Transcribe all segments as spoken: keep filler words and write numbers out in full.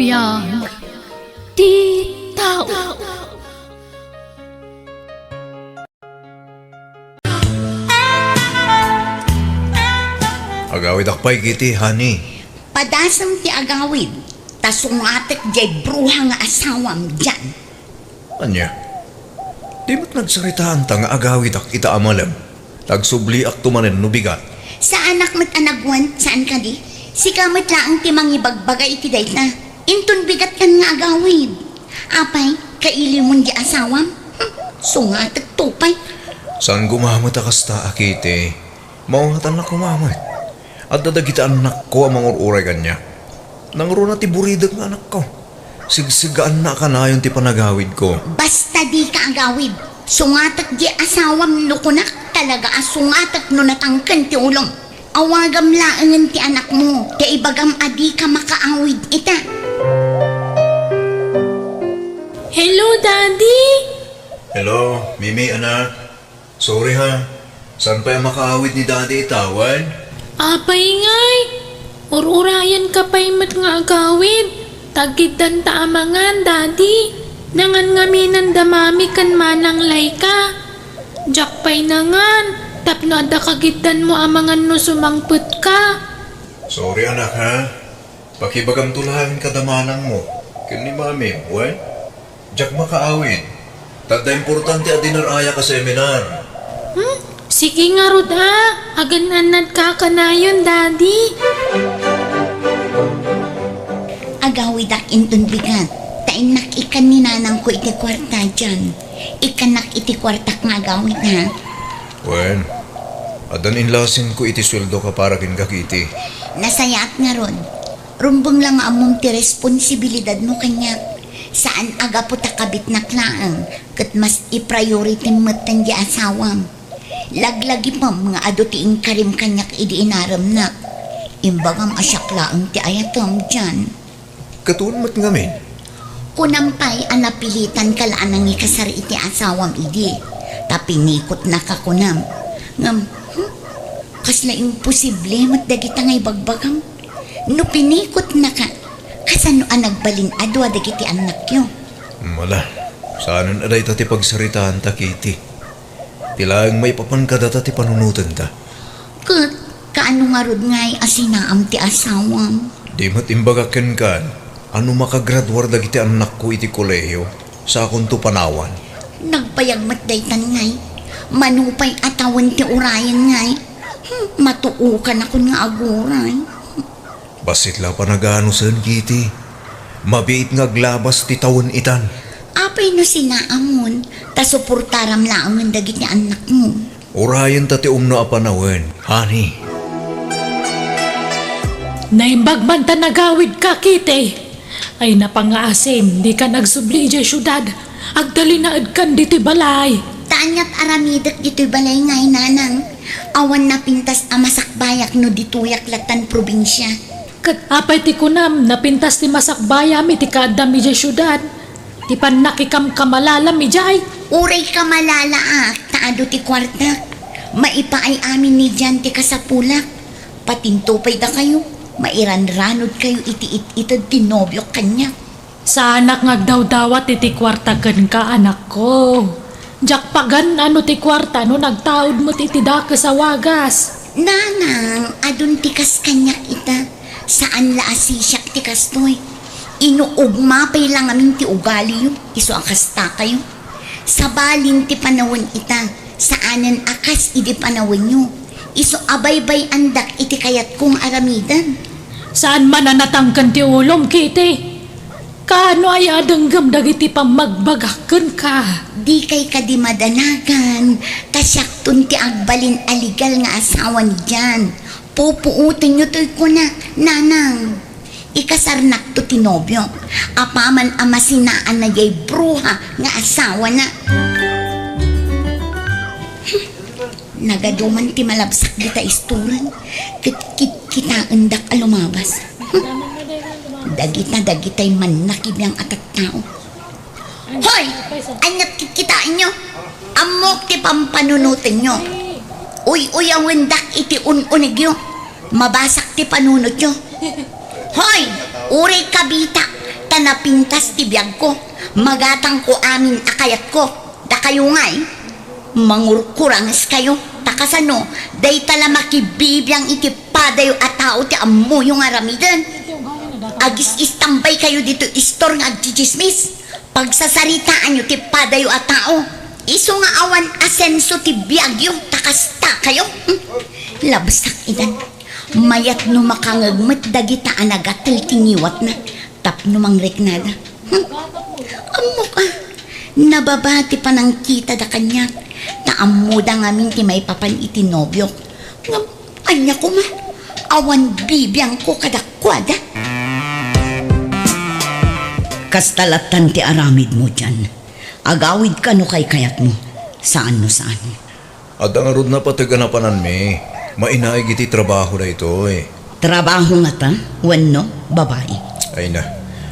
Biag ti tao. Agawidak pay, Kitty, honey. Padasem ti agawid, ta sungatek diay bruha nga asawam diay. Ania? Di met nagsaritaanta nga agawidak ita a malem? Tagsubliakto manen no bigat. Saanak met a nagwan, saan kadi? Sika met laeng ti mangibagbaga iti dayta. Inton bigatkan nga agawid. Apay, kailiwmon diay asawam? Hm, sungatekto pay. Saan gumammet a kasta, Kitty? Maungatan a kumamet. Adda dagiti annakko a mangur-uray kaniak. Nangruna ti buridek nga anakko. Sigsiggaanna a kanayon ti panagawidko. Basta dika agawid. Sungatek diay asawam no kunak, talaga a sungatek no natangken ti ulom. Awagam laengen ti anakmo, ta ibagam a dika makaawid ita. Hello, Daddy! Hello, Mimi, anak. Sorry ha, saan pay a makaawid ni Daddy itawan? Apay ngay, ur-urayan ka pay met nga agawid, ta agiddanta a mangan, Daddy. Nangan ngamin da Mami ken Manang Laika. Diak pay nangan, tapno adda kagiddanmo a mangan no sumangpet ka. Sorry, anak, ha? Pakibagamto laeng kada manangmo ken ni Mami, wen? Diak makaawid. Tadda importante a dinar-ayak a seminar. Hmm? Sige ngarud a, agan-annad ka kanayon, Daddy. Agawidak inton bigat, ta innak ikkan ni nanangko iti kuarta diay. Ikkannak iti kuartak nga agawid, ha? Wen, addan inlasinko iti sueldoka para kenka, Kitty. Nasayaat ngarud. Rumbeng la nga ammom ti responsibilidadmo kaniak. Saan a gapu ta kabitnak laeng, ket mas i-priority metten diay asawam. Laglagipem nga adu ti inkarim kaniak idi inaremnak. Imbagam a siak laeng ti ayatem diay. Ket wen met ngamin? Kunam pay a napilitanka la a nangikasar iti asawam idi, ta pinikotnaka kunam. Ngem, hmm, kasla imposible met dagita nga ibagbagam. No pinikotnaka, kasano a nagbalin a dua dagiti annakyo? Mala, saanen a dayta ti pagsaritaanta, Kitty. Ti laeng maipapan kadata ti panunotenta. Ket kaano ngarud ngay a sinaam ti asawam? Di met imbagak kenka a no makagraduar dagiti annakko iti kolehio, sakonto panawan. Nagbayag met daytan ngay. Mano pay a tawen ti urayen ngay. Hmm, matuokanakon nga aguray. Bassit la panaganusen, Kitty. Mabiit nga aglabas ti tawen itan. Apay no sinaamon, ta suportaram laengen dagiti annakmo. Urayenta ti umno a panawen, honey. Naimbag man ta nagawidka, Kitty. Ay, napangaasim, dika nagsubli idiay siudad. Agtalinaedkan ditoy balay. Ta aniat aramidek ditoy balay ngay, nanang? Awan napintas a masakbayak no ditoyak lattan probinsia. Ket apay ti kunam, napintas ti masakbayam iti kaaddam idiay siudad? Ti pannakikamkamalalam idiay? Uray kamalalaak, ta adu ti kuartak. Maipaay amin ni Jan ti kasapulak. Patinto pay dakayo, mairanranodkayo iti it-ited ti nobiok kaniak. Saanak nga agdawdawat iti kuarta kenka, anakko. Diak pagan-an no ti kuarta no nagtaud met iti dakes a wagas. Nanang, adun ti kas kaniak ita. Saan la a sisiak ti kastoy. Inuugma pay la ngamin ti ugaliyo, isu a kastakayo. Sabalin ti panawen ita, saanen a kas idi panawenyo. Isu a baybay-andak iti kayatko nga aramiden. Saan man a natangken ti ulom, Kitty. Kaano aya a denggem dagiti pammagbagak kenka? Dikay kadi madanagan, ta siakton ti agbalin a legal nga asawa ni Jan. Pupuotenyo toy kunak, nanang. Ikasarnakto ti nobiok. Apaman a masinaan na diay bruha nga asawana. Nagaduman ti malabsak dita istoran, ket kitkitaendak a lumabas. Dagita, dagitay mannakibiang a tattao. Hoy! Aniat kitkitaenyo? Ammok ti pampanunotenyo. Uy-uyawendak iti un-unegyo. Mabasak ti panunotyo. Hoy! Uray kabita, Ta napintas ti biagko, magatangko amin a kayatko. Dakayo ngay, mangurkurangeskayo. Ta kasano, dayta la makibibiang iti padayo a tao ti ammoyo nga aramiden. Agis-istambaykayo ditoy istor nga agtsitsismis. Pagsasaritaanyo ti padayo a tao. Isu nga awan asenso ti biagyo, ta kastakayo. Hmm? Labsak idan. Mayat no makangeg met dagita a nagatel ti ngiwatna tapno mangriknada. Hmm? Ammok a, nababa ti panangkitada kaniak, ta ammoda ngamin ti maipapan iti nobiok. Ngem, ania koma, awan bibiangko kadakuada. Kasta lattan ti aramidmo dian. Agawidka no kaykayatmo, saan no saan. Adda ngarud napateg a napananmi. Mainaig iti trabaho daytoy. Trabaho ngata wenno babai? Ay na.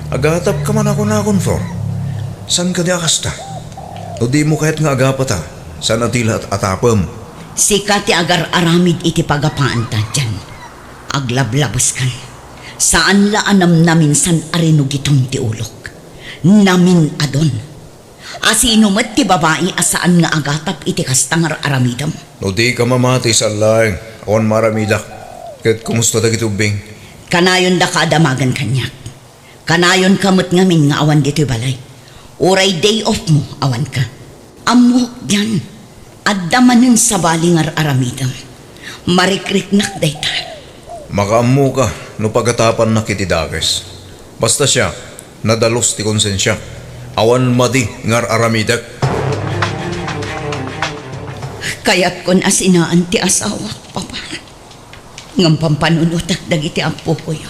Agatapka man a kunakon, Flor. Saan kadi a kasta? No dimo kayat nga agapata, saan a ti la at-, atapem? Sika ti agar-aramid iti pagapaanta dian. Aglablabeskan. Saan la a namnaminsan a rinugitom ti ulok. Namin-adon. Asino met ti babai a saan nga agatap iti kasta nga ar-aramidem? No dika mamati, saan laeng, awan maaramidak. Ket kumusta dagiti ubbing? Kanayon daka a damagen kaniak. Kanayonka met ngamin nga awan ditoy balay. Uray day off mo, awanka. Ammok dian. Adda manen sabali nga ar-aramidem. Marikriknak dayta. Makaammoka no pagatapannak iti dakes. Basta siak, nadalus ti konsensiak. Awan madi nga ar-aramidek. Kayatkon a sinaan ti asawak, Papa. Ngem pampanunotek dagiti appokoyo.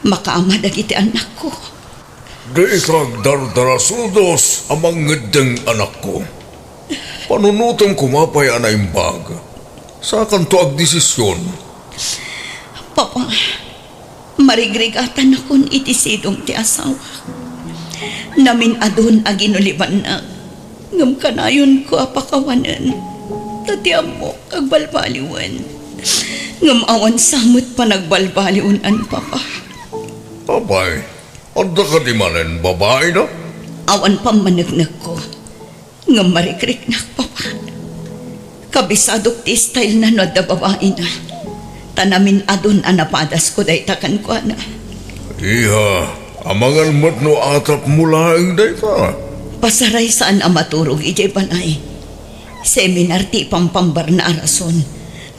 Makaama dagiti annakko. Dika agdardarasudos a mangngeddeng, anakko. Panunotem koma pay a naimbag. Saakanto agdesision. Papa, marigrigatanakon iti sidong ti asawak. Namin-adon a ginulibannak. Ngem kanayonko a pakawanen, ta ti ammok agbalbaliwen. Ngem awan sa met panagbalbaliwen, Papa. Apay, adda kadi manen babaina? Awan pammaneknekko, ngem marikriknak, Papa. Kabisadok ti style na no adda babaina. Ta namin-adon a napadasko dayta kenkuana. Iha, amangan met no atapmo laeng dayta. Pasaray saan a maturog idiay balay. Seminar ti ipampambarna a rason.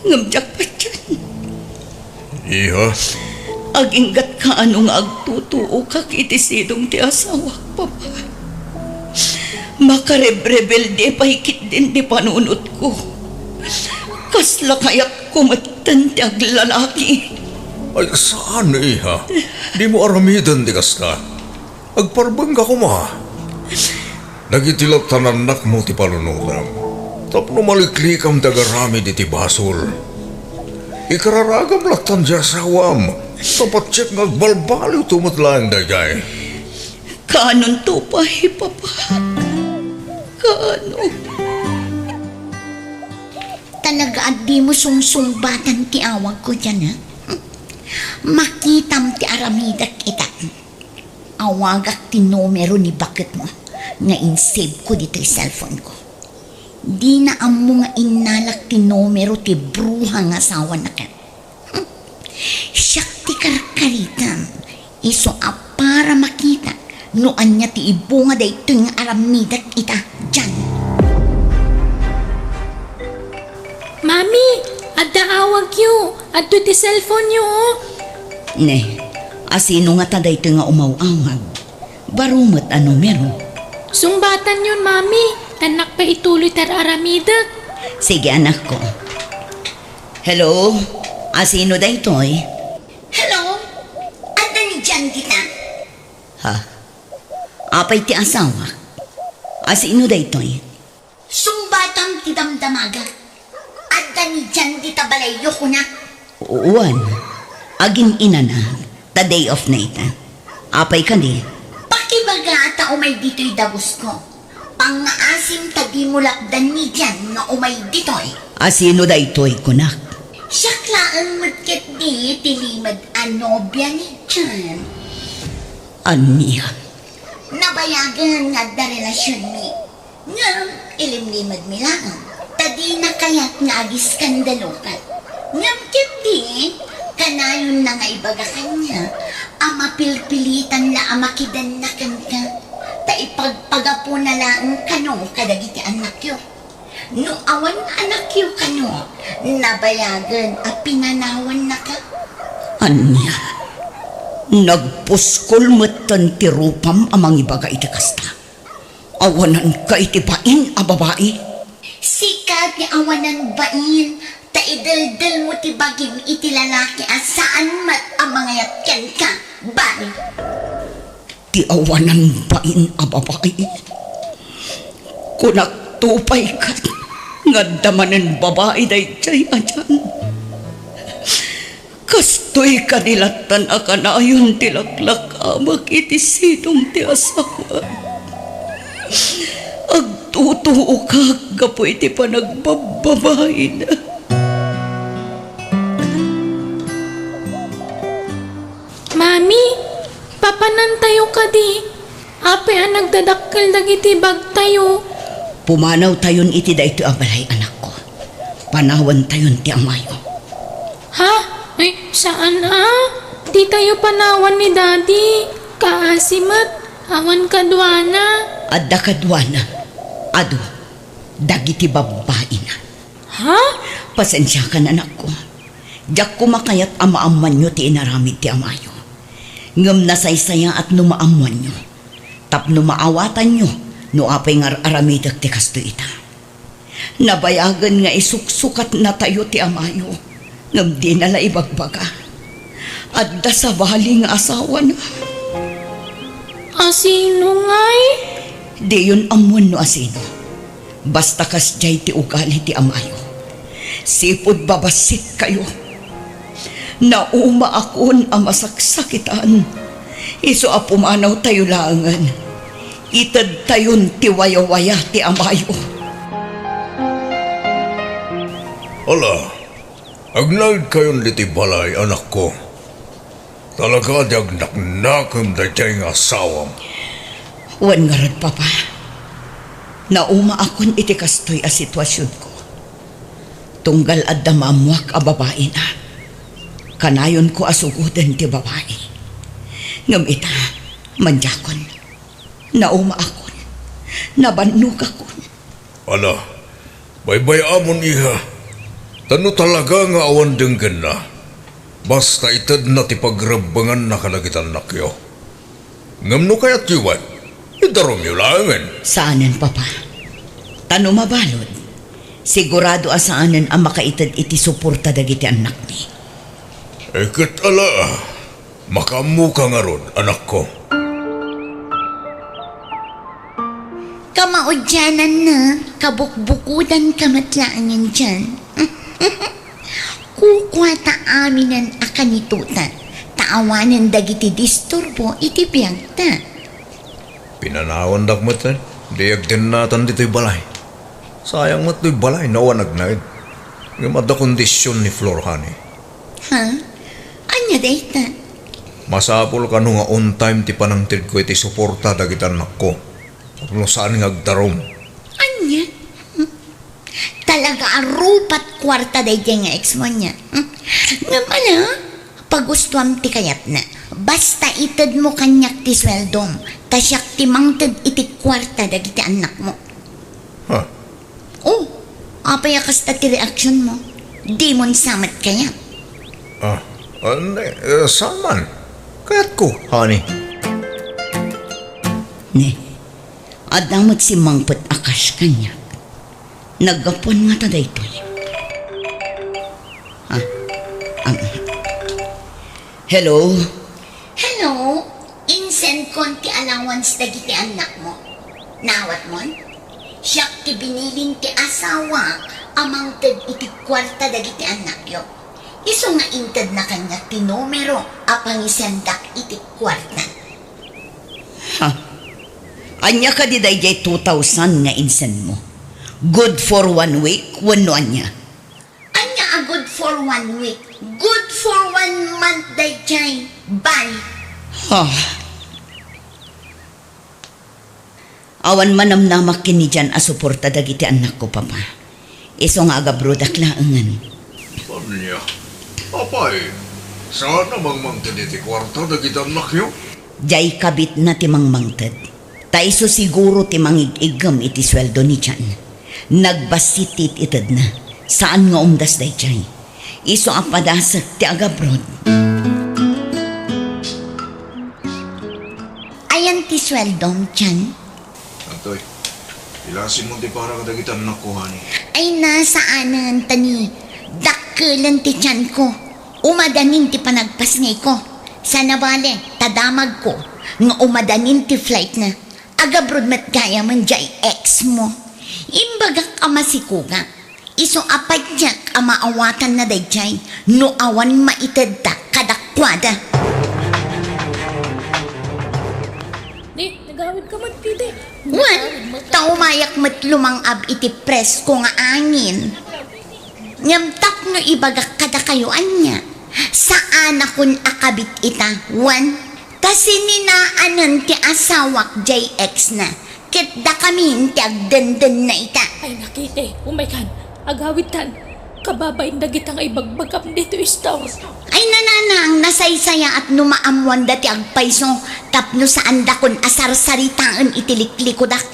Ngem diak patien. Iha? Aginggatka no nga agtutuokak iti sidong ti asawak, Papa. Makarebrebelde pay ketdin ti panunotko. Kasla kayatko metten ti aglalaki. Ay, saan, iha. Dimo aramiden ti kasta. Agparbengka koma. Dagiti lattan annakmo ti panunotem. Tapno maliklikam ti agaramid iti basol. Ikararagam lattan ti asawam. Ta patiek nga agbalbaliwto met laeng daydiay. Kaanonto pay, Papa? Kaano? Talaga a dimo sungsungbatan ti awagko dian, a? Makitam ti aramidek ita. Awagak ti numero ni baketmo nga in-save ko ditoy cellphone ko. Dina ammo nga innalak ti numero ti bruha nga asawana ket. Hmm. Siak ti karkaritam, isu a para makita no ania ti ibunga daytoy nga aramidek ita, Jan. Mami, adda awagyo. Adtoy ti cellphone-yo, o. Ne, asino ngata daytoy nga umaw-awag? Baro met a numero. Sungbatanyon, Mami. Tanak pay ituloy ti ar-aramidek. Sige, anakko. Hello? Asino daytoy? Hello? Adda ni Jan dita? Ha? Apay ti asawak? Asino daytoy? Sungbatam ti damdamagak. Adda ni Jan dita balayyo, kunak. Wen, agin-inana, ta day off na ita. Apay kadi? Pakibaga ta umay ditoy dagusko. Pangngaasim ta dimo lapdan ni Jan nga umay ditoy. Asino daytoy, kunak? Siak laeng met ketdi ti limed a nobia ni Jan. Ania? Nabayagen nga adda relasionmi. Ngem ilimlimedmi laeng, ta dina kayat nga agiskandaloka. Ngem ketdi, kanayonna nga ibaga kaniak a mapilpilitan la a makidanna kenka, ta ipagpagapuna laeng kano kadagiti annakyo. No awan annakyo kano, nabayagen a pinanawannaka. Ania? Nagpuskol metten ti rupam a mangibaga iti kasta. Awananka iti bain a babai? Sika ti awanan bain, ta ideldelmo ti bagim iti lalaki a saan met a mangayat kenka. Bye! Ti awanan bain a babai. Kunakto pay ket nga adda manen babai daydiay a dian. Kastoy kadi lattan a kanayon ti laklakamek iti sidong ti asawa. Agtutuokak gapu iti panagbababaina. Mami, papanantayo kadi? Apay a nagdadakkel dagiti bagtayo? Pumanawtayon iti daytoy a balay, anakko. Panawantayon ti amayo. Ha? Ay, saan a? Ditayo panawan ni Daddy. Kaasi met, awan kaduana. Adda kaduana. Adu, dagiti babbaina. Ha? Pasensiakan, anakko. Diak koma kayat a maammoanyo ti inaramid ti amayo. Ngem nasaysayaat no maammoanyo, tapno maawatanyo no apay nga ar-aramidek ti kastoy ita. Nabayagen nga isuksukatnatayo ti amayo, ngem dina la ibagbaga. Adda sabali nga asawana. Asino ngay? Diyon ammoen no asino. Basta kasdiay ti ugali ti amayo. Sipud babassikkayo. Naumaakon a masaksakitan. Isu a pumanawtayo laengen. Itedtayon ti wayawaya ti amayo. Ala, agnaedkayon ditoy balay, anakko. Talaga a di agnaknakem daydiay nga asawam. Wen ngarud, Papa. Naumaakon iti kastoy a situasionko. Tunggal adda maammoak a babaina, kanayonko a sugoden ti babai. Ngem ita, mandiakon. Naumaakon. Nabannogakon. Ala, baybay-amon, iha. Ta no talaga nga awan denggenna, basta itedna ti pagrebbenganna kadagiti annakyo. Ngem no kayatyo met, idarumyo laengen. Saanen, Papa. Ta no mabalud, sigurado a saanen a makaited iti suporta dagiti annakmi. Ay, ket ala, makaammoka ngarud, anakko. Kamaudiananna, kabukbukodanka met laengen dian. Kukuata aminen a kanitotan, ta awanen dagiti disturbo iti biagta. Pinanawandak met, eh. Di agdennatan ditoy balay. Sayang met toy balay no awan agnaed. Ngem adda kondision ni Flor, honey. Ha? Ania dayta? Masapul kano nga on time ti panangtedko iti suporta dagiti annakko. Tapno saan nga agdarum. Ania? Hmm? Talaga a rupat kuarta daydiay nga ex mo, ania? Hmm? Ngem ala, pagustuam ti kayatna. Basta itedmo kaniak ti sueldom, ta siak ti mangted iti kuarta dagiti annakmo. Ha? Oh, apay a kasta ti reaksionmo? Dimon sa met kayat? Ah, ah, ne, eh, saan man? Kayatko, honey. Ne, adda met simmangpet a cash kaniak. Naggapuan ngata daytoy. Ah, ah. Hello? Hello? Insendkon ti allowance dagiti annakmo. Naawatmon? Siak ti binilin ti asawak a mangted iti kuarta dagiti annakyo. Isu nga intedna kaniak ti numero a pangisendak iti kuarta. Ha? Ania kadi daydiay two thousand nga insenmo? Good for one week wenno ania? Ania a good for one week? Good for one month daydiay. Bye. Ah. Awan manamnamak ken ni Jan a suporta dagiti annakko, Papa. Isu nga agabrodak laengen. Ania? Apay, saan a mangmangted iti kuarta dagiti annakyo? Diay kabitna ti mangmangted. Ta isu siguro ti mangig-iggem iti sueldo ni Jan. Nagbassit ti it-itedna. Saan nga umdas daydiay. Isu a padasek ti agabrod. Ayan ti sueldom, Jan? Adtoy, ilasimon ti para kadagiti annakko, honey. Ay, saanen, ta ni dakkelen ti tianko. Umadanin ti panagpasngayko. Sa nabale, ta damagko nga umadanin ti flightna. Agabroad met gayamen diay ex mo. Imbagak a masikogak. Isu a padiak a maawatanna daydiay no awan maitedta kadakuada. Ni, nagawidka met, Kitty. Wen, ta umayak met lumang-ab iti presko nga angin. Ngem tapno ibagak kadakayo ania, saanakon a kabit ita, wen, ta sininaanen ti asawak diay ex na, ket dakami ti agdendenna ita. Ay, Kitty, umaykan, agawidtan. Kababain dagita nga ibagbagam ditoy store. Ay, nanang, nasaysayaat no maammoanda ti agpayso tapno saandakon a sarsaritaen iti liklikudak.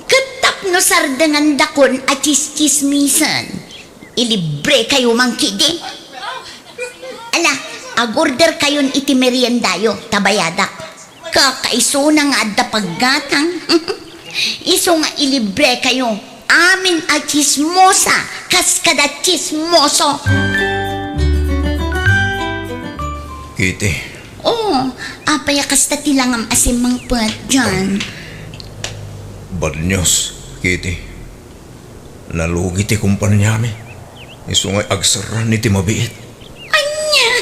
Ket tapno sardengandakon a tsistsismisen. Ilibre kayo, Mang Kidi. Ala, agorderkayon iti meriendayo, ta bayadak. Kakaisuna nga adda paggatang. Isu nga ilibre kayo. Amin a tsismosa, kas kada tsismoso. Kiti. Oh, apay a kasta ti langam a simmangpet, John? Bad news, Kiti. Nalugi ti kumpaniami. Isu nga agserran iti mabiit. Ania?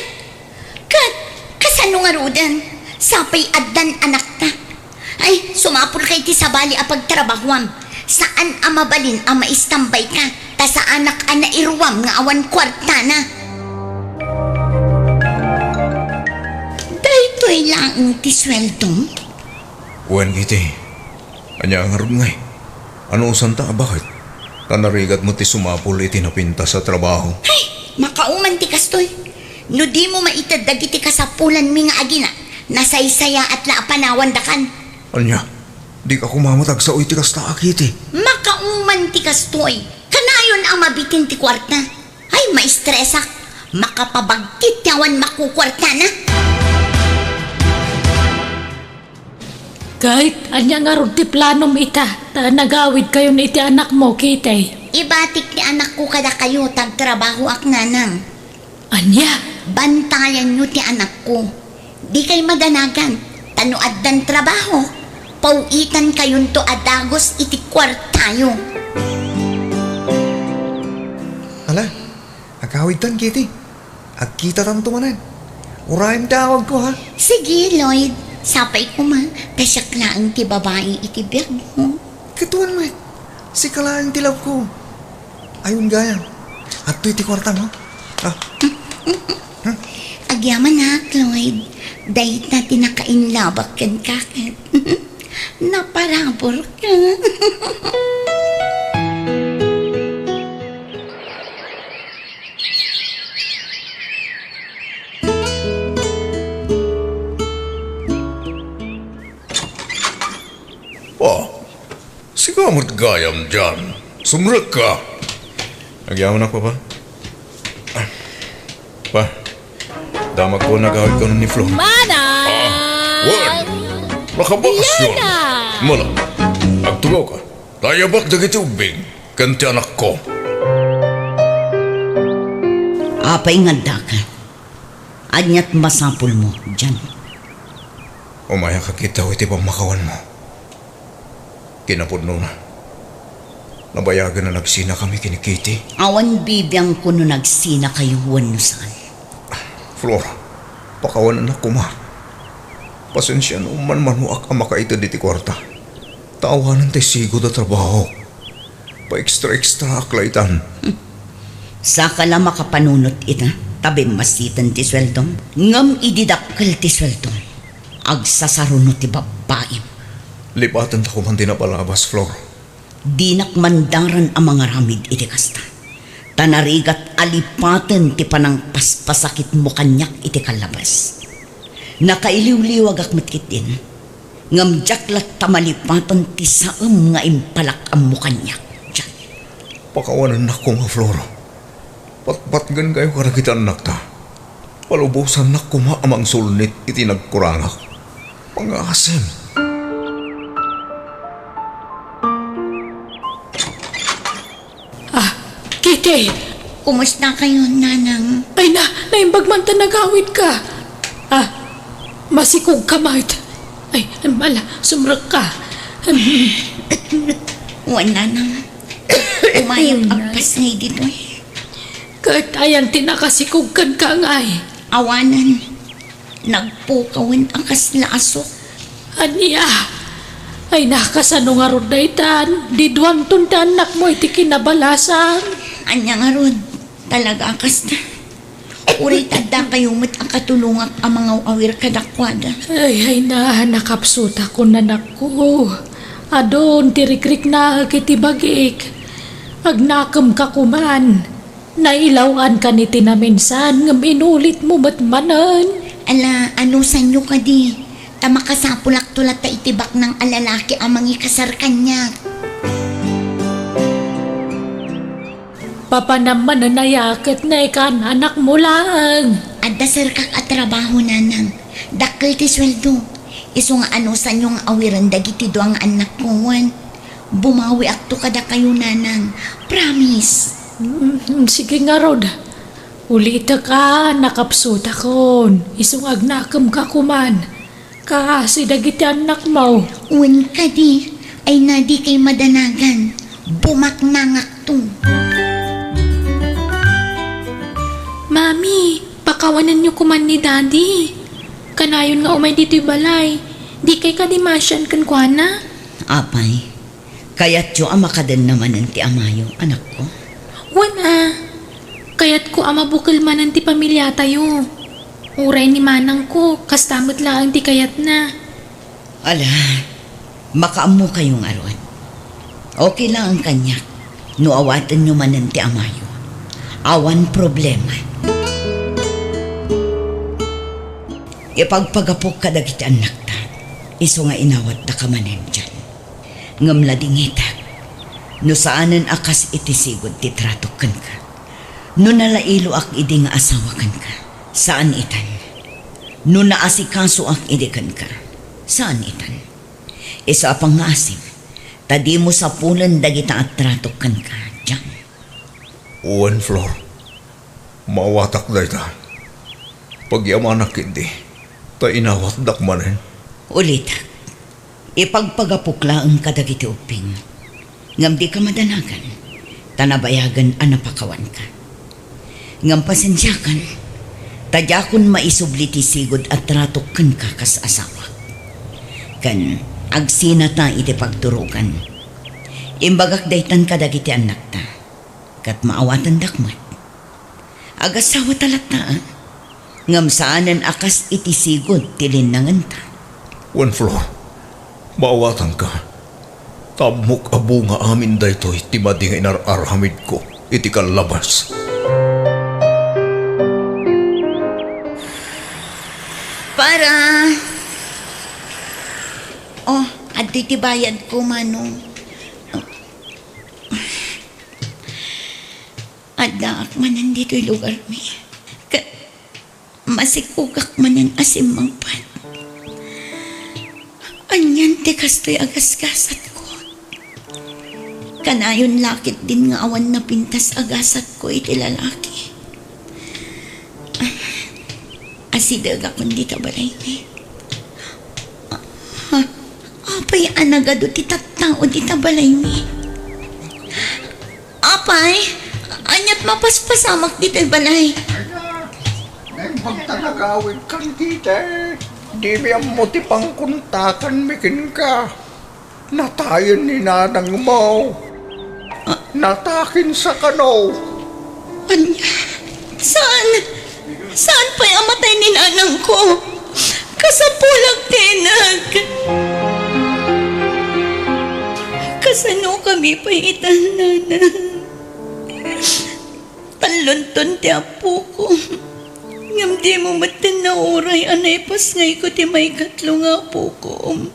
Ket, kasano ngaruden? Sapay addan anakta. Ay, sumapulka iti sabali a pagtrabahoam. Saan a mabalin a maistambayka, ta saanak a nairuam nga awan kuartana. Daytoy laeng ti sueldom? Wen, Kiti. Ania ngarud ngay? Anusanta a baket? Ta narigat met ti sumapul iti napintas a trabaho. Ay, makauman ti kastoy. No dimo maited dagiti kasapulanmi nga agina, nasaysayaat la a panawandakan. Ania? Dika koma met agsao iti kasta a Kiti. Makauman ti kastoy. Kanayon a mabitin ti kuarta. Ay, maistresak. Makapabagtit ti awan makukuartana. Ket ania ngarud ti planom ita, ta nagawidkayon iti anakmo, Kitty? Ibatik ti anakko kadakayo, ta agtrabahoak, nanang. Ania? Bantayanyo ti anakko. Dikay madanagan, ta no addan trabaho, paw-itankayonto a dagus iti kuartayo. Ala, agawidtan, Kitty. Agkitatanto manen. Urayem ti awagko, ha? Sige, Lloyd. Sapay koma, ta siak laeng ti babai iti biagmo. Ket wen met, sika laeng ti love ko. Ayon gayam. Adtoy ti kuartam, ha? Ah. Agyamanak, Lloyd. Dayta ti nakainlabak kenka ket. Naparaburka. Pa, sika met gayam diay. Sumrekka. Agyamanak, Papa. Pa, damagko nagawid kano ni Flor. Manang! Ah, wen, nakabakasyon. Diana! Mala, agtugawka. Tayabak dagiti ubbing ken ti anakko. Apay nga addaka? Aniat masapulmo, Jan? Umayak a kitaw iti pammakawanmo. Kinapudnona, nabayagen a nagsinakami ken ni Kitty. Awan bibiangko no nagsinakayo wenno saan. Flor, pakawanennak koma. Pasensianom man manoak a makaited iti kuarta. Ta awanen ti sigud a trabaho. Pa-extra-extraak laytan. Saka la makapanunot ita, ta bimmassiten ti sueldom. Ngem idi dakkel ti sueldom, agsasaruno ti babbaim. Lipaten ta koman ti napalabas, Flor. Dinak mandaran a mangaramid iti kasta. Ta narigat a lipaten ti panangpaspasakitmo kaniak iti kallabas. Nakailiwliwagak met ketdin, ngem diak latta malipaten ti saem nga impalak-ammo kaniak. Diak. Pakawanennak koma, Flor. Patpatgenkayo kadagiti annakta. Palubosannak koma a mangsulnit iti nagkurangak. Pangngaasim. Ah, Kitty! Kumusta kayo, Nanang? Ay na, naimbag man ta nagawid ka. Ah, masikog ka, Mart. Ay, ala, sumrek ka. Wen, Nanang. Umayag agpasngay ditoy. Ket ayan ti nakasikog kenka ngay? Awanen. Nagpukawen a kasla asuk. Ania? Ay, nakasano ngarud daytan? Diduanton ti annakmo iti kinabalasan. Ania ngarud? Talaga a kasta. Uray ta adda kayo met a katulongak a mangaw-awir kadakuada. Ay, ay na, nakapsutakon, anakko. Adun ti rikriknaek iti bagik. Agnakemka koman. Nailaw-ankan iti naminsan, ngem inulitmo met manen. Ala, anusanyo kadi? Ta makasapulakto latta iti baknang a lalaki a mangikasar kaniak. Papanam manen aya ket naikkan anakmo laeng. Adda serkak a trabaho, Nanang. Dakkel ti sueldo. Isu nga anusanyo nga awiren dagiti dua nga annakko, wen. Bumawiakto kadakayo, Nanang. Promise. Mm, sige ngarud. Ulitek a, nakapsutakon. Isu nga agnakemka koman. Kaasi dagiti annakmo. Wen kadi, ay na dikay madanagan. Bumaknangakto. Mami, pakawanenyo koman ni Daddy. Kanayon nga umay ditoy balay. Dikay kadi maasian kenkuana? Apay, kayatyo a makadenna manen ti amayo, anakko? Wen a, kayatko a mabukel manen ti pamiliatayo. Uray ni manangko, kasta met laeng ti kayatna. Ala, makaammokayo ngarud. Okay laeng kaniak no awatenyo manen ti amayo. Awan problema. Ipagpagapok kadagiti annakta, isu nga inawatdaka manen diay. Ngem ladingitak, no saanen a kas iti sigud ti tratok kenka. No nalailoak idi nga asawa kenka, saan itan. No naasikasoak idi kenka, saan itan. Isu a pangngaasim, ta dimo sapulen dagita a tratok kenka, John. Wen, Flor. Maawatak dayta. Pagyamanak ketdi, ta inawatdak manen. Ulitek, ipagpagapok laeng kadagiti ubbing, ngem dika madanagan, ta nabayagen a napakawanka. Ngem pasensiakan, ta diakon maisubli ti sigud a tratok kenka kas asawak. Ken agsinata iti pagturogan. Imbagak daytan kadagiti annakta, ket maawatendak met. Agasawata latta, a? Ngem saanen a kas iti sigud ti linnangenta. Wen, Flor, maawatanka. Tapno ammok a bunga amin daytoy ti madi nga inar-aramidko iti kallabas. Para. Oh, adtoy ti bayadko, Manong. Addaak manen ditoy lugarmi. Ket masikogak manen a simmangpet. Anian ti kastoy a gasgasatko? Kanayon la ketdin nga awan napintas a gasatko iti lalaki. Asidegakon dita balaymi. Ah, apay a nagadu ti tattao dita balaymi? Apay, aniat mapaspasamak ditoy balay? Aya, naimbag ta nagawidkan dita. Dimi ammo ti pangkuntakanmi kenka. Natayen ni nanangmo. Ah. Natakin sa kano. Ania? Saan? Saan pay a matay ni nanangko? Kasapulak ti inek. Ipay ita, nana. Tallonton ti appokom. Ngem dimo metten nauray a naipasngayko ti maikatlo nga appokom.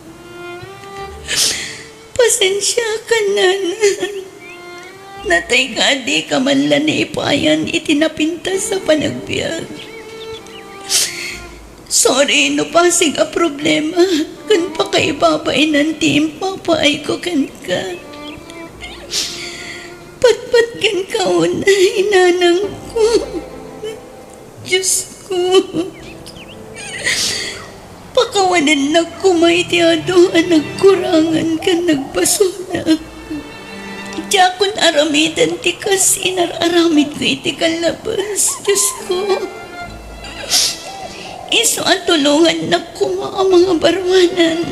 Pasensiakan, nana. Natayka a dika man la naipayan iti napintas a panagbiag. Sorry no pasig a problema ken pakaibabainan ti impapaayko kenka. Patpat kenka unay, nanangko. Diosko, pakawanennak koma iti adu a nagkurangan ken nagbasolak. Diakon aramiden ti kas inar-aramidko iti kallabas, Diosko. Isu a tulongannak koma a mangabaruanan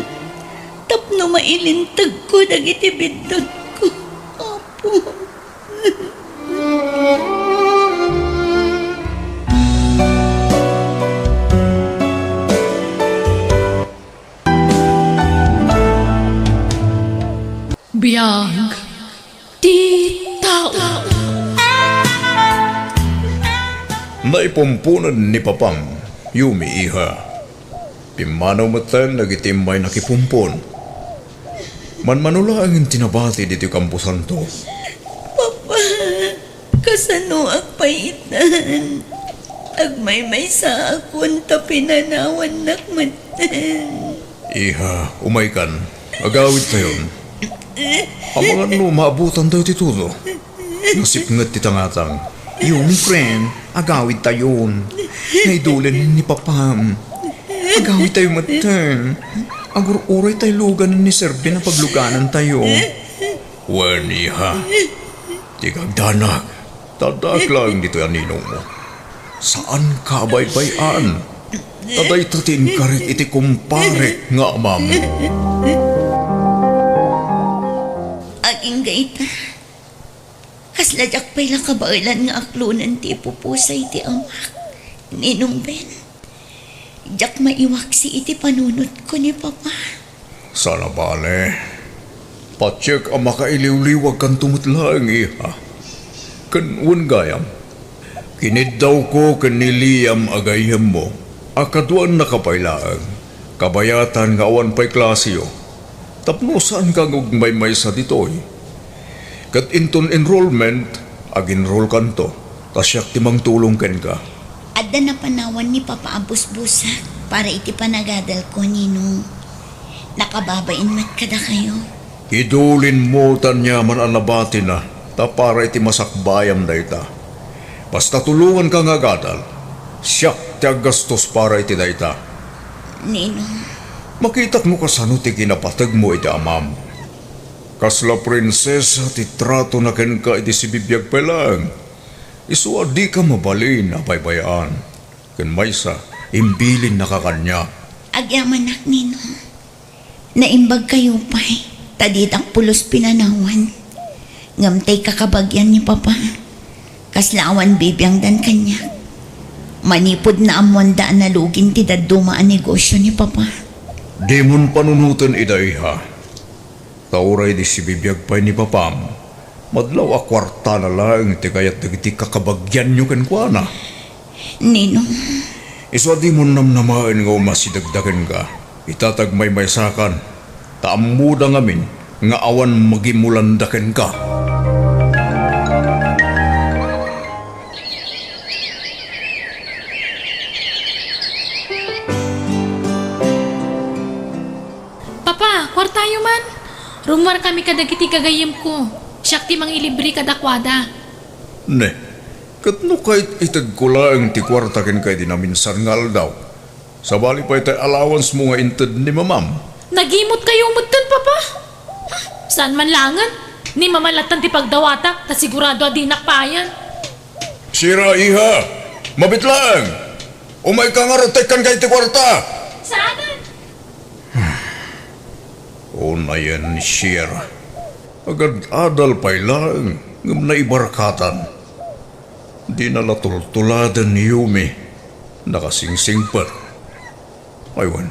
tapno mailintegko dagiti biddutko, Apo. Biag ti tao. Naipumponen ni Papam, Yumi, iha. Pimmanaw metten dagiti immay nakipumpon. Manmano laeng ti nabati ditoy kamposanto. Papa, kasanoak pay itan? Agmaymaysaakon ta pinanawannak metten. Iha, umaykan. Agawidtayon. Amangan no maabutantayo ti tudo. Nasipnget ti tangatang. Yumi, friend, agawidtayon. Naidulen ni Papam. Agawidtayo metten. Agur-uray tayo lugan ni Sir Ben a pagluganantayo. Wen, iha. Ti kagdanak, ta addaak laeng ditoy a ninongmo. Saanka a baybay-an. Ta dayta ti inkarik iti kumparek nga amam. Agingga ita. Kasla diak pay la kabaelan nga aklonen ti ipupusay ti amak, Ninong Ben. Diak maiwaksi iti panunotko ni Papa. Saan a bale. Patiek a makailiwliwagkanto met laeng, iha. Ken wen gayam, kiniddawko ken ni Liam a gayyemmo a kaduannaka pay laeng. Kabayatan nga awan pay klaseyo. Tapno saanka nga agmaymaysa ditoy. Ket inton enrollment, ag-enrollkanto, ta siak ti mangtulong kenka. Adda napanawan ni Papa a busbusak para iti panagadalko, Ninong. Nakababain met kadakayo. Idulinmo ta aniaman a nabatina, ta para iti masakbayam dayta. Basta tulonganka nga agadal, siak ti aggastos para iti dayta. Ninong. Makitak no kasano ti kinapategmo iti amam. Kasla prinsesa ti tratona kenka iti sibibiag pay laeng. Isu a dika mabalin a baybay-an. Ken maysa, imbilinnaka kaniak. Agyamanak, Ninong. Naimbagkayo pay, ta ditak pulos pinanawan. Ngem tay kakabagian ni Papa, kasla awan bibiangdan kaniak. Manipud naammoanda a nalugin ti dadduma a negosio ni Papa. Dimon panunoten ida, iha. Ta uray di sibibiag pay ni Papam, madlaw a kuartana laeng ti kayat dagiti kakabagianyo kenkuana. Ninong. Isu a dimon namnamaen nga umasidegda kenka, ita ta agmaymaysakan, ta ammoda ngamin nga awan magimulanda kenka. Papa, kuartayo man. Rummuarkami kadagiti gagayyemko. Siak ti mangilibre kadakuada. Ne, ket no kaited-ko laeng ti kuarta kenka idi naminsan nga aldaw, sabali pay tay allowance mo nga inted ni mamam. Nagimotkayo metten, Papa. Saan man laengen. Ni mama lattan ti pagdawatak, ta sigurado a dinak payan. Sira, iha, mabit laeng. Umayka ngarud ta ikkanka iti kuarta. Saanen? Unayen ni Sierra. Agad-adal pay laeng ngem naibarkatan. Dina la tultuladen ni Yumi. Nakasingsingpet. Ay wen,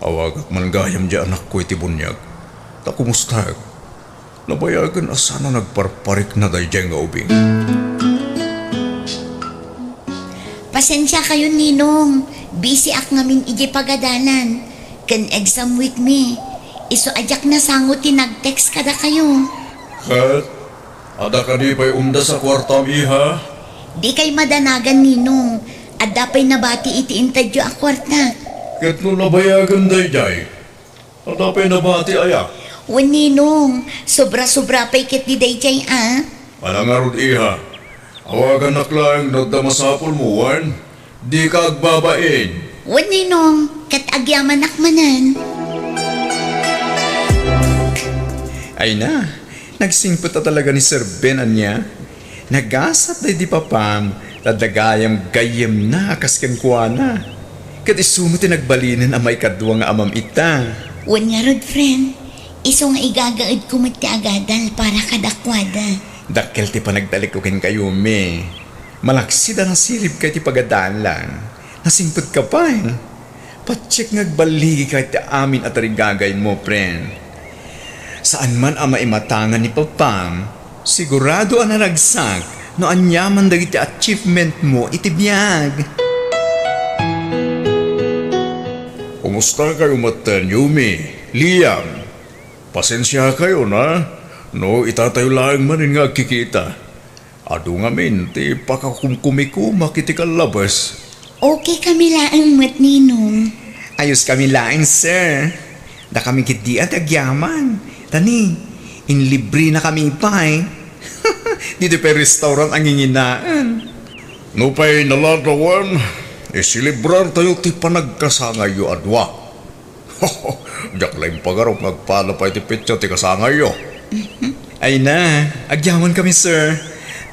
awagak man gayam di anakko iti buniag. Ta kumustaek? Nabayagen a saan a nagparparikna daydiay nga ubing. Pasensiakayon, Ninong. Busy ak ngamin idiay pagadalan. Ken exam week mi. Isu a diak nasango ti nag-text kadakayo. Ket, adda kadi pay umdas a kuartam, iha? Dikay madanagan, Ninong. Adda pay nabati iti intedyo a kuarta. Ket no nabayagen daydiay, adda pay nabati aya? Wen, Ninong, sobra-sobra pay ketdi daydiay a. Ala ngarud, iha. Awagannak laeng no adda masapulmo, wen? Dika agbabain. Wen, Ninong, ket agyamanak manen. Ay na, nagsingpet a talaga ni Sir Ben ania. Nagasat daydi papam, ta adda gayam gayyemna a kas kenkuana. Ket isu met ti nagbalinen a maikadua nga amam ita. Wen ngarud, friend, isu nga igagaedko met ti agadal para kadakuada. Dakkel ti panagtalekko kenkayo, Mi. Malaksid a nasiribka iti pagadalan. Nasingpetka pay. Patiek nga agballigika iti amin a tarigagaymo, friend. Saan man a maimatangan ni Papam, sigurado a naragsak no aniaman dagiti achievement mo iti biag. Kumusta kayo metten, Yumi, Liam? Pasensiakayon, a, no itatayo laeng manen nga agkikita. Adu ngamin ti pakakumkumikumak iti kallabes. Okay kami laeng met, Ninong. Ayos kami laeng, sir. Dakami ketdi a ti agyaman. Tani, inlibrenakami pay. Ditoy pay restaurant a nginginaen. Nupay naladawan, iselebrartayo ti panagkasangayyo a dua. Diak la impagarup nga agpala pay ti petsa ti kasangayyo. Ay na, agyaman kami, sir.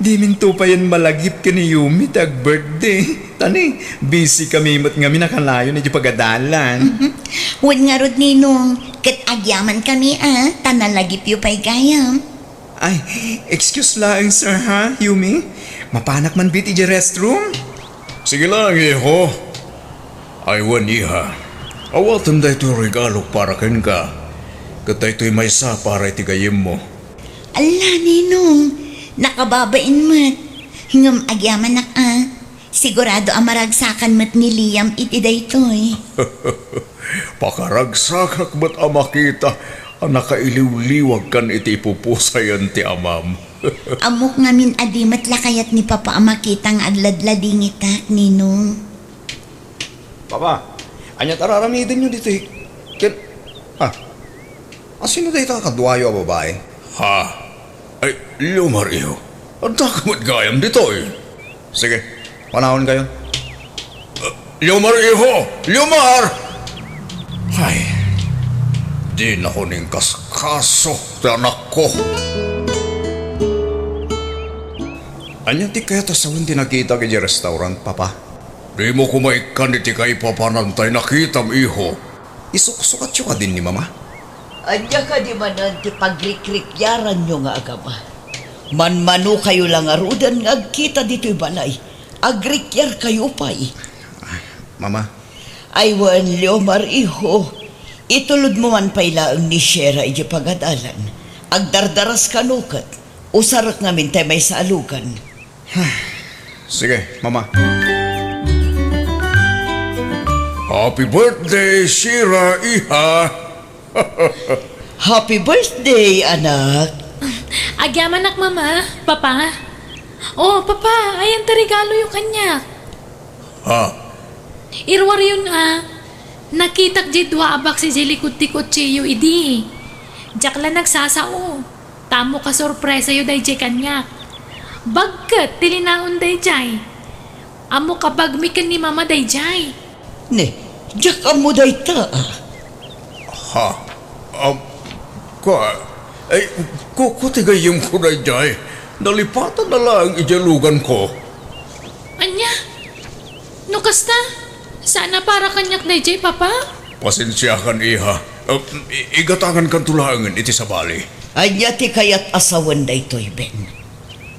Diminto payen malagip ken ni Yumi ti ag-birthday. Tani, busy kami met ngamin a kanayon iti pagadalan. Wen ngarud, Ninong, ket agyaman kami a, ta nalagipyo pay gayam. Ay, excuse laeng, sir, ha, Yumi? Mapanak man bit idiay restroom? Sige lang, iho. Ay, wen, iha. Awatem daytoy regalo para kenka. Ket daytoy maysa para iti gayyemmo. Alla, Ninong, nakababain met. Ngem agyamanak a. Sigurado a maragsakan met ni Liam iti daytoy. Pakaragsakak met a makita a nakailiwliwagkan iti ipupusayan ti amam. Ammok ngamin a di met la kayat ni Papa a makita nga agladladingitak, Ninong. Papa, ania ti ar-aramidenyo ditoy? Ken, ah, a, sino dayta a kaduayo a babai? Ha? Ay, Liomar, iho. Adda ka met gayam ditoy? Sige, panaonkayon. Ah, Liomar, iho! Liomar! Ay, dinako ning kaskaso ti anakko. Ania ti kayat a sawen ti nakitak idiay restaurant, Papa? Dimo koma ikkan iti kaipapanan tay nakitam, iho. Isuksukatyo kadin ni Mama? Ania kadi manen ti pagrikrikiaranyo nga agama? Manmanokayo la ngaruden nga agkita ditoy balay. Agrikkiarkayo pay. Mama. Ay wen, Liomar, iho. Itulodmo man pay laeng ni Shera idiay pagadalan. Agdardaras kano ket usarek ngamin tay maysa a lugan. Sige, Mama. Happy birthday, Shira, iha! Happy birthday, anak. Agyamanak, Mama, Papa. Oh, Papa, ayan ti regaloyo kaniak. Ha? Iruaryon a, nakitak diay dua a box idiay likud ti kotseo idi. Diak la nagsasao. Ta ammok a sorpresayo daydiay kaniak. Bagket ti linaon daydiay. Ammok a bagmi ken ni Mama daydiay. Ne, diak ammo dayta, a. Ha? Am, kua, ay, ku-, ku ti gayyemko daydiay. Nalipatan na laeng idiay luganko. Ania? No kasta, saan a para kaniak daydiay, Papa? Pasensiakan, iha. Ah, i-, igatangankanto laengen iti sabali. Ania ti kayat a sawen daytoy, Ben?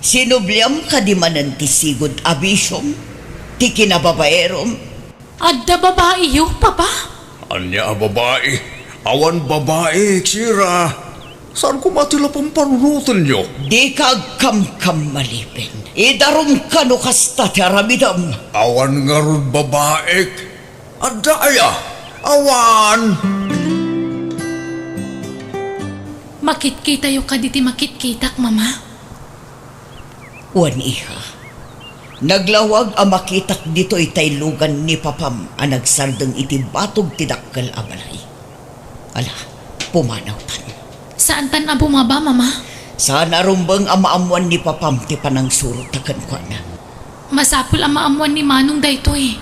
Sinubliam kadi manen ti sigud a bisiom? Ti kinababaerom? Adda babaiyo, Papa? Ania a babai? Awan babai, Shira. Saan koma ti la pamparurutenyo? Dika agkamkamali, Ben. Idarumka no kasta ti aramidem. Awan ngarud babaek. Adda aya? Awan. Makitkitayo kadi ti makitkitak, Mama? Wen, iha. Naglawag a makitak ditoy ta illugan ni papam a nagsardeng iti batog ti dakkel a balay. Ala, pumanawtan. Saantan a bumaba, Mama? Saan a rumbeng a maammuan ni papam ti panangsurot ta kenkuana. Masapul a maammuan ni Manong daytoy.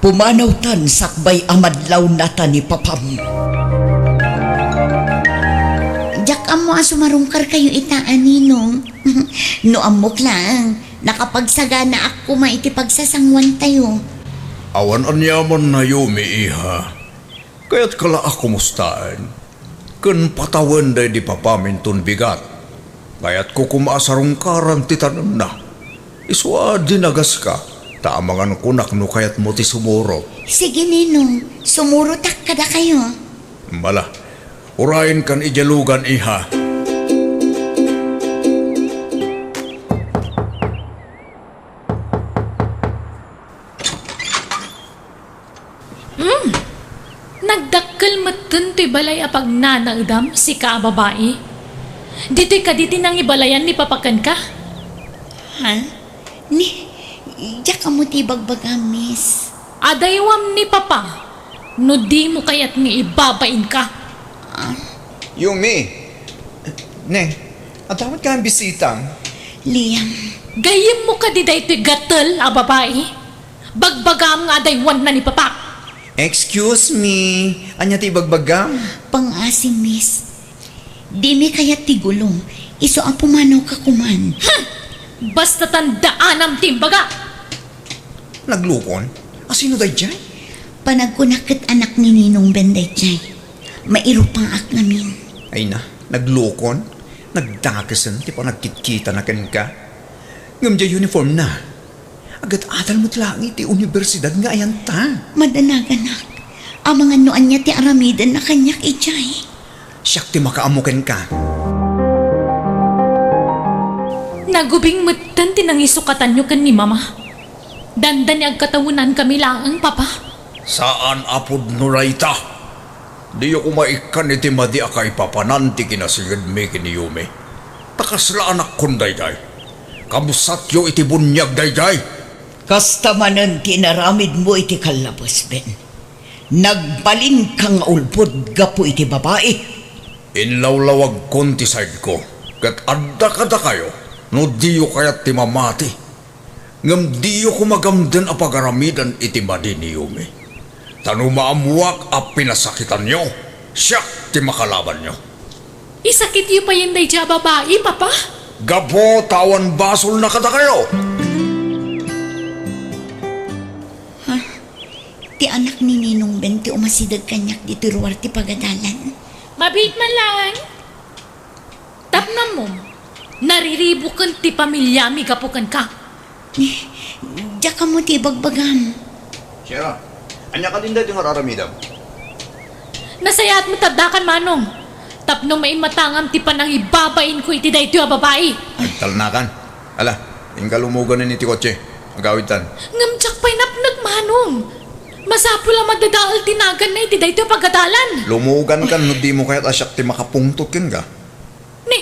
Pumanawtan sakbay a madlawnata ni papam. Diak ammo a sumarungkarkayo ita a ninong. No ammok laeng, nakapagsaganaak koma iti pagsasanguantayo. Awan aniamanna, Yumi, iha. Kayatka la a kumustaen ken patawen daydi papam inton bigat. Kayatko koma a sarungkaran ti tanemna. Isu a dinagaska, ta amangan kunak no kayatmo ti sumurot. Sige, ninong, sumurotak kadakayo. Mala, urayenkan idiay lugan, iha. Hmm. Nagdakkel metten toy balay a pagnanaedam, sika a babai. Ditoy kadi ti nangibalayan ni Papa kenka? Ha? Ni, diak ammo ti ibagbagam, miss. Adaywam ni Papa no dimo kayat nga ibabainka. Ah? Yumi. Ne, adda met nga bisita. Liam. Gayyemmo kadi daytoy gatel a babai? Bagbagam nga adaywanna ni Papa. Excuse me, ania ti ibagbagam? Pangngaasim, miss. Dimi kayat ti gulo, isu a pumanawka koman. Hmm! Basta tandaanam ti imbaga. Naglukon? A sino daydiay? Panagkunak ket anak ni Ninong Ben daydiay. Mairupaak ngamin. Ay na, naglukon? Nagdakesen ti panagkitkitana kenka. Ngem diay uniformna. Agad-adal met laeng iti universidad nga ayanta. Madanaganak. Amangan no ania ti aramidenna kaniak idiay. Siak ti makaammo kenka. Nagubing metten ti nangisukatanyo ken ni Mama. Dandani agkatawenankami laeng, Papa. Saan a pudno dayta. Diyo koma ikkan iti madi a kaipapanan ti kinasingedmi ken ni Yumi. Ta kasla anakkon daydiay. Kabsatyo iti buniag daydiay. Kasta manen ti inaramidmo iti kallabes, Ben. Nagbalinka nga ulbod gapu iti babai. Inlawlawagkon ti saidko, ket adda kadakayo no diyo kayat ti mamati. Ngem diyo koma gamden a pagaramiden iti madi ni Yumi. Ta no maammuak a pinasakitanyo, siak ti makalabanyo. Isakityo payen daydiay a babai, Papa? Gapu ta awan basolna kadakayo. Ha? Ti anak ni Ninong Ben ti umasideg kaniak ditoy ruar ti pagadalan. Mabiit man laeng. Tapnammo, nariribuken ti pamiliami gapu kenka. Ni, diak ammo ti ibagbagam. Sierra, ania kadin daytoy nga ar-aramidem? Nasayaat met addakan, Manong. Tapno maimatangam ti panangibabainko iti daytoy a babai. Agtalnakan. Ala, inka lumuganen iti kotse. Agawidtan. Ngem diak pay napnek, Manong. Masapul a madadael ti naganna iti daytoy a pagadalan. Lumugankan no dimo kayat a siak ti makapungtot kenka. Ni,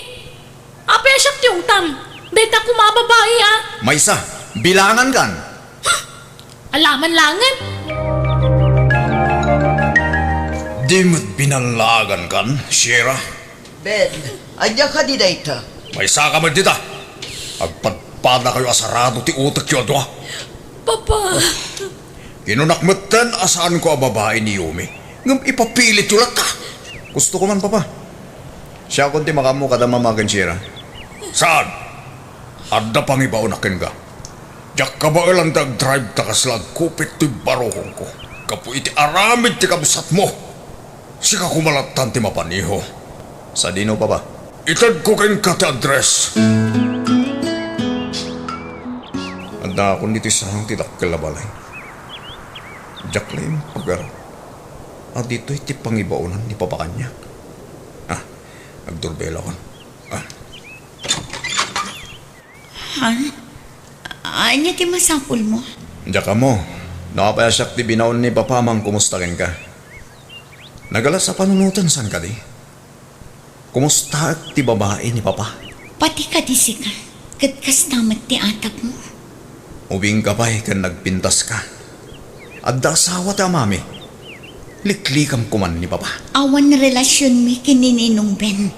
apay a siak ti ungtam? Dayta koma a babai, a. Maysa, bilangankan. Alaman laengen. Di met binallagankan, Sierra. Ben, ania kadi dayta? Maysaka met dita. Agpadpadakayo a sarado ti utekyo a dua. Papa. Kinunak metten a saanko a babai ni Yumi. Ngem ipapilityo latta. Gusto ko man, Papa. Siakon ti makaammo kada mama ken Sierra. Saan? Adda pangibaonak kenka. Diak kabaelan ti agdrive ta kasla agkupit ti barukongko. Gapu iti aramid ti kabsatmo. Sika koma lattan ti mapaniho. Sadino, Papa? Itedko kenka ti address. Addaakon ditoy sarang ti dakkel a balay. Diak la impagarup a ditoy ti pangibaonan ni Papa kaniak. Ah, Nagdurbelakon. Ah. Ha? Ania ti masapulmo? Diak ammo no apay a siak ti binaon ni Papa a mangkumusta kenka. Nagalas a panunoten, saan kadi? Kumustaek ti babai ni Papa? Pati kadi sika, ket kasta met ti atapmo. Ubingka pay ken nagpintaska. Adda asawa ti amami. Liklikam koman ni Papa. Awan relasionmi ken ni Ninong Ben.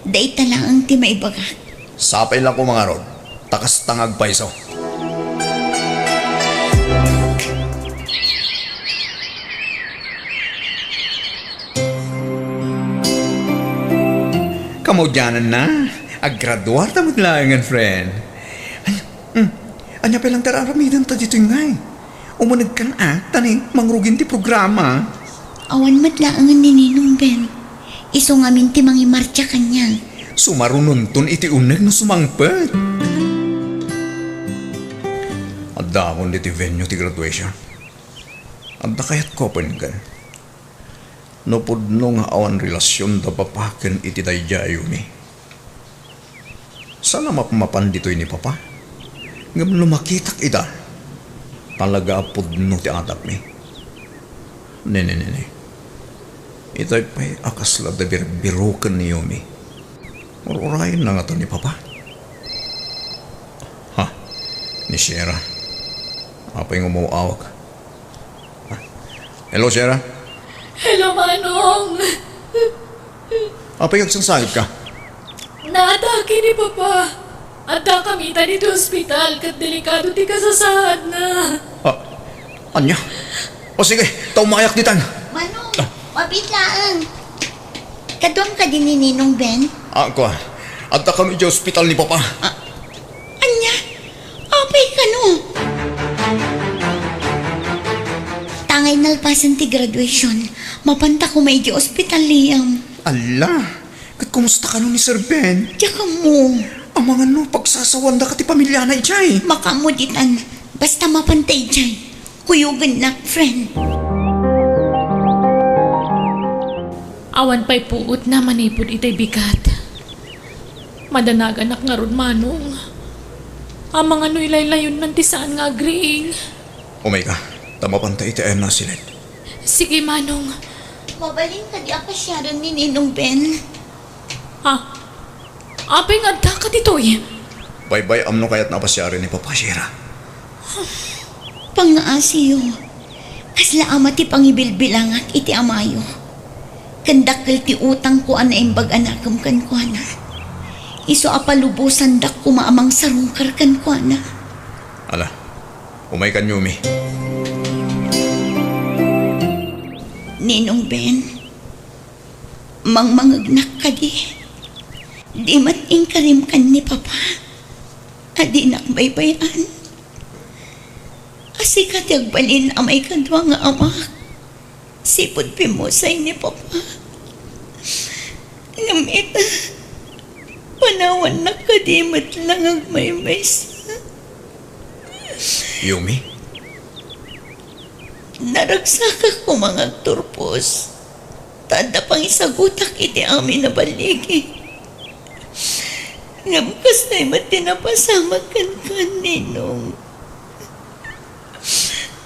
Dayta laeng ti maibagak. Sapay la koma ngarud, ta kasta nga agpayso. Kamaudiananna, aggraduarta met laengen, friend. Ay, mm, ania pay lang ti ar-aramidenta ditoy ngay? Umunegkan a, ta ni mangrugin ti programa. Awan met laengen ni Ninong Ben. Isu ngamin ti mangimartia kaniak. Sumarunonton iti uneg no sumangpet. Addaakon ditoy venue ti graduation. Adda kayatko a paingan. No pudno nga awan relasion da Papa ken iti daydiay a Yumi. Saan a mapmapan ditoy ni Papa. Ngem no makitak ida, talaga a pudno ti atapmi. Nene, nene. Itay pay a kasla da birbiroken ni Yumi. Ur-urayenna ngata ni Papa. Ha, ni Sierra. Apay nga umaw-awag? Hello, Sierra. Hello, Manong. Apay nga agsangsangit ka? Naatake ni Papa. Addakami ita ditoy ospital ket delikado ti kasasaadna. Ah, ania? O sige, ta umayak ditan. Manong, ah, mabiit laeng. Kaduam kadi ni Ninong Ben? Ah, kua. Addakami idiay ospital ni Papa. Ah, ania? Apay kano? Tangay nalpasen ti graduation, mapanta koma idiay ospital, Liam. Ala, ket kumusta kano ni Sir Ben? Diak ammo. Amangan no pagsasawandaka ti pamiliana idiay. Makaammo ditan, basta mapanta idiay. Kuyogennak, friend. Awan pay puotna manipud itay bigat. Madanaganak ngarud, Manong. Amangan no ilaylayonnan ti saan nga agriing. Umayka, ta mapanta iti ayanna a siled. Sige, Manong. Mabalin kadi a pasiaren ni Ninong Ben? Ah, apay nga addaka ditoy? Baybay-am no kayatna a pasiaren ni Papa, Sierra. Pangngaasiyo, kasla ama ti pangibilbilangak iti amayo. Ken dakkel ti utangko a naimbag a nakem kenkuana. Isu a palubosandak koma a mangsarungkar kenkuana. Ala, umaykan, Yumi. Ninong Ben, mangmangegnak kadi? Di met inkarim ken ni Papa a dinak baybay-an a sika ti agbalin a maikadua nga amak sipud pimmusay ni Papa. Ngem ita, panawannak kadi met lang agmaymaysa? Yumi? Naragsakak koma nga agturpos, ta adda pangisagutak iti amin a balligi. Ngem kastay met ti napasamak kenka, Ninong.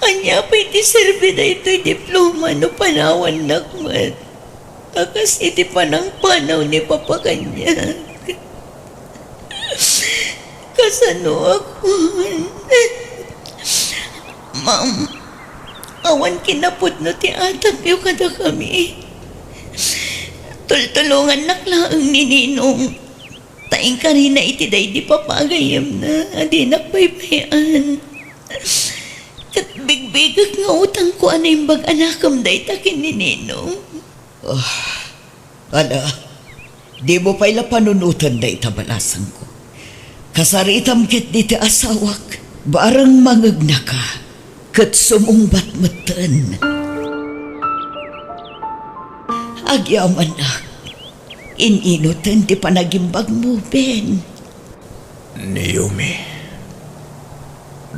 Ania pay ti serbi daytoy diploma no panawannak met a kas iti panangpanaw ni Papa kaniak? Kasanoakon? Ma'am, awan kinapudno ti atapyo kadakami. Tultulongannak laeng ni Ninong. Ta inkarina iti daydi Papa a gayyemna a dinak baybay-an. Ket bigbigek nga utangko a naimbag a nakem dayta ken ni Ninong. Ah, ala, dimo pay la panunoten dayta balasangko. Kasaritam ketdi ti asawak, bareng mangegnaka, ket sumungbat metten. Agyamanak, in-inoten ti panagimbagmo, Ben. Ni Yumi,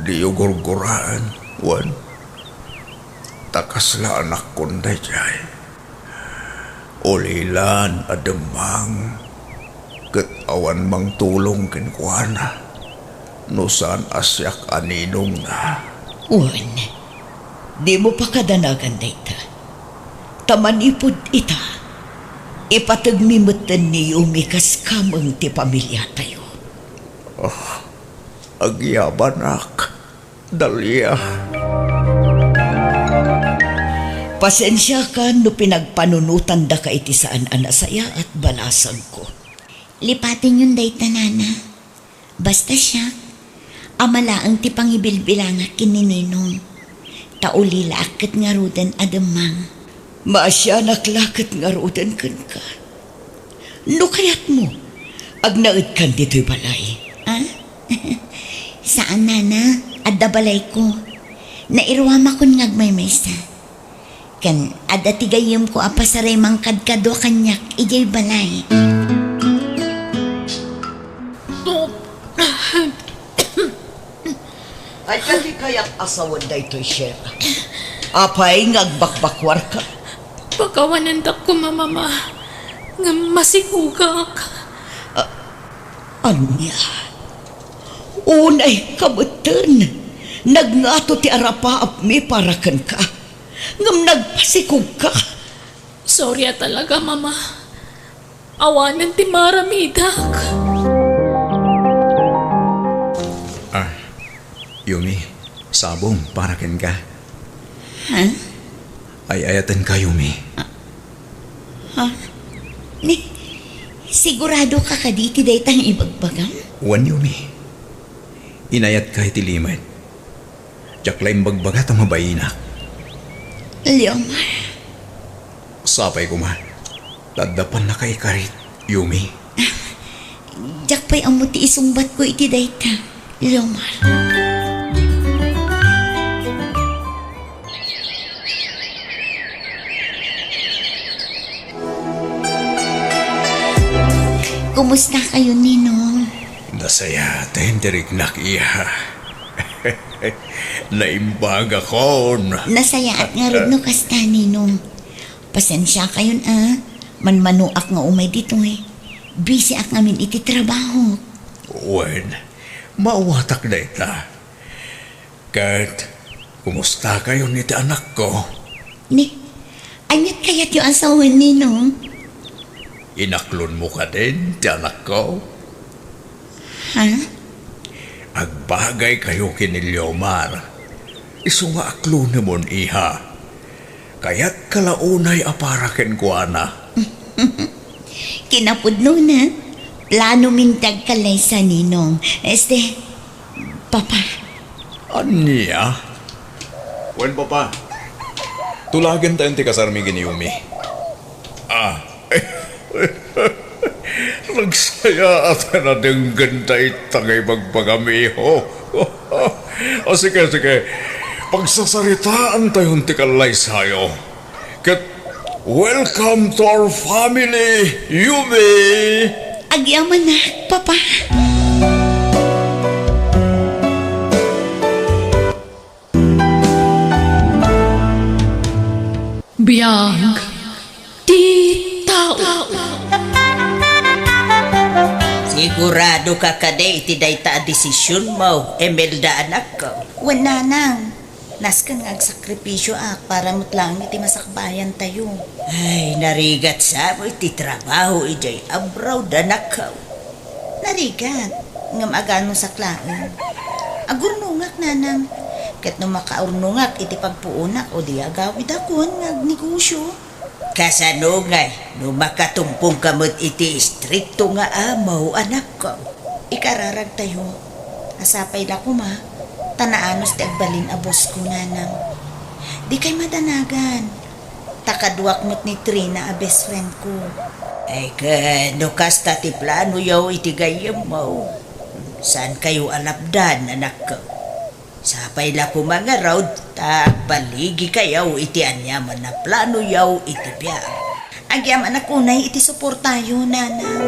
diyo gurguraen, wen? Ta kasla anakkon daydiay. Ulilan a demmang, ket awan mangtulong kenkuana no saan a siak a ninongna. Wen, dimo pakadanagan dayta. Ta manipud ita, ipategmi metten ni Yumi kas kameng ti pamiliatayo. Ah, agyabanak, Dalia. Pasensiakan no pinagpanunotandaka iti saan a nasayaat, balasangko. Lipatenyon dayta, nana. Basta siak, ama laeng ti pangibilbilangak ken ni Ninong. Ta ulilaak ket ngaruden a demmang. Maasianak la ket ngaruden kenka. No kayatmo, agnaedkan ditoy balay. Ah? Saan, nana. Adda balayko. Nairuamakon nga agmaymaysa. Ken adda ti gayyemko a pasaray mangkadkadua kaniak idiay balay. Ania ti kayat a sawen daytoy, Shera? Apay nga agbakbakuarka? Pakawanendak koma, mama, ngem masikogak. A-, ania? Unayka metten. Nagngato ti arapaapmi para kenka. Ngem nagpasikogka. Sorry a talaga, mama. Awanen ti maaramidak. Ah, Yumi, sabong para kenka. Ha? Ay-ayatenka, Yumi. Ha? Ni, siguradoka kadi iti dayta nga ibagbagam? Wen, Yumi. Inayatka iti limed. Diak la imbagbaga ta mabainak. Leomar. Sapay koma. Ta adda pannakaikarit, Yumi. Diak pay ammo ti isungbatko iti dayta, Leomar. Kumusta kayo, Ninong? Nasayaat ti riknak, iha. Naimbagakon. Nasayaat ngarud no kasta, Ninong. Pasensia kayon, a. Manmanoak nga umay ditoy. Busy ak ngamin iti trabaho. Wen, maawatak dayta. Ket, kumusta kayon iti anakko? Ni, aniat kayatyo a sawen, Ninong? Inaklonmo kadin ti anakko? Ha? Agbagay kayo ken ni Leomar. Isu nga aklonemon, iha. Kayatka la unay a para kenkuana. Kinapudnona, planomin ti agkallaysa, Ninong. Este, Papa. Ania? Wen, Papa. Tulagentayon ti kasarmi ken ni Yumi. Ah. Nagsayaat a nadenggen dayta nga ibagbagam, iho. O, sige, sige. Pagsasaritaantayon ti kallaysayo. Ket, welcome to our family, Yumi! Agyamanak, Papa. Biag ti tao. Siguradoka kadi iti dayta a desisionmo, Imelda, anakko? Wen, nanang. Nasken nga agsakripisioak para met laeng iti masakbayantayo. Ay, narigat sa met ti trabaho idiay abroad, anakko. Narigat, ngem aganusak laeng. Agurnongak, nanang. Ket no makaurnongak iti pagpuonak, o di agawidakon nga agnegosio. Kasano ngay no makatumpongka met iti istrikto nga amo, anakko? Ikararagtayo. A sapay la koma, ta naanus ti agbalin a bossko, nanang. Dikay madanagan. Ta kaduak met ni Trina a best friendko. Ay ket, no kasta ti planoyo iti gayyemmo, saankayo a lapdan, anakko. Sapay la koma ngarud ta agbaligikayo iti aniaman a planoyo iti biag. Agyamanak unay iti suportayo, nanang.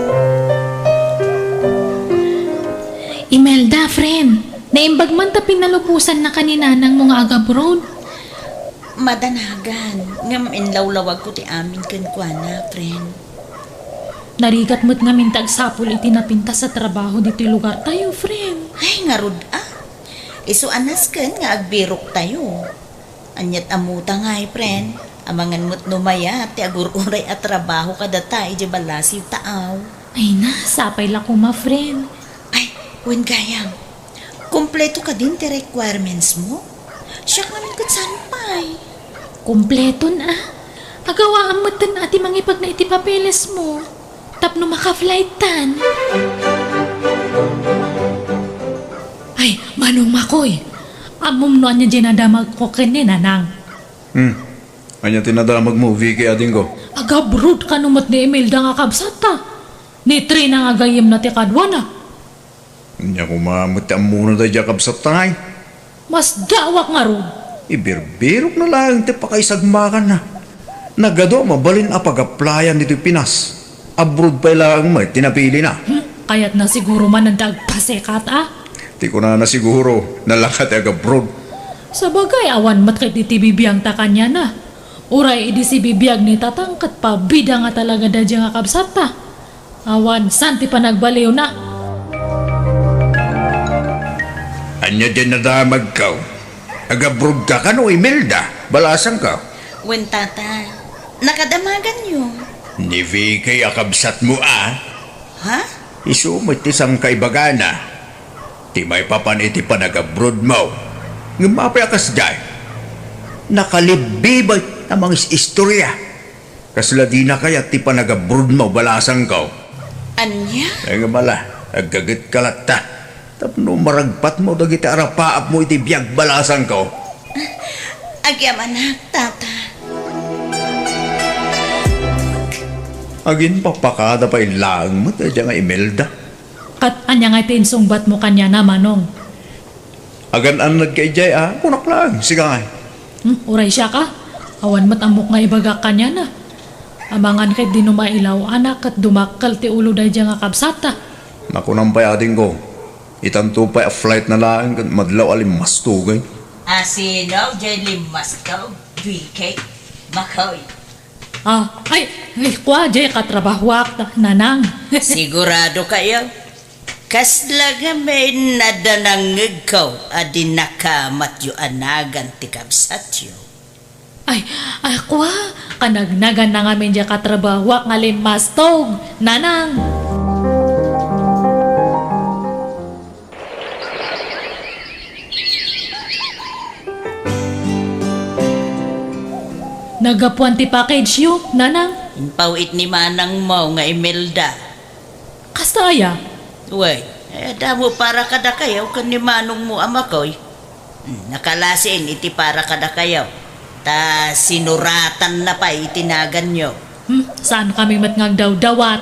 Imelda, friend, naimbag man ta pinalubosannaka ni nanangmo nga agabroad. Madanagan, ngem inlawlawagko ti amin kenkuana, friend. Narigat met ngamin ti agsapul iti napintas a trabaho ditoy lugartayo, friend. Ay, ngarud a. Isu a nasken nga agbiroktayo. Ania't ammota ngay, friend? Amangan met no mayat ti agur-uray a trabaho kadata idiay balasiw taaw. Ay na, sapay la koma, friend. Ay, wen gayam. Kompleto kadin ti requirements mo? Siak ngamin ket saan pay? Kompleton a. Agawaam metten a ti mangipagna iti papeles mo. Tapno maka-flight tan. Ay, Manong Makoy. Ammom no ania diay nadamagko ken ni Nanang? Hmm. Ania ti nadamagmo, Vicky, adingko? Agabroad kano met ni Imelda nga kabsatta. Ni Trina nga gayyemna ti kaduana. Ania koma met ti ammona daydiay a kabsatta, ay? Masdaawak ngarud. Ibirbirokna laeng ti pakaisagmakanna. Nagadu a mabalin a pag-applyan ditoy Pinas. Abroad pay laeng met ti napilina. Hmm, kayatna siguro manen ti agpasekat, a? Ti kunana siguro, nalaka ti agabroad. Sabagay, awan met ket iti bibiangta kaniana. Uray idi sibibiag ni Tatang ket pabida nga talaga daydiay nga kabsatta. Awan, saan ti panagbaliwna? Ania diay nadamagko? Agabroadka kano, Imelda? Balasangko. Wen, Tata. Nakadamaganyo. Ni Vicky a kabsatmo a? Ha? Isu met ti sangkaibagana. Ti maipapan iti panagabroadmo. Ngem apay a kasdiay? Nakalibbibet a mangis-istorya. Kasla dina kayat ti panagabroadmo, balasangko. Ania? Ay, ngem ala, aggagetka latta. Tapno maragpatmo dagiti arapaapmo iti biag, balasangko. Agyamanak, Tata. Aginpapakada pay laeng met daydiay nga Imelda. Ket ania nga ti insungbatmo kaniana, Manong? Agan-annadka idiay a, kunak laeng, sika ngay. Hmm, uray siak a. Awan met ammok nga ibagak kaniana. Amangan ket di no mailaw-anak ket dumakkel ti ulo daydiay nga kabsatta. Nakunam pay, adingko, itanto pay a flightna laeng ket madlaw a limmastogay. A sino diay limmastog? Duikay? Makoy. Ah, ay, ay, kua, diay katrabahuak, ta-, Nanang. Sigurado kayo? Kasla ngamin a danangngegko a di nakamatyo a nagan ti kabsatyo? Ay, ay, kua, kanagnagan na ngamin diay katrabahuak nga limmastog, Nanang. Naggapuan ti package-yo, Nanang? Impaw-it ni manangmo nga Imelda. Kasta aya? Wen, eh, adda mo para kadakayo ken ni manongmo a Makoy. Hmm, nakalasin iti para kadakayo. Ta sinuratanna pay iti naganyo. Hmm, saankami met nga agdawdawat.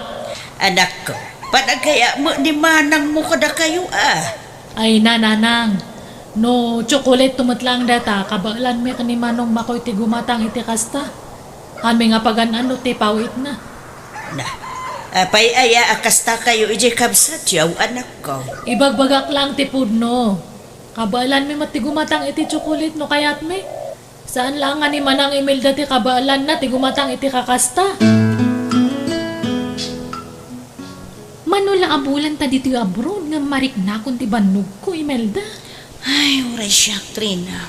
Anakko, panagayat met ni manangmo kadakayo a. Ay na, Nanang. No tsokoleto met laeng dayta, kabaelanmi ken ni Manong Makoy ti gumatang iti kasta. Amin nga pagan-ano ti paw-itna. Na, apay aya a kastakayo idiay kabsatyo, anakko? Ibagbagak laeng ti pudno. Kabaelanmi met ti gumatang iti tsokolet no kayatmi. Saan laeng nga ni Manang Imelda ti kabaelanna ti gumatang iti kakasta. Mano la a bulan ta ditoy abroad ngem mariknakon ti bannogko, Imelda. Ay, uray siak, Trina.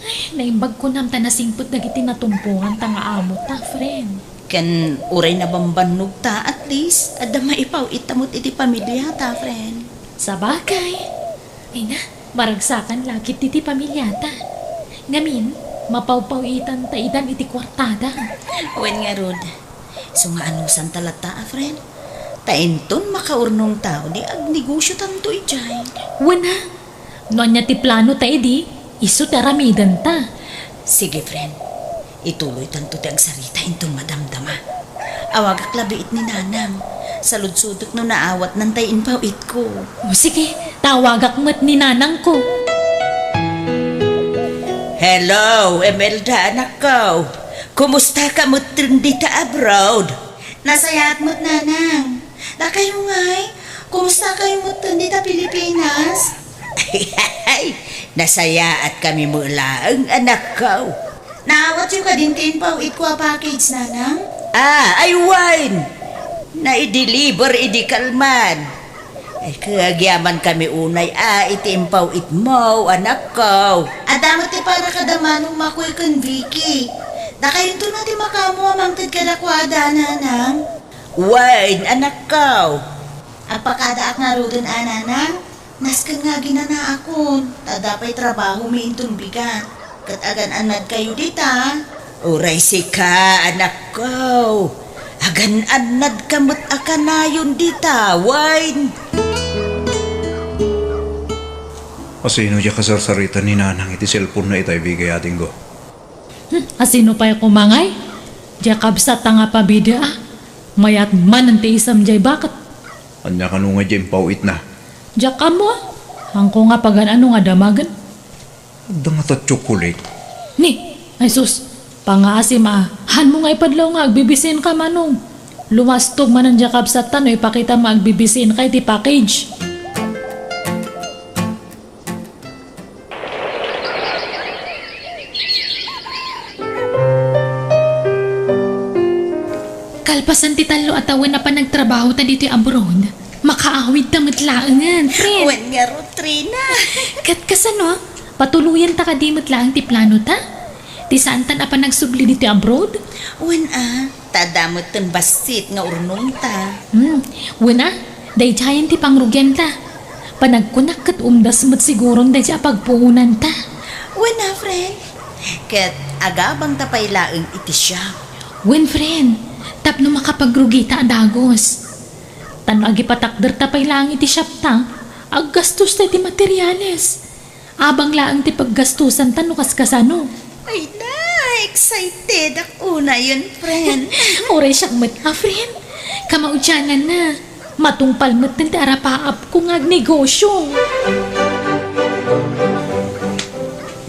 Ay, naimbag kunam ta nasingpet dagiti natumpongan ta nga amota, friend. Ken uray nabambannog ta, at least, adda maipaw-it ta met iti pamiliata, friend. Sabagay. Ay na, maragsakan la ketdi ti pamiliata. Ngamin, mapawpaw-itan ta idan iti kuartada. Wen ngarud, isu nga anusanta latta a friend. Ta inton makaurnongta, di agnegosiotanto idiay. Wen a, no ania ti planota idi, isu ti aramidenta. Sige, friend. Ituloytanto ti agsarita inton madamdama. Awagak labiit ni Nanang. Saludsodek no naawatnan tay impaw-itko. O, sige, ta awagak met ni Nanangko. Hello, Imelda, anakko. Kumustaka metten dita abroad? Nasayaat met, Nanang. Dakayo ngay, kumustakayo metten dita Pilipinas? Ay, nasayaatkami met laeng, anakko. Naawatyo kadin ti impaw-itko a package, Nanang? Ah, ay wen! Naideliver idi kalman. Ay, kagyaman kami unay a iti impaw-itmo, anakko. Adda met ti para kada Manong Makoy ken Vicky. Dakayonto na ti makaammo a mangted kadakuada, Nanang. Wen, anakko. Agpakadaak ngaruden a, Nanang. Nasken nga aginanaakon, ta adda pay trabahomi inton bigat. Ket agan-annadkayo dita. Uray sika, anakko. Agan-annadka met a kanayon dita, wen. Asino diay kasarsarita ni Nanang iti cellphone-na itay, Vicky, adingko? Hmm, asino pay koma ngay? Diay kabsatta nga pabida, a. Mayat manen ti isam diay baket. Ania kano nga diay impaw-itna? Diak ammo, a. Haanko nga pagan-ano nga damagen. Adda ngata chocolate? Ni, ay sus, pangaasim a. Haanmo nga ipadlaw nga agbibisienka, Manong. Lumastog manen diay kabsatta no ipakitam nga agbibisienka iti package. Kalpasan ti tallo a tawen a panagtrabahota ditoy abroad, makaawidta met laengen, friend. Wen ngarud, Trina. Ket kasano? Patuloyanta kadi met laeng ti planota? Ti saantan a panagsubli ditoy abroad? Wen a, ta adda metten bassit nga urnongta. Hmm, wen a, daydiayen ti pangrugianta. Panagkunak ket umdas met siguron daydiay a pagpuonanta. Wen a, friend. Ket agabangta pay laeng iti shop. Wen, friend, tapno makapagrugita a dagus. Ta no agipatakderta pay laeng iti shopta, aggastosta iti materiales. Abang laeng ti paggastusanta no kaskasano. Ay na, excited ak unayen, friend. Uray siak met a, friend. Kamaudiananna, matungpal metten ti arapaapko nga agnegosio.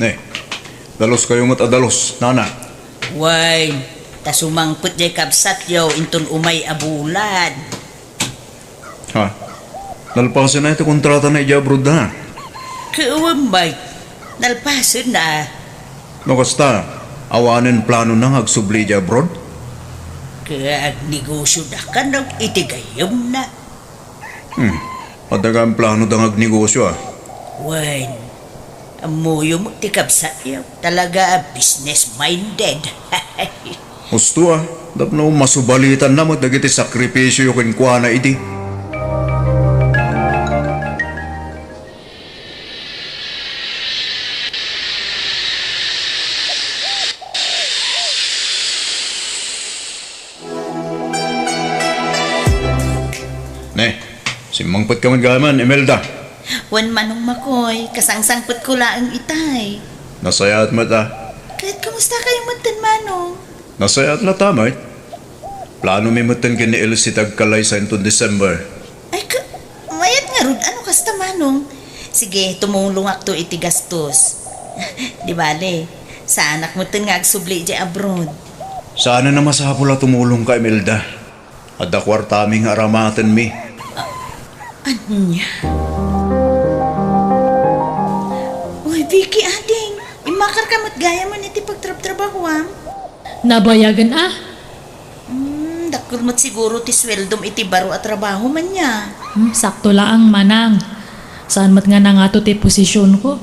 Ne, daluskayo met a dalus, nana. Wen, ta sumangpet diay kabsatyo inton umay a bulan. Ha? Nalpasenna ti kontratana idiay abroad, ha? Ket wen met, nalpasenna. No kasta, awanen planona nga agsubli idiay abroad? Ket agnegosio da kano iti gayyemna. Hmm. Adda gayam planoda nga agnegosio, a. Wen, ammoyo met ti kabsatyo. Talaga a business-minded. Husto, a, tapno masubalitanna met dagiti sakripisioyo kenkuana idi. Ne, simmangpetka met gayam, Imelda. Wen, Manong Makoy, kasangsangpetko laeng itay. Nasayaat met, a. Ket kumustakayo metten, Manong? Nasayaat latta met. Planomi metten ken ni Elsie ti agkalaysa inton December. Ay, ka-, mayat ngarud, a no kasta, Manong? Sige, tumulongakto iti gastos. Di bale, saanak metten nga agsubli idiay abroad. Saanen a masapul a tumulongka, Imelda. Adda kuartami nga aramatenmi. Ania? Uy, Vicky, ading, immakarka met gayamen iti pagtrabtrabahoam? Nabayagen, a. Hmm, dakkel met siguro ti sueldom iti baro a trabahom, ania? Hmm, sakto laeng, Manang. Saan met nga nangato ti posisionko.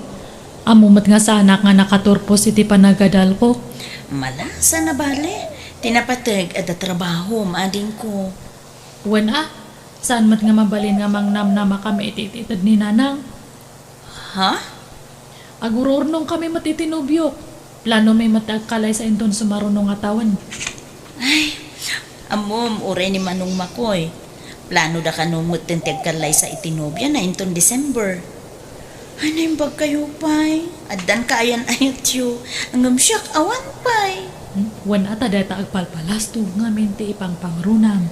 Ammo met nga saanak nga nakaturpos iti panagadalko. Malasa, nabale. Ti napateg, adda trabahom, adingko. Wen a, saan met nga mabalin nga mangnamnamakami iti itited ni Nanang? Ha? Agururnongkami met iti nobiok. Planomi met ti agkalaysa inton sumaruno nga tawen. Ay, ammom, uray ni Manong Makoy. Planoda kano metten ti agkalaysa iti nobiana inton December. Ay, naimbagkayo pay. Addan kaayan-ayatyo. Ngem siak, awan pay. Hmm? Wen a ta dayta agpalpalastog ngamin ti ipangpangrunam.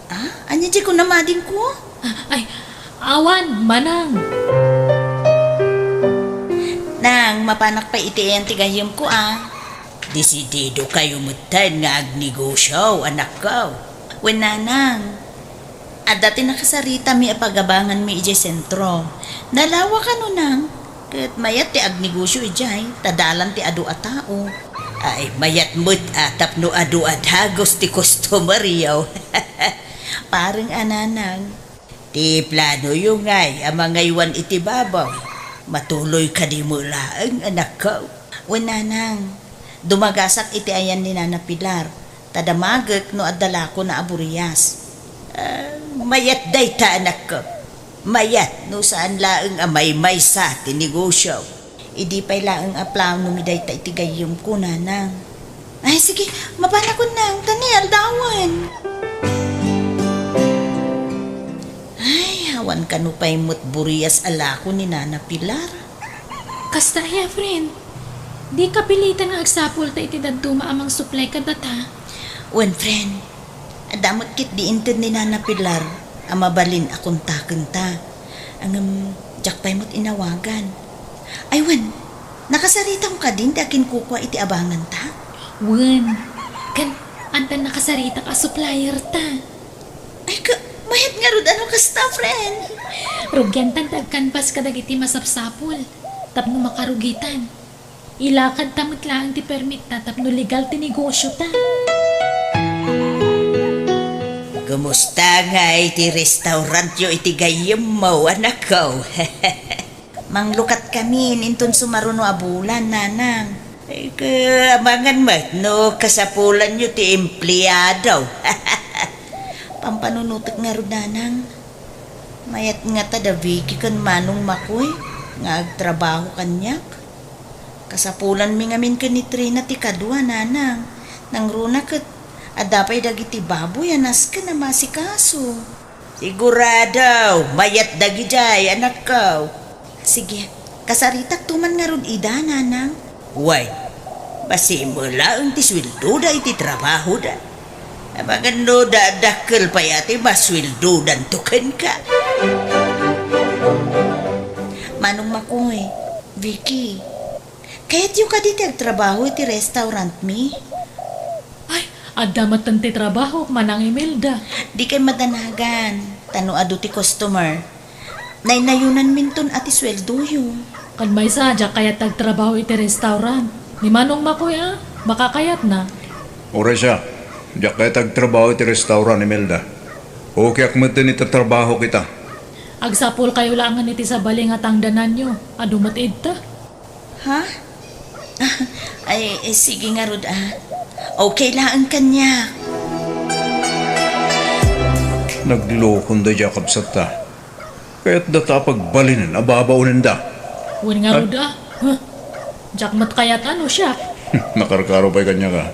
Ah, ania diay kunam, adingko? Ah, ay, awan, Manang. Nang, mapanak pay iti ayan ti gayyemko, a. Desididokayo metten nga agnegosio, anakko. Wen, Nanang, adda ti nakasaritami a pagabanganmi idiay sentro. Nalawa kano, Nang? Ket mayat ti agnegosio idiay, ta dalan ti adu a tao. Ay, mayat met a tapno adu a dagus ti customer-yo. Pareng a, nanang. Ti planoyo ngay a mangaywan iti babaw, matuloy kadi met laeng, anakko? Wen, nanang, dumagasak iti ayan ni Nana Pilar, ta damagek no adda lakona a burias. Ah, mayat dayta, anakko. Mayat no saan laeng a maymaysa ti negosio. Idi pay laeng a planomi dayta iti gayyemko, nanang. Ay, sige, mapanakon, nang, ta ni aldawen. Ay, awan kano pay met burias a lako ni Nana Pilar. Kasta aya, friend. Di kapilitan nga agsapulta iti dadduma a mangsuplay kadata. Wen, friend, adda met ketdi inted ni Nana Pilar a mabalin a kontakenta. Ngem, diak pay met inawagan. Ay, wen, nakasaritam kadin ti akinkukua iti abanganta? Wen, ken adda nakasaritak a supplierta. Ay, ka, mayat ngarud a no kasta, friend. Rugiantan ti agkanpas kadagiti masapsapul tapno makarugitan. Ilakadta met laeng ti permitta tapno legal ti negosyota. Kumusta ngay ti restaurantyo iti gayyemmo, anakko? Manglukatkamin inton sumaruno a bulan, nanang. Ay, ka-, amangan met no kasapulanyo ti empleado. Pampanunotek ngarud, nanang. Mayat ngata da Vicky ken Manong Makoy nga agtrabaho kaniak. Kasapulanmi ngamin ken ni Trina ti kadua, nanang. Nangruna ket adda pay dagiti baboy a nasken a maasikaso. Sigurado, mayat dagidiay, anakko. Sige, kasaritakto man ngarud ida, nanang. Wen, bassit met laeng ti sueldoda iti trabahoda. Amangan no da-, dakkel pay a ti masueldodanto kenka. Manong Makoy, Vicky, kayatyo kadi ti agtrabaho iti restaurantmi? Ay, adda metten ti trabahok, Manang Imelda. Dikay madanagan, ta no adu ti customer, naynayonanminton a ti sueldoyo. Ken maysa, diak kayat ti agtrabaho iti restaurant. Ni Manong Makoy, a, makakayatna. Uray siak, diak kayat ti agtrabaho iti restaurant, Imelda. Okayek metten iti trabahok ita. Agsapulkayo laengen iti sabali nga tangdananyo. Adu met idta. Ha? Ay, eh, sige ngarud, a. Okay laeng kaniak. Naglokon daydiay a kabsatta. Kayatda ta a pagbalinen a babaonenda. Wen ngarud, a. Huh. Diak met kayat a no siak. Nakarkaro pay kaniak, a.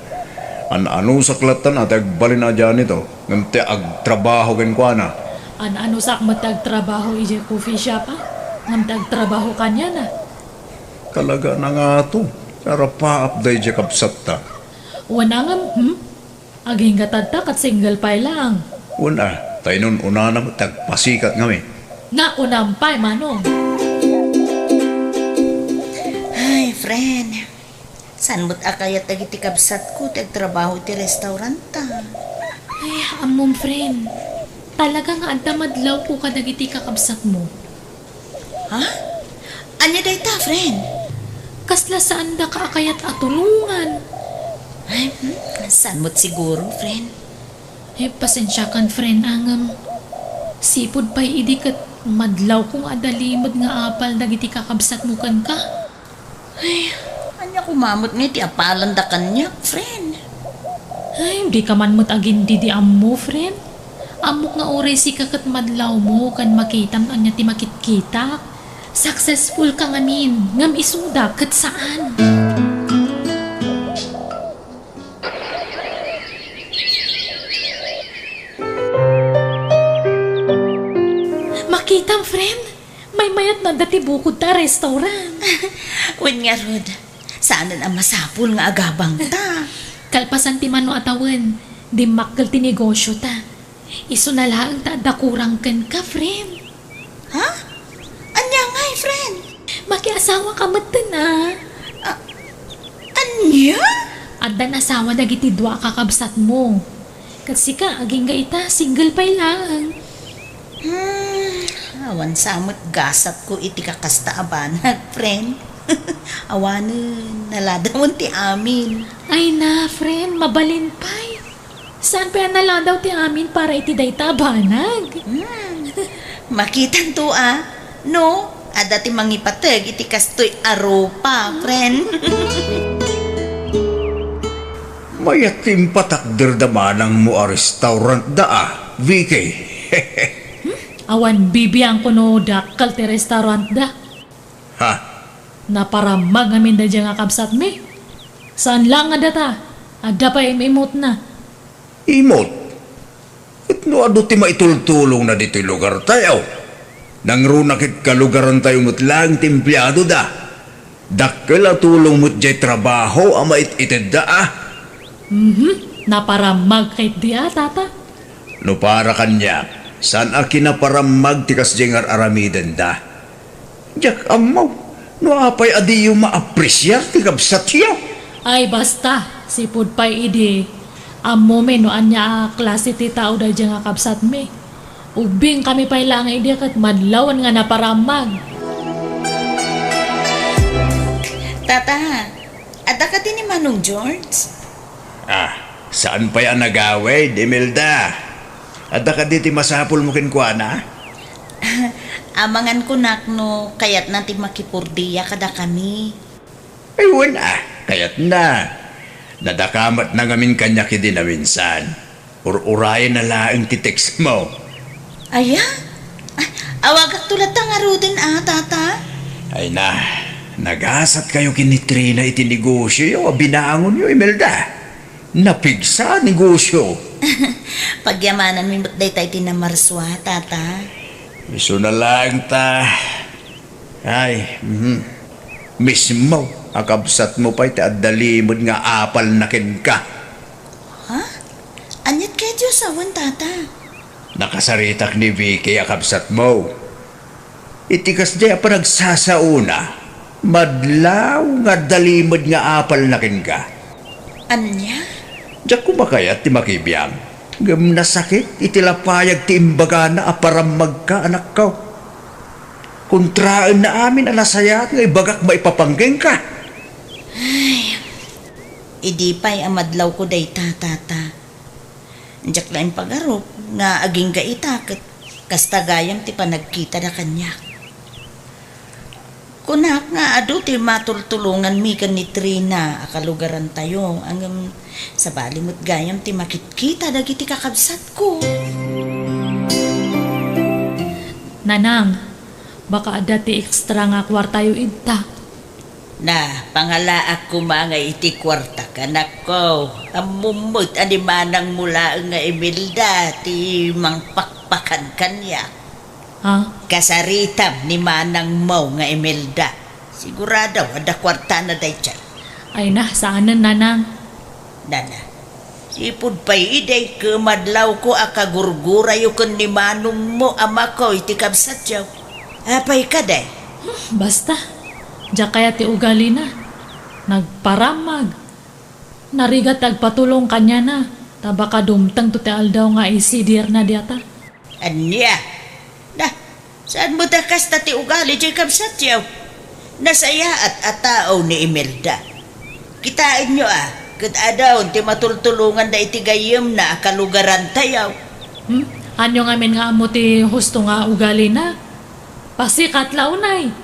An-anusak lattan a ti agbalin a diay nito, ngem ti agtrabaho kenkuana. An-anusak met ti agtrabaho idiay coffee shop, a. Ngem ti agtrabaho kaniana. Talaga a nangato, arapaap daydiay kabsatta. Wen a ngem, hmm? Agingga tatta ket single pay laeng. Wen a, ta inun-unana met ti agpasikat ngamin. Naunam pay, Manong. Ay, friend. Saan met a kayat dagiti kabsatko ti agtrabaho iti restauranta? Ay, ammom, friend. Talaga nga adda madlawko kadagiti kakabsatmo. Ha? Ania dayta, friend? Kasla saandaka a kayat a tulongan. Ay, hmm, saan met siguro, friend? Eh, pasensiakan, friend, a ngem sipud pay idi ket madlawko nga adda limed nga apal dagiti kakabsatmo kenka. Ay, ania koma met nga iti apalanda kaniak, friend? Ay, dika man met agindidi ammo, friend. Ammok nga uray sika ket madlawmo ken makitam ania ti makitkitak. Successful ka ngamin, ngem isuda ket saan. Makitam, friend? Maymayat no adda ti bukodta a restaurant. Wen ngarud, saanen a masapul nga agabangta. Kalpasan ti mano a tawen, dimmakkel ti negosyota. Isuna laeng ta adda kurang kenka, friend. Ha? Ania ngay, friend? Makiasawa ka metten, a. A-, ania? Addan asawa dagiti dua a kakabsatmo. Ket sika, agingga ita, single pay laeng. Hmm, awan sa met gasatko iti kakasta a banag, friend. Awanen, naladawen ti amin. Ay na, friend, mabalin pay. Saan pay a naladaw ti amin para iti dayta a banag? Hmm. Makitanto a, no, adda ti mangipateg iti kastoy a rupa, friend. Mayat ti impatakderda manangmo a restaurantda a, Vicky. Hmm? Awan bibiangko no dakkel ti restaurantda. Ha? Naparammag ngamin daydiay nga kabsatmi. Saan laeng a data, adda pay im-imotna. Imot? Ket no adu ti maitultulongna ditoy lugartayo, nangruna ket kalugarantayo met laeng ti empleadoda. Dakkel a tulong met diay trabaho a mait-itedda a. Mhm, naparammag ketdi a, tata. No para kaniak, saan a kinaparammag ti kasdiay nga ar-aramidenda. Diak ammo no apay a diyo maapresiar ti kabsatyo. Ay, basta, sipud pay idi, ammomi no ania a klase ti tao daydiay nga kabsatmi. Ubbingkami pay laeng idi ket madlawen nga naparammag. Tata, adda kadi ni Manong George? Ah, saan pay a nagawid, Imelda? Adda kadi ti masapulmo kenkuana? Amangan kunak no kayatna ti makipordia kadakami. Ay, wen a, kayatna. Nadakamatna ngamin kaniak idi naminsan. Ur-urayenna laeng ti textmo. Aya? Ah, awagakto latta ngaruden a, tata? Ay na, nagasatkayo ken ni Trina iti negosioyo a binangonyo, Imelda. Napigsa a negosio. Pagyamananmi met dayta iti namarsua, tata. Isuna laeng ta. Ay, mhm. Mismo a kabsatmo pay ti adda limed nga apalna kenka. Ha? Aniat kayatyo a sawen, tata? Nakasaritak ni Vicky a kabsatmo. Iti kasdiay a panagsasaona, madlaw nga adda limed nga apalna kenka. Ania? Diak koma kayat ti makibiag, ngem nasakit iti lapayag ti imbagana a parammagka, anakko. Kontraenna amin a nasayaat nga ibagak maipapanggengka. Ay, idi pay a madlawko dayta, tata. Diak la impagarup nga agingga ita ket kasta gayam ti panagkitada kaniak. Kunak nga adu ti matultulonganmi ken ni Trina a kalugarantayo, ngem sabali met gayam ti makitkita dagiti kakabsatko. Nanang, baka adda ti extra nga kuartayo ita. Na, pangalaak koma nga iti kuartak, anakko. Ammom met a ni manangmo laeng nga Imelda ti mangpakpakan kaniak. Ha? Kasaritam ni manangmo nga Imelda. Sigurado, adda kuartana daydiay. Ay na, saanen, nanang. Nana, sipud pay idi, ket madlawko a kagurgurayo ken ni manongmo a mako iti kabsatyo. Apay kadi? Hmm, basta. Diak kayat ti ugalina. Nagparammag. Narigat ti agpatulong kaniana, ta baka dumtengto ti aldaw nga isidirna diata. Ania? Na, saan met a kasta ti ugali diay kabsatyo? Nasayaat a tao ni Imelda. Kitaenyo a, ket adun ti matultulonganda iti gayyemna a kalugarantayo. Hmm? Ania ngamin nga ammo ti husto nga ugalina? Pasikat la unay.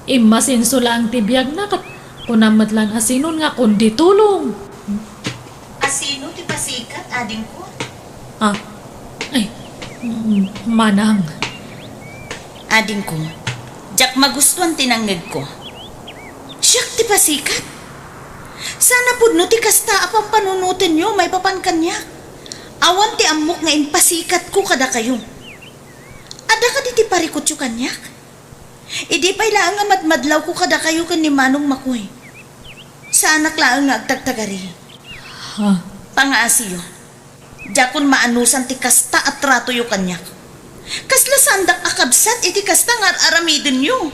Immasinso laeng ti biagna ket kunam met lan a sinon nga kundi tulong. Asino ti pasikat, adingko? Ah, ay, mm, manang. Adingko, diak magustuan ti nangngegko. Siak ti pasikat? Saan a pudno ti kasta a pampanunotenyo maipapan kaniak. Awan ti ammok nga impasikatko kadakayo. Adda kadi ti parikutyo kaniak? Idi pay laeng a madmadlawko kadakayo ken ni Manong Makoy, saanak laeng nga agtagtagari. Ha? Pangaasiyo, diakon maanusan ti kasta a tratoyo kaniak. Kasla saandak a kabsat iti kasta nga ar-aramidenyo.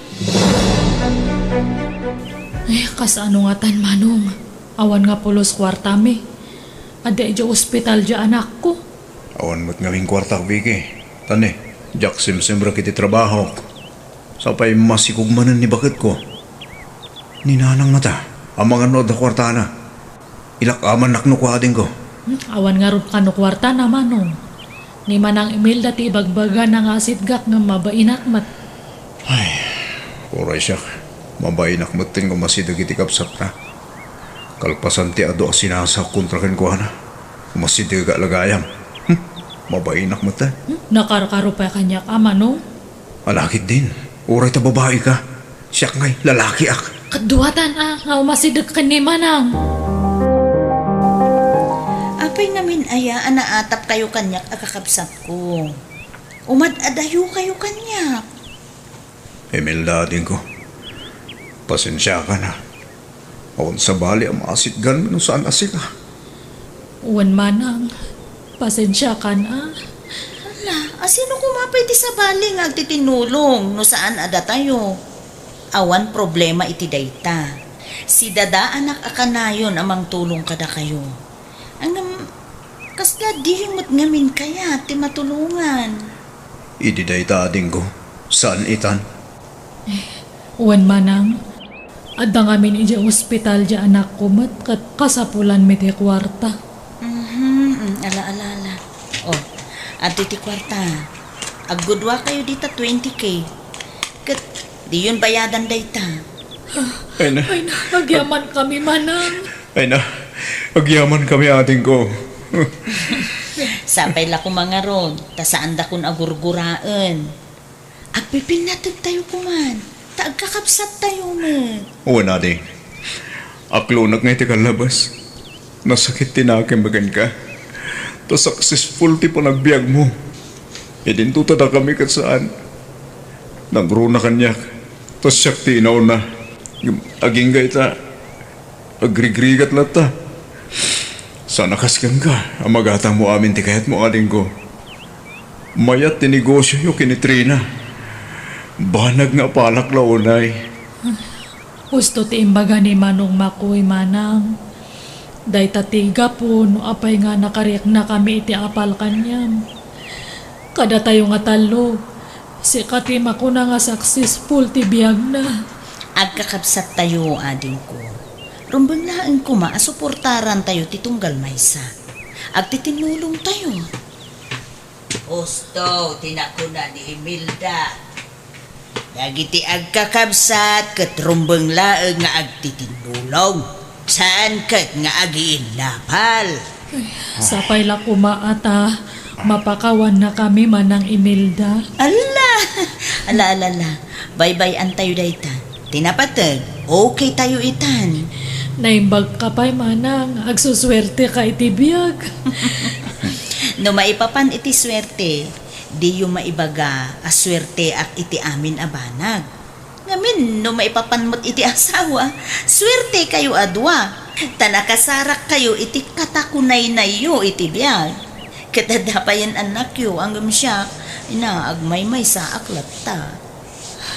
Ay, kasano ngatan, Manong? Awan nga pulos kuartami. Adda idiay ospital diay anakko. Awan met ngamin kuartak, Vicky. Tani, diak simsimrek iti trabahok. Sapay masikog manen ni baketko. Ni Nanang mata, amangan no adda kuartana. Ilak-amannak no kua adingko. Hmm, awan ngarud kano kuartana, Manong. Ni Manang Imelda ti ibagbagana nga asitgak ngem mabainak met. Ay, uray siak, mabainak metten nga umasideg iti kabsatna. Kalpasan ti adu a sinasaok kontra kenkuana, umasidegak la gayam. Hmm, mabainak metten. Hmm, nakarkaro pay kaniak a, Manong. Ala ketdin, uray ta babai ka. Siak ngay, lalakiak. Kaduatan a, nga umasideg ken ni Manang. Apay ngamin aya a naatapkayo kaniak a kakabsatko? Umad-adayokayo kaniak. Imelda, adingko. Pasensiakan a. Awan sabali a maasitgan no saan a sika. Wen, Manang, pasensiakan a. Hala, a sino koma pay ti sabali nga agtitinnulong no saan a datayo? Awan problema iti dayta. Sidadaanak a kanayon a mangtulong kadakayo. Ngem, kasla diyo met ngamin kayat ti matulongan? Idi dayta, adingko, saan itan? Wen, Manang, adda ngamin idiay ospital diay anakko met ket kasapulanmi ti kuarta. Mhm, mm, ala, ala, ala. Oh, adtoy ti kuarta. Agguduakayo dita twenty K. Ket diyon bayadan dayta. Ay na. Ay na, agyamankami, Manang. Ay na, agyamankami, adingko. Sapay la koma ngarud, ta saandakon a gurguraen. Agpipinnategtayo koman, ta agkakabsattayo met. Wen, ading. Aklonak nga iti kallabas. Nasakit ti nakem kenka. Ta successful ti panagbiagmo. Idinto ta dakami ket saan. Nangruna kaniak. Ta siak ti inauna. Agingga ita. Agrigrigat latta. Saan a kas kenka a magatangmo amin ti kayatmo, adingko. Mayat ti negosioyo ken ni Trina. Banag nga apalak la unay. Husto ti imbaga ni Manong Makoy, Manang. Dayta ti gapu no apay nga nakariaknakami iti apal kaniam. Kadatayo nga tallo, sika ti makuna nga successful ti biagna. Agkakabsattayo, adingko. Rumbeng laeng koma a suportarantayo ti tunggal maysa. Agtitinnulongtayo. Husto ti nakuna ni Imelda. Dagiti agkakabsat ket rumbeng laeng nga agtitinnulong, saan ket nga agiinnapal. Ay, sapay la koma a ta mapakawannakami, Manang Imelda. Ala! Ala, ala, ala. Baybay-antayo dayta. Ti napateg, okay tayo itan. Naimbag ka pay, Manang. Agsusuerte ka iti biag. No maipapan iti suerte, diyo maibaga a suerteak iti amin a banag. Ngamin, no maipapan met iti asawa, suerte kayo a dua. Ta nakasarak kayo iti katakunaynayyo iti biag. Ket adda payen annakyo, ngem siak, ina, agmaymaysaak latta.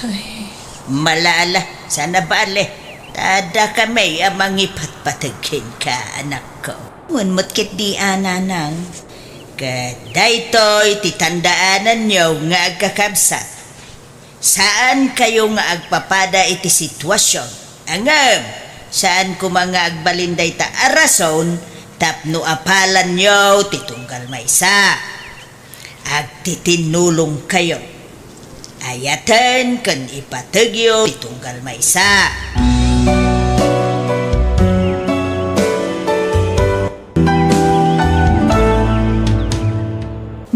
Ay. Malala, sana bale. Ta adda kami a mangipatpateg kenka, anakko. Wen met ketdi a, Nanang. Ket daytoy ti tandaananyo nga agkakabsat. Saan kayo nga agpapada iti situasion. Ngem, saan koma nga agbalin dayta a rason tapno apalanyo ti tunggal maysa. Agtitinnulong kayo. Ayaten ken ipategyo ti tunggal maysa.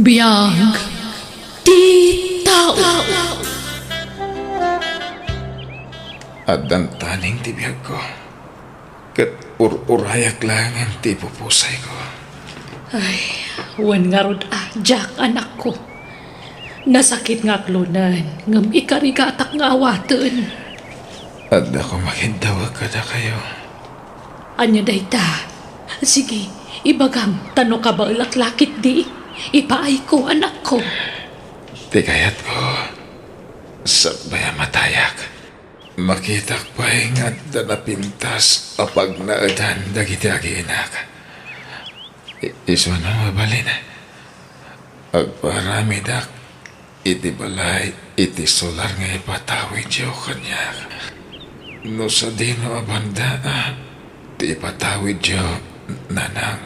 Biag ti tao. Addan taning ti biagko, ket ur-urayak laengen ti ipupusayko. Ay, wen ngarud a, Jack, anakko. Nasakit nga aklonen, ngem ikarigatak nga awaten. Adda koma kiddawek kadakayo. Ania dayta? Sige, ibagam, ta no kabaelak la ketdi, ipaayko, anakko. Ti kayatko, sakbay a matayak, makitak pay nga adda napintas a pagnaedan dagiti agiinak. I-, isuno mabalin, agpaaramidak iti balay iti solar nga ipatawidyo kaniak. No sadino a banda, ah, ti ipatawidyo, nanang?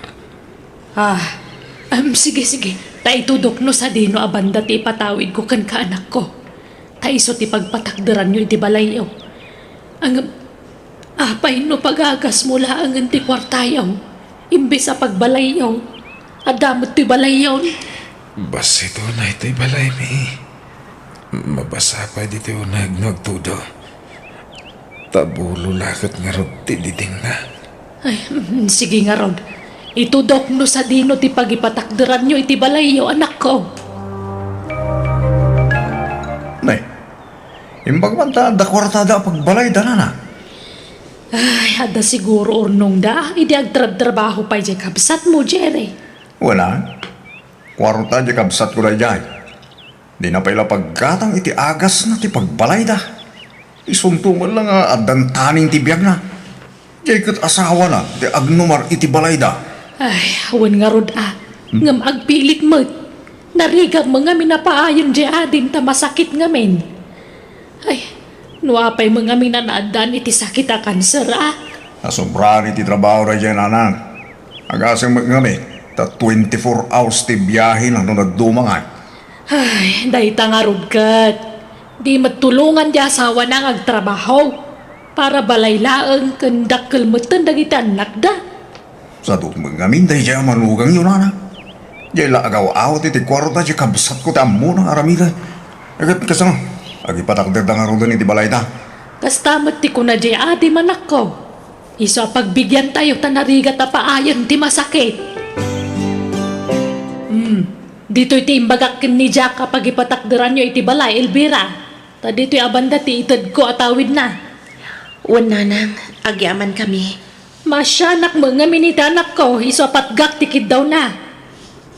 Ah, em, sige, sige. Ta itudok no sadino a banda ti ipatawidko kenka, anakko. Ta isu ti pagpatakderanyo iti balayyo. Ngem, apay no pagagasmo laengen ti kuartayo, imbes a pagbalayyo? Adda met ti balayyon. Bassit unay ti balaymi. Mabasa pay ditoy uneg no agtudo. Ta bulo la ket ngarud ti didingna. Ay, mm, sige ngarud. Itudok no sadino ti pagipatakderanyo iti balayyo, anakko. Ne, imbag man ta adda kuartada a pagbalayda, nana? Ay, adda siguro urnongda idi agtrabtrabaho pay diay kabsatmo, Jerry. Wala. Kuarta diay kabsatko daydiay. Dina pay la paggatang iti agasna ti pagbalayda. Isunto met la nga addan taning ti biagna. Diay ket asawana ti agnumar iti balayda. Ay, wen ngarud a. Hmm? Ngem agpilit met. Narigam met ngamin a paayen diay adim ta masakit ngamin. Ay, no apay met ngamin a naaddaan iti sakit a kanser a? Nasobraan iti trabaho daydiay, nanang. Agasem met ngamin ta twenty-four hours ti biahena no nadduma ngay. Ay, dayta ngarud ket. Di met tulongan ti asawana nga agtrabaho para balay laeng ken dakkel metten dagiti annakda. Sadut met ngamin daydiay a manugangyo, nana. Diay la agaw-awat iti kuarta ti kabsatko ti ammona nga aramiden. Ket kasano, agipatakderda ngaruden iti balayda? Kasta met ti kuna diay adim, anakko. Isu a pagbigiantayo ta narigat a paayen ti masakit. Hmm, ditoy ti imbagak ken ni Jack a pagipatakderanyo iti balay, Elvira. Ta ditoy a banda ti itedko a tawidna. Wen, nanang, agyamankami. Maasianak met ngamin iti anakko, isu a patgak ti kiddawna.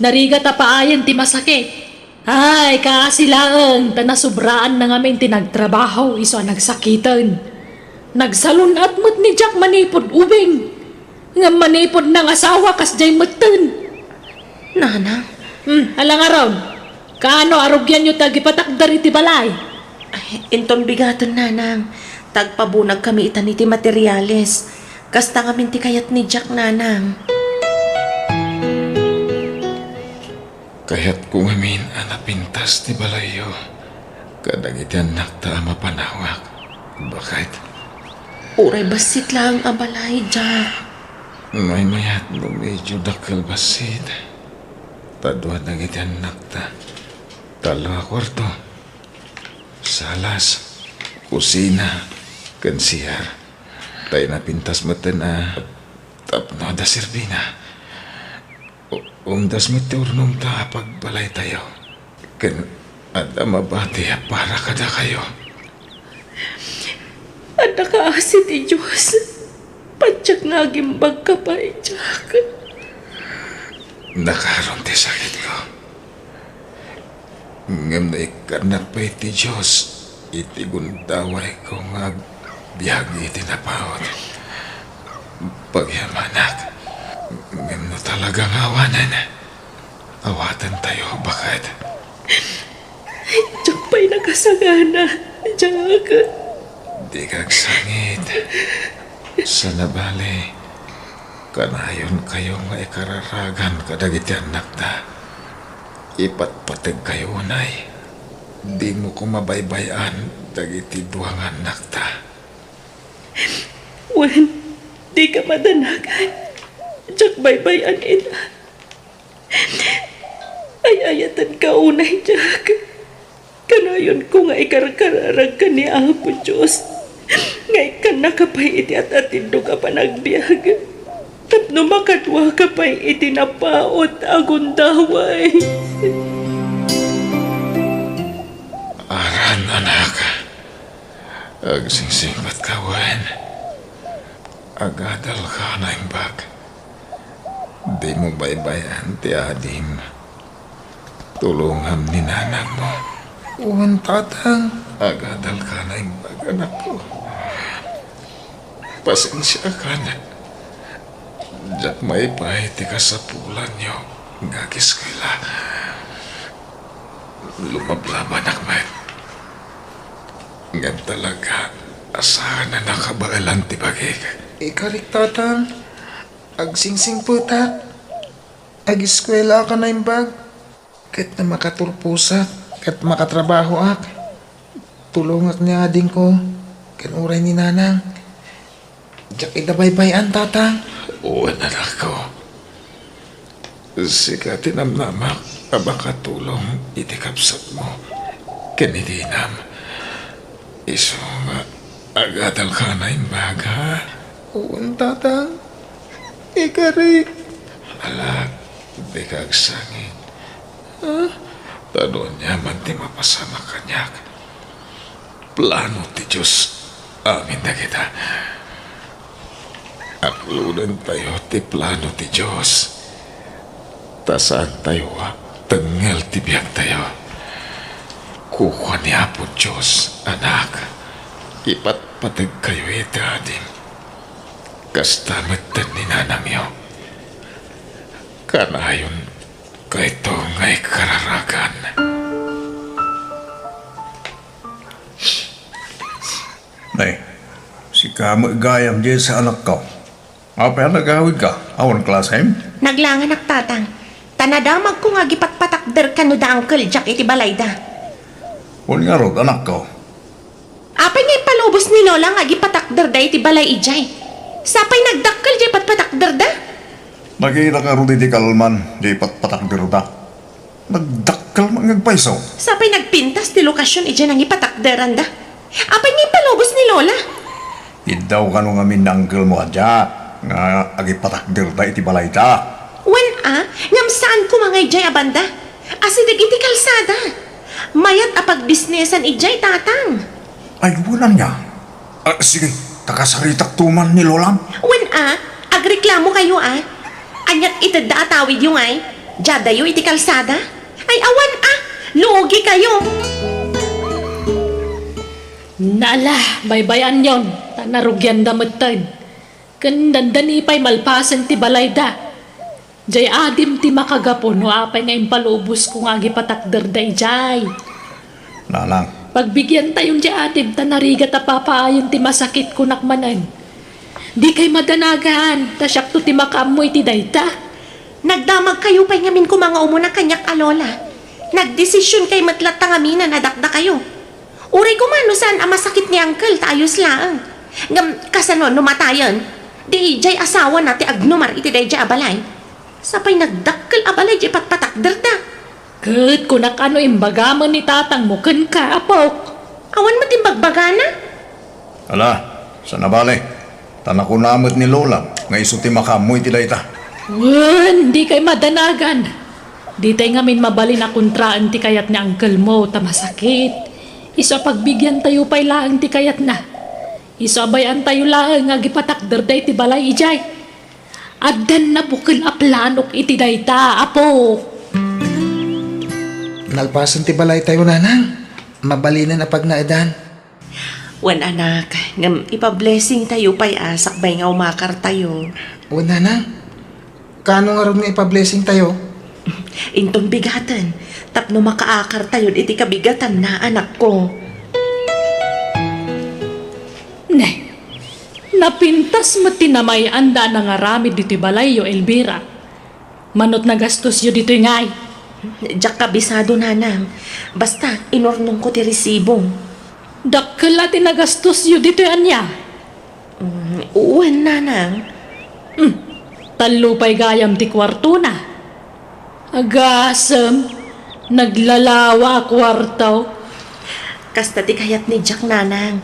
Narigat a paayen ti masakit. Ay, kaasi laeng, ta nasobraanna ngamin ti nagtrabaho isu a nagsakiten. Nagsalun-at met ni Jack manipud ubing. Ngem manipud nangasawa, kasdiay metten. Nanang? Hmm, ala ngarud. Kaano a rugianyo ti agipatakder iti balay? Ay, inton bigaten, nanang. Ta agpabunagkami itan iti materiales. Kasta ngamin ti kayat ni Jack, nanang. Kayatko ngamin a napintas ti balayyo kadagiti annakta a mapanawak. Baket? Uray bassit laeng a balay, Jack. Maymayat no medyo dakkel bassit. Ta dua dagiti annakta. Tallo a kuarto. Salas, kusina, ken C R. Tay napintas metten a tapno adda serbina. U-, umdas met ti urnongta a pagbalaytayo. Ken adda mabati a para kadakayo. Adda kaasi ti Dios. Patiek nga agimbagka pay, Jack. Nakaron ti sakitko. Ngem naikkannak pay ti Dios iti gundawayko nga agbiag iti napaut. Pagyamanak, ngem no talaga nga awanen, awatentayo, baket. Diak pay nakasagana, Jack. Dika agsangit. Sana bale, kanayonkayo nga ikararagan kadagiti annakta. Ipatpategkayo unay. Dimo koma baybay-an dagiti dua nga annakta. Wen, dika madanagan. Diak baybay-an ita. Ay-ayatenka unay, Jack. Kanayonko nga ikarkararagka ni Apo Dios nga ikkannaka pay iti at-atindog a panagbiag tapno makaduaka pay iti napaut a gundaway. Aran, anak, agsingsibatka wen, agadalka naimbag. Dimo baybay-an ti adim. Tulongam ni nanangmo. Wen, tatang. Agadalka naimbag, anakko. Pasensiakan. Diak maipay ti kasapulanyo nga ageskuela. Lumablabanak met. Ngem talaga Saan a nakabaelan ti bagik? Ikarik, Tatang. Agsingsingpetak. Ageskuelaak a naimbag. Ket no makaturposak ket makatrabahoak, tulongak ni adingko ken uray ni nanang. Diak ida baybay-an, Tatang. Wen, anakko. Sika ti namnamak a makatulong iti kabsatmo ken iti inam. Isu nga agadalka a naimbag, ha? Wen, Tatang. Ikarik. Ala, dika agsangit. Ha? Ta no ania man ti mapasamak kaniak, plano ti Dios amin dagita. Aklodentayo ti plano ti Dios, ta saantayo a tengngel ti biagtayo. Kukua ni Apo Dios, anak, ipatpategkayo iti adim. Kasta metten ni nanangyo. Kanayon kayto nga ikararagan. Nay, sika met gayam, Jess, anakko. Apay a nagawidka? Awan klasem? Naglanganak, Tatang. Ta nadamagko nga agipatpatakder kano da Uncle Jack iti balayda. Wen ngarud, anakko. Apay nga impalubos ni Lola nga agipatakderda iti balay idiay? Sapay nagdakkel diay patpatakderda? Nakita ngarud iti kalman diay patpatakderda. Nagdakkel man nga agpayso. Sapay nagpintas ti lokasion idiay nangipatakderanda. Apay nga impalubos ni Lola? Iddaw kano ngamin ni uncle mo a Jack nga agipatakderda iti balayda. Wen a, ngem saan koma nga idiay a banda? Asideg iti kalsada. Mayat a pagbisnesan idiay, Tatang. Ay, wen ania? Ah, sige, ta kasaritakto man ni Lolam. Wen a, agreklamokayo a. Aniat itedda a tawidyo ngay? Diadayo iti kalsada? Ay, awan a, lugikayo. Nala, baybay-anyon, ta narugianda metten. Ken dandani pay malpasen ti balayda. Jay adim ti makagapu no apay nga impalubos ko nga agipatakderda idiay. Nanang. Pagbigiantayon jay adim ta narigat a papaayen ti masakit kunak manen. Dikay madanagan, ta siakto ti makaammo iti dayta. Nagdamagkayo pay ngamin koma nga umuna kaniak a lola. Nagdesisionkay met latta ngamin a nadakdakayo. Uray koma no saan a masakit ni uncle ta ayos laeng. Ngem kasano no matayen? Di idiay asawana ti agnumar iti daydiay a balay. Sapay nagdakkel a balay diay patpatakderda. Ket kunak a no imbagamen ni tatangmo kenka, apok. Awan met imbagbagana? Ala, saan a bale. Ta nakuna met ni Lola nga isu ti makaammo iti dayta. Wen, dikay madanagan. Ditay ngamin mabalin a kontraen ti kayat ni uncle mo ta masakit. Isu a pagbigiantayo pay laeng ti kayatna. Isu a bay-antayo laeng nga agipatakderda iti balay idiay. Addan nabukel a planok iti dayta, apo. Nalpasen ti balaytayo, nanang. Mabalinen a pagnaedan. Wen, anak, ngem ipa-blessingtayo pay a sakbay nga umakartayo. Wen, nanang. Kaano ngarud nga ipa-blessingtayo? Inton bigaten, tapno makaakartayod iti kabigatanna, anakko. Ne, napintas met ti namay-anda a nangaramid ditoy balayyo, Elvira. Manot nagastosyo ditoy ngay? Diak kabisado, nanang. Basta, inurnongko ti resibo. Dakkel a ti nagastosyo ditoy ania? Mm, wen, nanang. Hmm, tallo pay gayam ti kuartona. Agasem, naglalawa a kuarto. Kasta ti kayat ni Jack, nanang.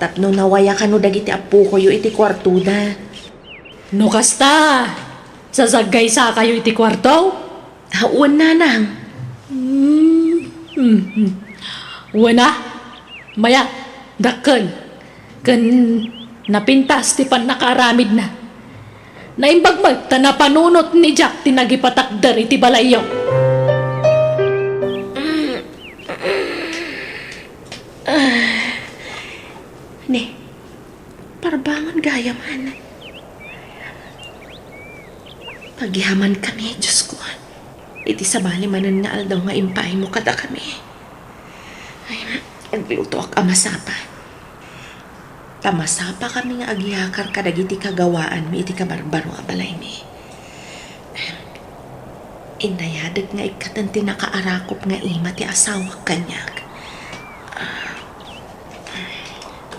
Tapno nawaya kano dagiti appokoyo iti kuartoda. No kasta, sasaggaysakayo iti kuarto? Ah, wen, nanang. Hmm, hmm, hmm. Wen a, mayat, dakkel. Ken napintas ti pannakaaramidna. Naimbag met ta napanunot ni Jack ti nagipatakder iti balayyo. Ni, parbangon gayam, anak. Pagyamankami, Diosko, iti sabali manen nga aldaw nga impaaymo kadakami. Ay, aglutoak a masapa. Ta masapakami nga agyakar kadagiti kagawaanmi iti kabarbaro a balaymi. Innayadek nga ikkaten ti nakaarakup nga ima ti asawak kaniak. Ah,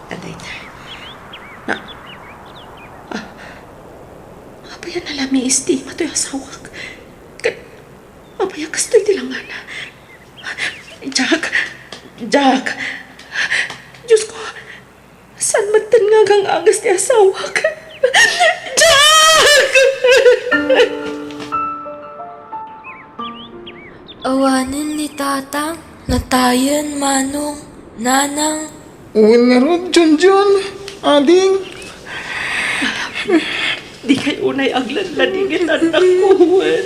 adayta. Na, ah, apay a nalamiis ti ima toy asawak? Ket apay a kastoy ti langana? Jack! Jack! Diyos ko, saan metten nga agang-agas ti asawak? Jack! Awanen ni Tatang, natayen, Manong, Nanang. Wen ngarud, Junjun, ading. Dikay unay agladladingit, annakko, wen.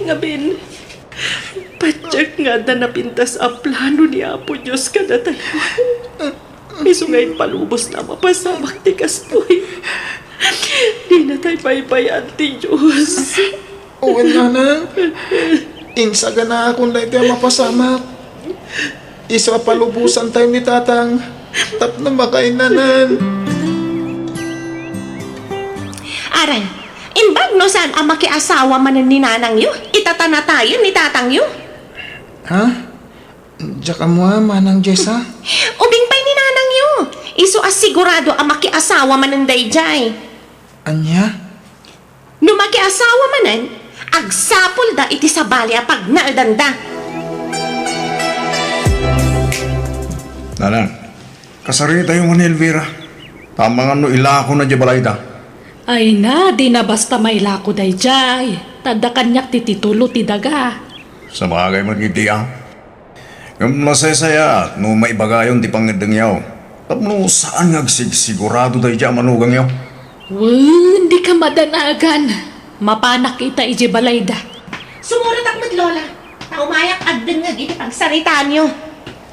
Ngamin, patiek nga adda napintas a plano ni Apo Dios kadatayo. Isu nga impalubosna a mapasamak ti kastoy. Dinatay baybay-an ti Dios. Wen, Nanang, insaganaakon daytoy a mapasamak. Isu a palubosantayo ni Tatang tapno makainanan. Aray, imbag no saan a makiasawa manen ni nanangyo, itatanatayen ni tatangyo. Ha? Diak ammo a, Manang Jessa? Ubing pay ni nanangyo. Isu a sigurado a makiasawa manen daydiay. Ania? No makiasawa manen, agsapulda iti sabali a pagnaedanda. Nanang, kasaritayo man ni Elvira. Amangan no ilakona diay balayda. Ay na, dina basta mailako daydiay. Ta adda kaniak ti titulo ti daga. Sabagay man iti a. Ngem nasaysayaat no maibagayon ti pangngeddengyo tapno saan nga agsigsigurado daydiay a manugangyo. Wen, dika madanagan. Mapanak ita idiay balayda. Sumurotak met, Lola, ta umayak agdengngeg iti pagsaritaanyo.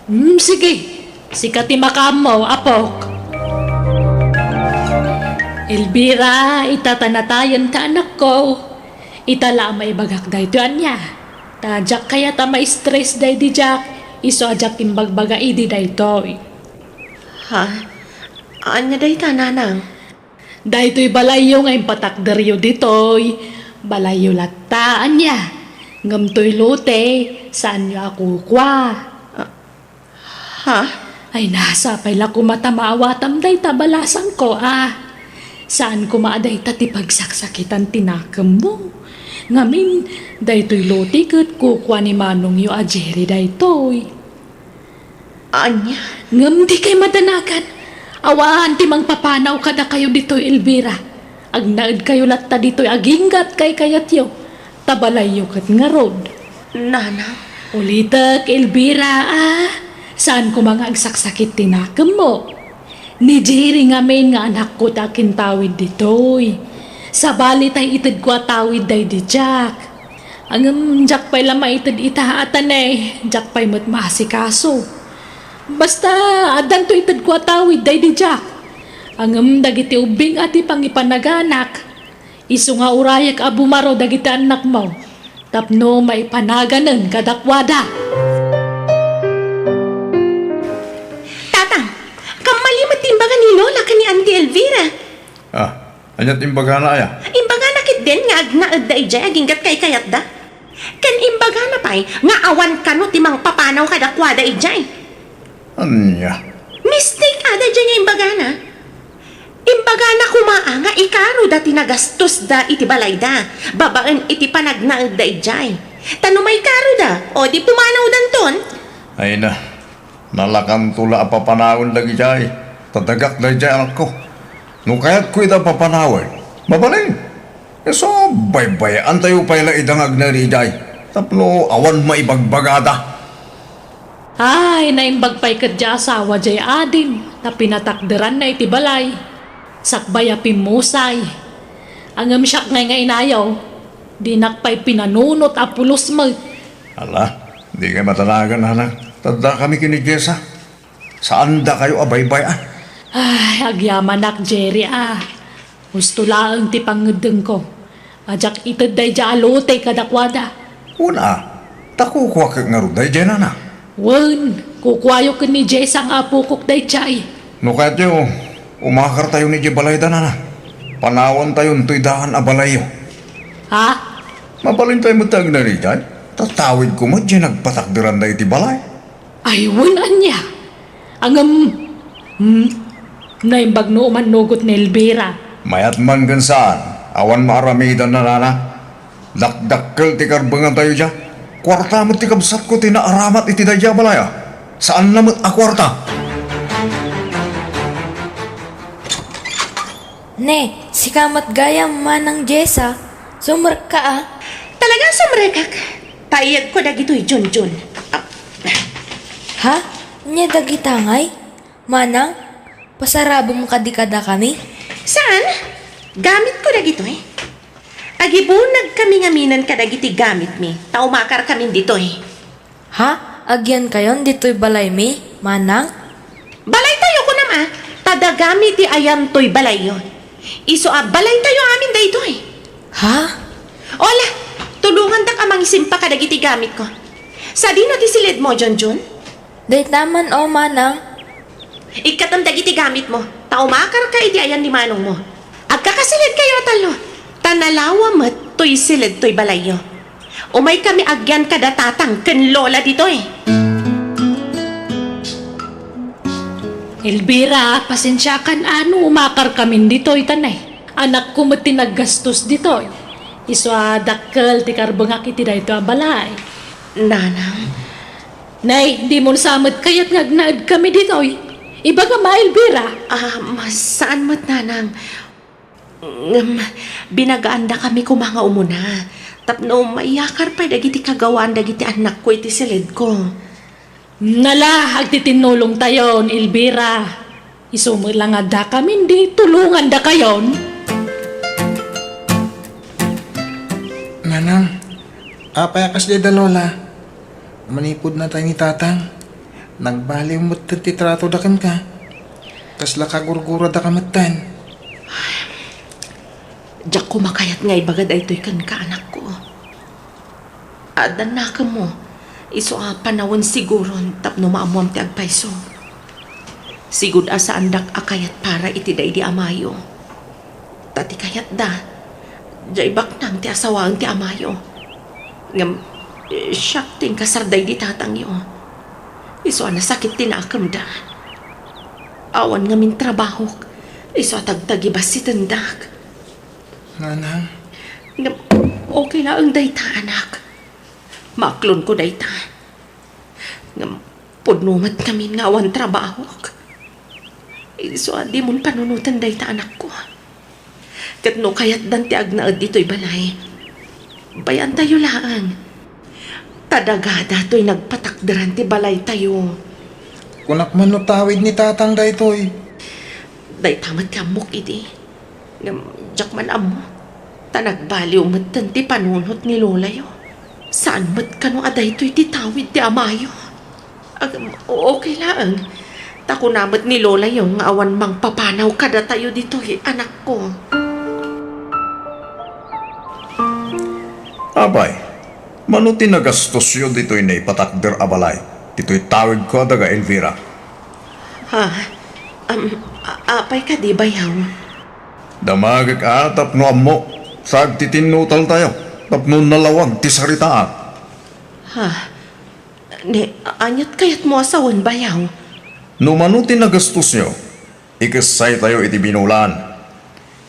Hmm, sige. Sika ti makaammo, apok. Elvira, itatanatayen ta, anakko. Ita la a maibagak daytoy ania. Ta diak kayat a ma-stress daydi Jack, isu a diak imbagbaga idi daytoy. Ha? Ania dayta, Nanang? Daytoy balayyo nga impatakderyo ditoy, balayyo latta, ania? Ngem toy lote, saanyo a kukua. Ah, Ha? Ay, nasa pay la koma ta maawatam dayta balasangko, a. Saan koma a dayta ti pagsaksakitan ti nakemmo. Ngamin, daytoy lote ket kukua ni manongyo a Jerry daytoy. Ania? Ngem dikay madanagan. Awan ti mangpapanaw kadakayo ditoy, Elvira. Agnaedkayo latta ditoy agingga ti kaykayatyo, ta balayyo ket ngarud. Nana? Ulitek, Elvira, a, saan koma nga agsaksakit ti nakemmo. Ni Jerry ngamin nga anakko ti akintawid ditoy. Sabali tay itedko a tawid daydi Jack. Ngem diak pay la maited ita a tanay, diak pay met maasikaso. Basta, addanto itedko a tawid daydi Jack. Ngem dagiti ubbing a ti pangipanaganak, isu nga urayek a bumaro dagiti annakmo tapno maipanaganen kadakuada. Tatang, kammali met ti imbaga ni Lola ken ni Auntie Elvira. Ah, ania ti imbagana aya? Imbagana ketdin nga agnaedda idiay agingga ti kaykayatda. Ken imbagana pay nga awan kano ti mangpapanaw kadakuada idiay. Ania? Mistake ada idiay nga imbagana. Imbagana koma a nga ikaroda ti nagastosda iti balayda babaen iti panagnaedda idiay. Ta no maikaroda, o di pumanawdanton. Ay na, nalakanto la a papanawen dagidiay, ta dagak daydiay anakko. No kayatko ida papanawen, mabalin. Isu, baybay-antayo pay la ida nga agnaed idiay, tapno awan maibagbagada. Ay, naimbag pay ket diay asawa diay adim, ta pinatakderanna iti balay. Sakbay a pimmusay. Ngem siak ngay nga inayo, dinak pay pinanunot a pulos met. Ala, dikay madanagan, nanang. Tadda kami ken ni Jessa. Saandakayo a baybay-an. Ay, agyamanak, Jerry, a. Husto laeng ti pangngeddengko. A diak ited daydiay a lote kadakuada. Wen a, ta kukua ket ngarud daydiay, nanang. Wen, kukuayo ken ni Jessa nga apokok daydiay. No kayatyo, umakartayon idiay balayda, nana. Panawantayon toy daan a balayyo. Ha? Mabalintayo met ti agna idiay. Tatawidko met diay nagpatakderanda iti balay. Ay, wen ania? Ngem, hmm, naimbag no umannugot ni Elvira. Mayat man ken saan, awan maaramidanna, nana. Dakdakkel ti karbengatayo dia. Kuarta met ti kabsatko ti naaramat iti daydiay a balay, a. Saanna met a kuarta. Ne, sika met gayam, Manang Jessa. Sumrekka, a. Talaga sumrekak. Paiyagko dagitoy, Junjun. Ah. Ha? Ania dagita ngay? Manang, pasarabem kadi kadakami? Saan? Gamitko dagitoy. Agibunagkami ngamin kadagiti gamitmi, ta umakarkamin ditoy. Ha? Agyankayon ditoy balaymi, Manang? Balaytayo, kunam, a, ta dagami ti ayan toy balayyo. Isu a balaytayo amin daytoy. Ha? Ola, tulongandak a mangisimpa kadagiti gamitko. Sadino ti siledmo, Junjun? Dayta man, o Manang. Ikkatem dagiti gamitmo, ta umakarka iti ayan ni manongmo. Agkakasilidkayo a tallo, ta nalawa met toy siled toy balayyo. Umaykami agyan kada tatang ken lola ditoy. Elvira, pasensiakan a no umakarkamin ditoy, ta ne, anakko met ti naggastos ditoy. Isu a dakkel ti karbengak iti daytoy a balay. Nanang. Nay, dimon sa met kayat nga agnaedkami ditoy. Ibagam a, Elvira. Ah, ma-, saan met, Nanang. Ngem, binagaandakami koma nga umuna. Tapno maiyakar pay dagiti kagawaan dagiti annakko iti siledko. Nala, agtitinnulongtayon, Elvira. Isu met la nga addakamin idi tulongandakayon. Nanang, apay a kasdi da Lola? Manipud natay ni Tatang, nagbaliw metten ti tratoda kenka. Kasla kagurguradaka metten. Diak koma kayat nga ibaga daytoy kenka, anakko. Adda nakemmo, isu a panawen siguron tapno maammoam ti agpayso. Sigud a saandak a kayat para iti daydi amayo. Ta ti kayatda, diay baknang ti asawaen ti amayo. Ngem, eh, siak ti inkasar daydi tatangyo. Isu a nasakit ti nakemda. Awan ngamin trabahok, isu a tagtagibassitendak. Nanang. Ngem, okay laeng dayta, anak. Maaklonko dayta. Ngem, pudno met ngamin nga awan trabahok. Isu a dimon panunoten dayta, anakko. Ket no kayatdan ti agnaed ditoy balay, bay-antayo laeng. Ta dagada toy nagpatakderan ti balaytayo. Kunak man no tawid ni Tatang daytoy. Dayta met ti ammok idi. Ngem diak man ammo, ta nagbaliw metten ti panunot ni lolayo. Saan met kano a daytoy ti tawid ti amayo. Agam, o-, okay laeng. Ta kuna met ni lolayo nga awan mangpapanaw kadatayo ditoy, anakko. Apay, mano ti nagastosyo ditoy naipatakder a balay, ditoy tawidko a daga Elvira? Ha? Am, a-, apay kadi, bayaw? Damagek a tapno ammok, sa agtitinnutaltayo, tapno nalawag ti saritaak. Ha? Ne, aniat kayatmo a sawen, bayaw? No mano ti nagastosyo, ikessaytayo iti binulan.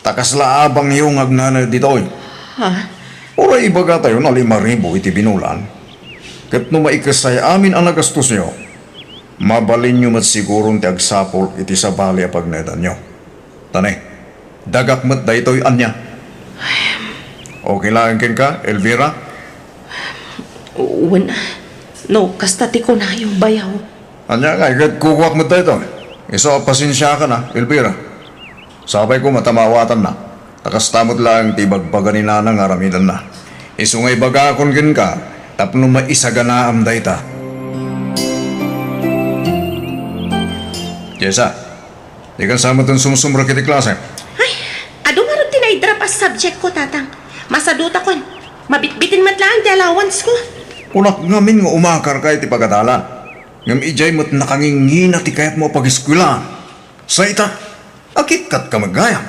Ta kasla abangyo nga agnanaed ditoy. Ha? Uray ibagatayo a lima ribu iti binulan. Ket no maikessay amin a nagastosyo, mabalinyo met siguron ti agsapul iti sabali a pagnaedanyo. Ta ne, dagak met daytoy, ania? Okay laeng kenka, Elvira? Wen, no kasta ti kunayo, bayaw. Ania ngay ket kukuak met daytoy? Isu a pasensiakan a, Elvira. Sapay koma ta maawatanna. Ta kasta met laeng ti ibagbaga ni Nana nga aramidenna. Isu nga ibagakon kenka tapno maisaganaam dayta. Jessa, dikan sa metten sumsumrek iti klase. Ay, adu ngarud ti naidrop a subjectko, Tatang. Masadutakon. Mabitbitin met laeng ti allowance ko. Kunak ngamin nga umakarka iti pagadalan. Ngem idiay met nakangingina ti kayatmo a pageskuelaan. Sa ita, agkitkatka met gayam.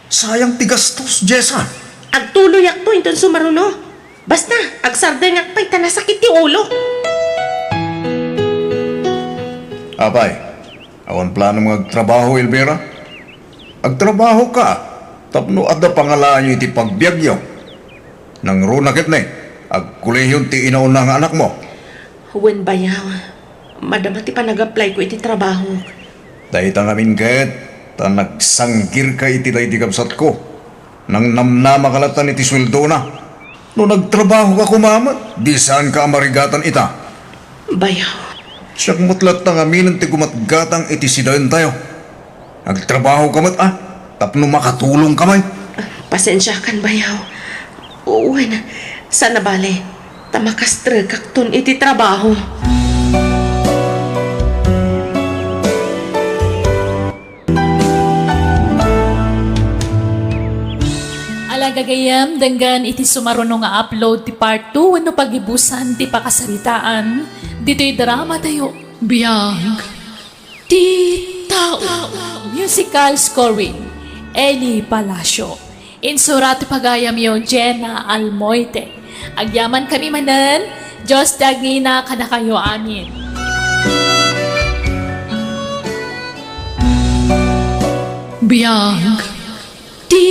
Sayang ti gastos, Jessa. Agtuloyakto inton sumaruno. Basta, agsardengak pay ta nasakit ti ulo. Apay, awan planom nga agtrabaho, Elvira? Agtrabahoka tapno adda pangalaanyo iti pagbiagyo. Nangruna ketdi, agkolehion ti inauna nga anakmo. Wen, bayaw. Madama ti panag-applyko iti trabahok. Dayta ngamin ket, ta nagsanggirka iti daydi kabsatko. Nangnamnamaka latta iti sueldona. No nagtrabahoka koma met, di saanka a marigatan ita. Bayaw. Siak met latta ngaminen ti gumatgatang iti sidaentayo. Agtrabahoka met a, tapno makatulongka met. Pasensiakan, bayaw. Wen, saan a bale, ta makastrekakton iti trabaho. Ala gagayem, denggen iti sumaruno nga upload ti part two wenno pagibusan ti pakasaritaan ditoy drama tayo. Biag ti tao. Musical scoring, Eli Palacio. Insurat ti pagayamyo, Jenna Almoite. Agyaman kami manen, Dios ti agngina kadakayo amin. Biag ti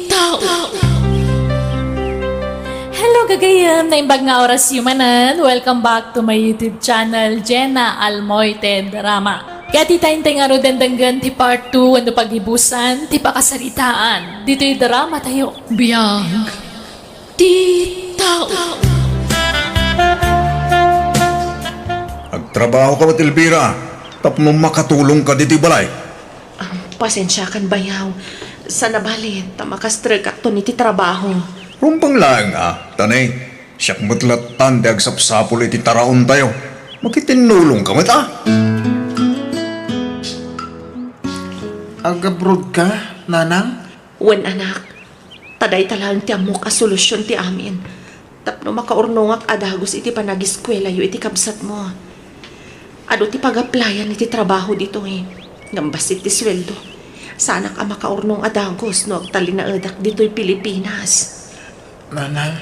tao. Hello, gagayem! Naimbag nga orasyo manen. Welcome back to my YouTube channel, Jenna Almoite Drama. Ket ita intay ngaruden denggen ti part two wenno pagibusan ti pakasaritaan ditoy drama tayo. Biag ti tao. Agtrabahoka met, Elvira, tapno makatulongka ditoy balay. Ah, pasensiakan, bayaw. Saan a bale, ta makastrekakton iti trabaho. Rumbeng laeng a, ta ne, siak met lattan ti agsapsapul iti taraontayo. Makitinnulongka met a. Agabroadka, nanang? Wen, anak. Ta dayta laeng ti ammok a solusion ti amin. Tapno makaurnongak a dagus iti panagiskuelayo iti kabsatmo. Adu ti pag-applyan iti trabaho ditoy, ngem bassit ti sueldo. Saanak a makaurnong a dagus no agtalinaedak ditoy Pilipinas. Nanang.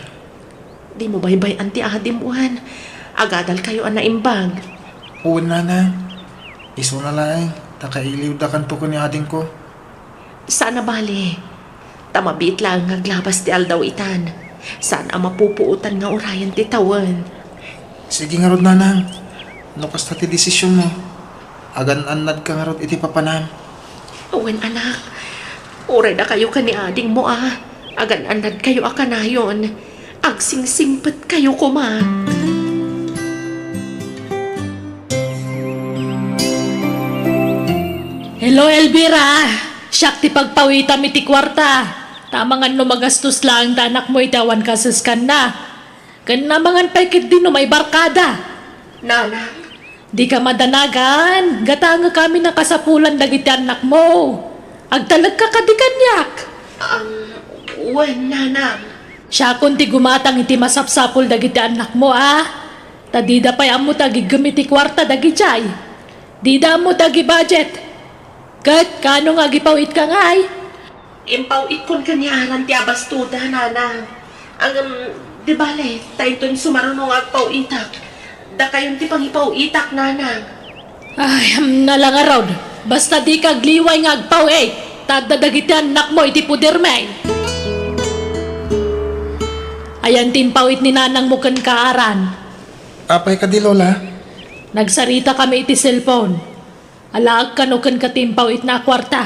Dimo baybay-an ti adim, Juan. Agadalkayo a naimbag. Wen, nanang. Isuna laeng, ta kailiwdakanto ken ni adingko. Saan a bale. Ta mabiit laeng nga aglabas ti aldaw itan. Saan a mapupuotan nga urayen ti tawen. Sige ngarud, nanang. No kasta ti desisionmo, agan-annadka ngarud iti papanam. Wen, anak. Uray dakayo ken ni adingmo a agan-annadkayo a kanayon. Agsingsingpetkayo koma. Hello, Elvira. Siak ti pagpawitam iti kuarta. Ta amangan no magastos laeng ti anakmo iti awan kaseskanna. Ken amangan pay ketdi no maibarkada. Nanang. Dika madanagan, gatangek amin a kasapulan dagiti annakmo. Agtalekka kadi kaniak. Um, wen, nanang. Siakon ti gumatang iti masapsapul dagiti annakmo a. Ta dida pay ammo ti agiggem iti kuarta dagidiay. Dida ammo ti agibudget. Ket kaano nga agipaw-itka ngay? Impaw-itkon ken ni Aran ti abastoda, nanang. Ngem, di bale, ta inton sumaruno nga agpaw-itak, dakayon ti pangipaw-itak, nanang. Ay, amna la ngarud. Basta dika agliway nga agpaw-it, ta adda dagiti annakmo iti pudermi. Ayan ti impaw-it ni nanangmo kenka, Aran. Apay kadi, Lola? Nagsaritakami iti cellphone. Alaek kano kenka ti impaw-itna a kuarta.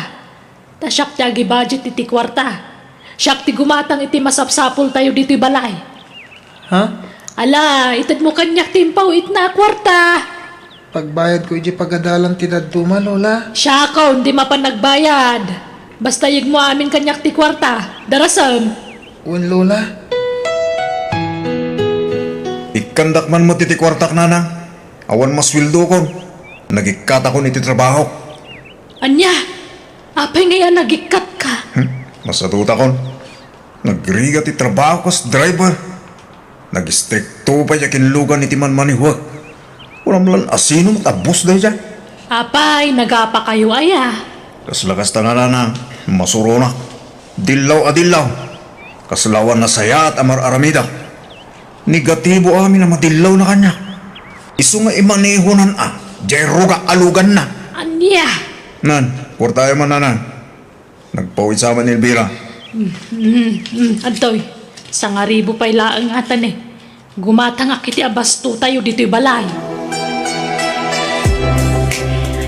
Ta siak ti agibudget iti kuarta. Siak ti gumatang iti masapsapultayo ditoy balay. Ha? Ala, itedmo kaniak ti impaw-itna a kuarta. Pagbayadko idiay pagadalan ti dadduma, Lola. Siakon ti mapan nagbayad. Basta yegmo amin kaniak ti kuarta. Darasem. Wen, Lola. Ikkandak man met iti kuartak, nanang. Awan masueldokon. Nagikkatakon iti trabahok. Ania? Apay ngay a nagikkatka? Hmm, masatutakon. Nagrigat ti trabaho kas driver. Nagistrikto pay a kinlugan iti manmanihwek. Kunam lan asino met a boss daydiay? Apay, nagapakayo aya? Kasla kasta, nanang, masuronak. Dillaw a dillaw. Kasla awan nasayaat a mar-aramida. Negatibo amin a madillawna kaniak. Isu nga imanehonan a, diay rugak a luganna. Ania? Nan, kuartayo man, nanang. Nagpawis man ni Elvira. Mm, mm, mm, adtoy. Sangaribu pay laeng ngatan eh. Gumatangak iti abastotayo ditoy balay.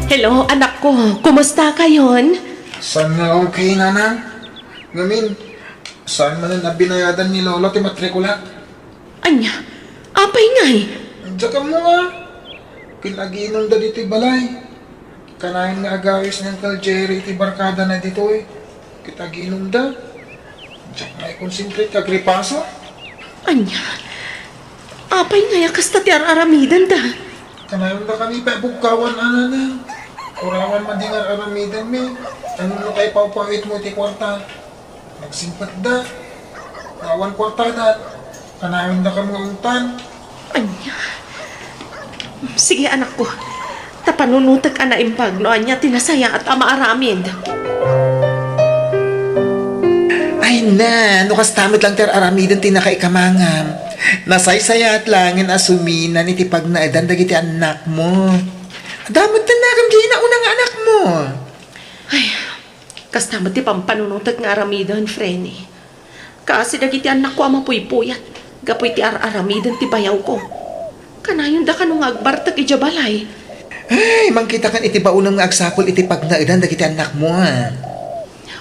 Hello, anakko. Kumusta kayon? Saan nga okay, nanang? Ngamin, saan manen a binayadan ni Lolo ti matrikula? Ania? Apay ngay? Diak ammo a. Ket agiinumda ditoy balay. Kanayon nga agawis ni Uncle Jerry iti barkadana ditoy. Ket agiinumda. Diak maikonsentrate ti agripaso. Ania? Apay ngay a kasta ti ar-aramidenda? Kanayonda kami pay a bugkawan, nanang. Kurawan met di nga ar-aramidenmi. Ano no kay pawpawitmo iti kuarta? Nagsingpetda. Awan kuartada. Kanayonda kami nga ungtan. Ania? Sige, anakko. Ta panunotek a naimbag no ania ti nasayaat a maaramid. Ay na, no kasta met lang ti ar-aramiden ti nakaikamangam. Nasaysayaat laengen a suminan iti pagnaedan dagiti annakmo. Adda met ti annakam diay nauna nga annakmo. Ay, kasta met ti pampanunotek nga aramiden, Frenny. Kaasi dagiti annakko a mapuypuyat gapu iti ar-aramiden ti bayawko. Kanayonda kano nga agbartek idiay balay. Ay, mangkitakan iti baonem nga agsapul iti pagnaedan dagiti annakmo, a.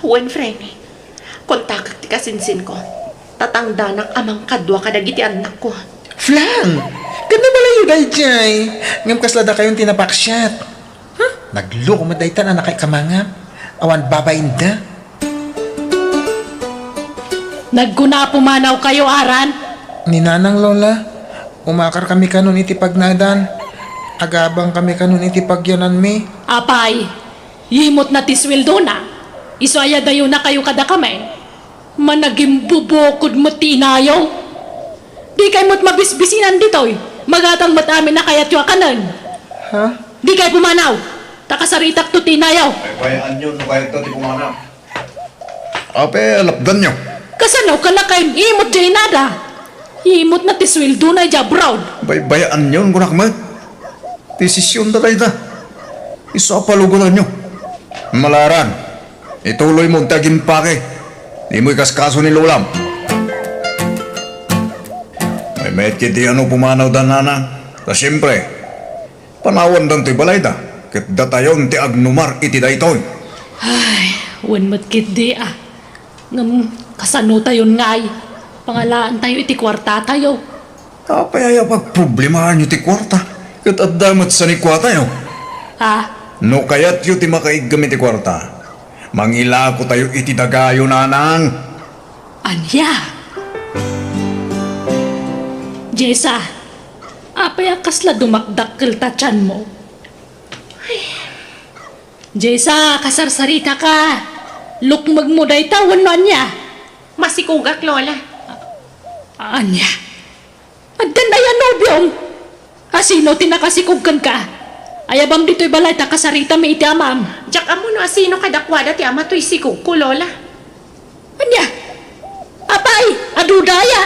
Wen, Frenny. Kontakek ti kasinsinko. Tatangdanak a mangkadua kadagiti annakko. Flang! Ket nabalayyo daydiay. Ngem kasla dakayon ti napaksiat. Huh? Nagloko met dayta a nakaikamangam. Awan babainda. Nagkuna a pumanawkayo, Aran? Ni Nanang, Lola, umakarkami kanon iti pagnaedan. Agabangkami kanon iti pagyananmi. Apay, yimotna ti sueldona. Isu aya dayonakayo kadakami. Managimbubukod met ti inayo. Dikay met mabisbisinan ditoy. Magatang met amin a kayatyo a kanen. Ha? Dikay pumanaw. Ta kasaritakto ti inayo. Baybayaanyo no kayatyo ti pumanaw. Apay, alapdanyo. Kasano ka nakaim-imot diay inada? Imotna ti sueldona idiay abroad. Baybayaanyo, kunak met. Desisionda dayta. Isu a palubotanyo. Malaran, ituloymo ti agimpake. Dimo ikaskaso ni Lolam. Maymayat ketdi a no pumanawda, Nanang. Ta siempre, panawandan toy balayda, ket datayon ti agnumar iti daytoy. Ay, wen met ketdi a. Ngem kasanotayon ngay? Pangalaantayo iti kuartatayo. Apay aya pagproblemaanyo ti kuarta? Ket adda met sanikuatayo. Ha? No kayatyo ti makaiggem iti kuarta, mangilakotayo iti dagayo, Nanang. Ania? Jessa, apay a kasla dumakdakkel ta tianmo? Ay. Jessa, kasarsaritaka. Lukmegmo dayta wenno ania? Masikogak, Lola. Ania? Addan aya nobiom? Asino ti nakasikog kenka? Ayabam ditoy balay ta kasaritami iti amam. Diak ammo no asino kadakuada ti ama toy sikogko, Lola. Ania? Apay, aduda aya?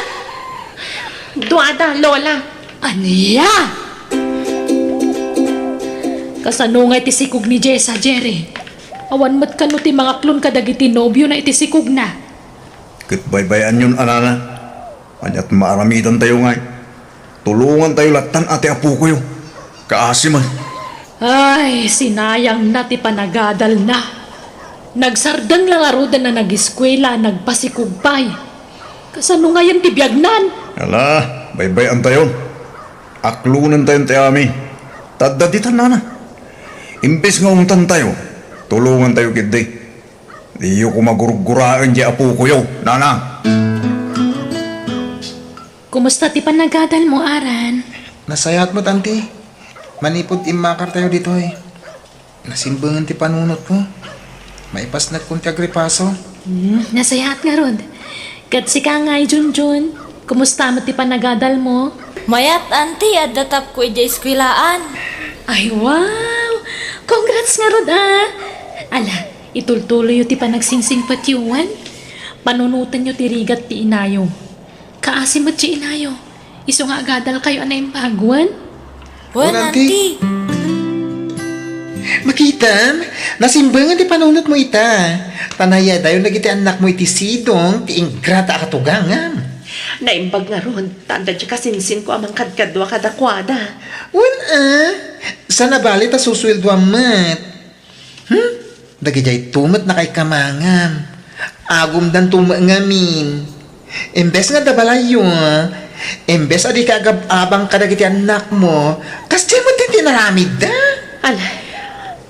Duada, Lola. Ania? Kasano nga iti sikog ni Jessa, Jerry? Awan met kano ti mangaklon kadagiti nobiona iti sikogna? Ket baybayanyon a, Nanang. Ania't maaramidantayo ngay? Tulongantayo lattan a ti apokoyo. Kaasi man. Ay, sinayangna ti panagadalna. Nagsardeng la ngaruden a nagiskuela, nagpasikog pay. Kasano ngayen ti biagnan? Ala, baybayantayon. Aklonentayon ti amin. Ta adda ditan, Nanang. Imbes nga ungtantayo, tulongantayo ketdi. Diyo koma gurguraen diay apokoyo, Nanang. Kumusta ti panagadalmo, Aran? Nasayaat met, Auntie. Manipud immakartayo ditoy, nasimbengen ti panunotko. Maipasnekkon ti agripaso. Hmm, nasayaat ngarud. Ket sika ngay, Junjun? Kumusta met ti panagadalmo? Mayat, Auntie, adda tapko idiay eskuelaan. Ay, wow! Congrats ngarud, a! Ala, Itultuloyyo ti panagsingsingpetyo, wen panunotenyo ti rigat ti inayo. Kaasi met ti inayo, isu nga agadalkayo a naimbag, wen? Wen, Auntie. Makitam, nasimbengan ti panunotmo ita. Panayadayon dagiti annakmo iti sidong ti ingrata a katugangam. Naimbag ngarud, ta adda ti kasinsinko a mangkadkadua kadakuada. Wen a, saan a bale ta susueldoam met. Hmm? Dagidiay to met nakaikkamangam. Agumdan to met ngamin. Imbes nga adda balayyo, imbes a dika agab-abang kadagiti annakmo, kasdiay met ti inaramidda. Ala,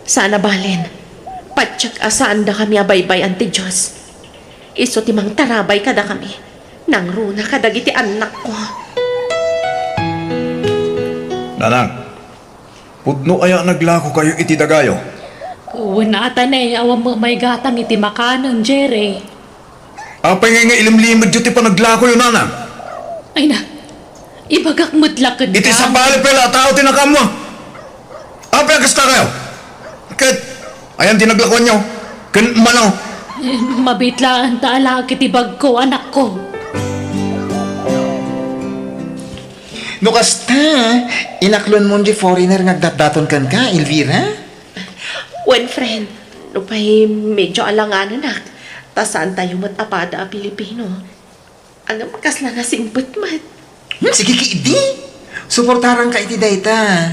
saan a balen. Patiek a saandakami a baybay-an ti Dios. Isu ti mangtarabay kadakami. Nangruna kadagiti annakko. Nanang, pudno aya a naglakokayo iti dagayo? Wen a, Tanay, awan met maygatang iti makanen, Jerry. Apay ngay nga ilimlimedyo ti panaglakoyo, Nanang? Ay na, ibagak met la kenka. Iti sabali pay la a tao ti nakaammo. Apay a kastakayo? Ket ayan ti naglakoanyo? Ken mano? Eh, mabiit laeng ta alaek iti bagko, anakko. No kasta, inaklonmon ti foreigner nga agdatdaton kenka, Elvira? Wen, friend, nupay medyo alanganenak, ta saantayo met a pada a Pilipino. Ngem kasla nasingpet met. Hmm, sige ketdi. Suportaranka iti dayta.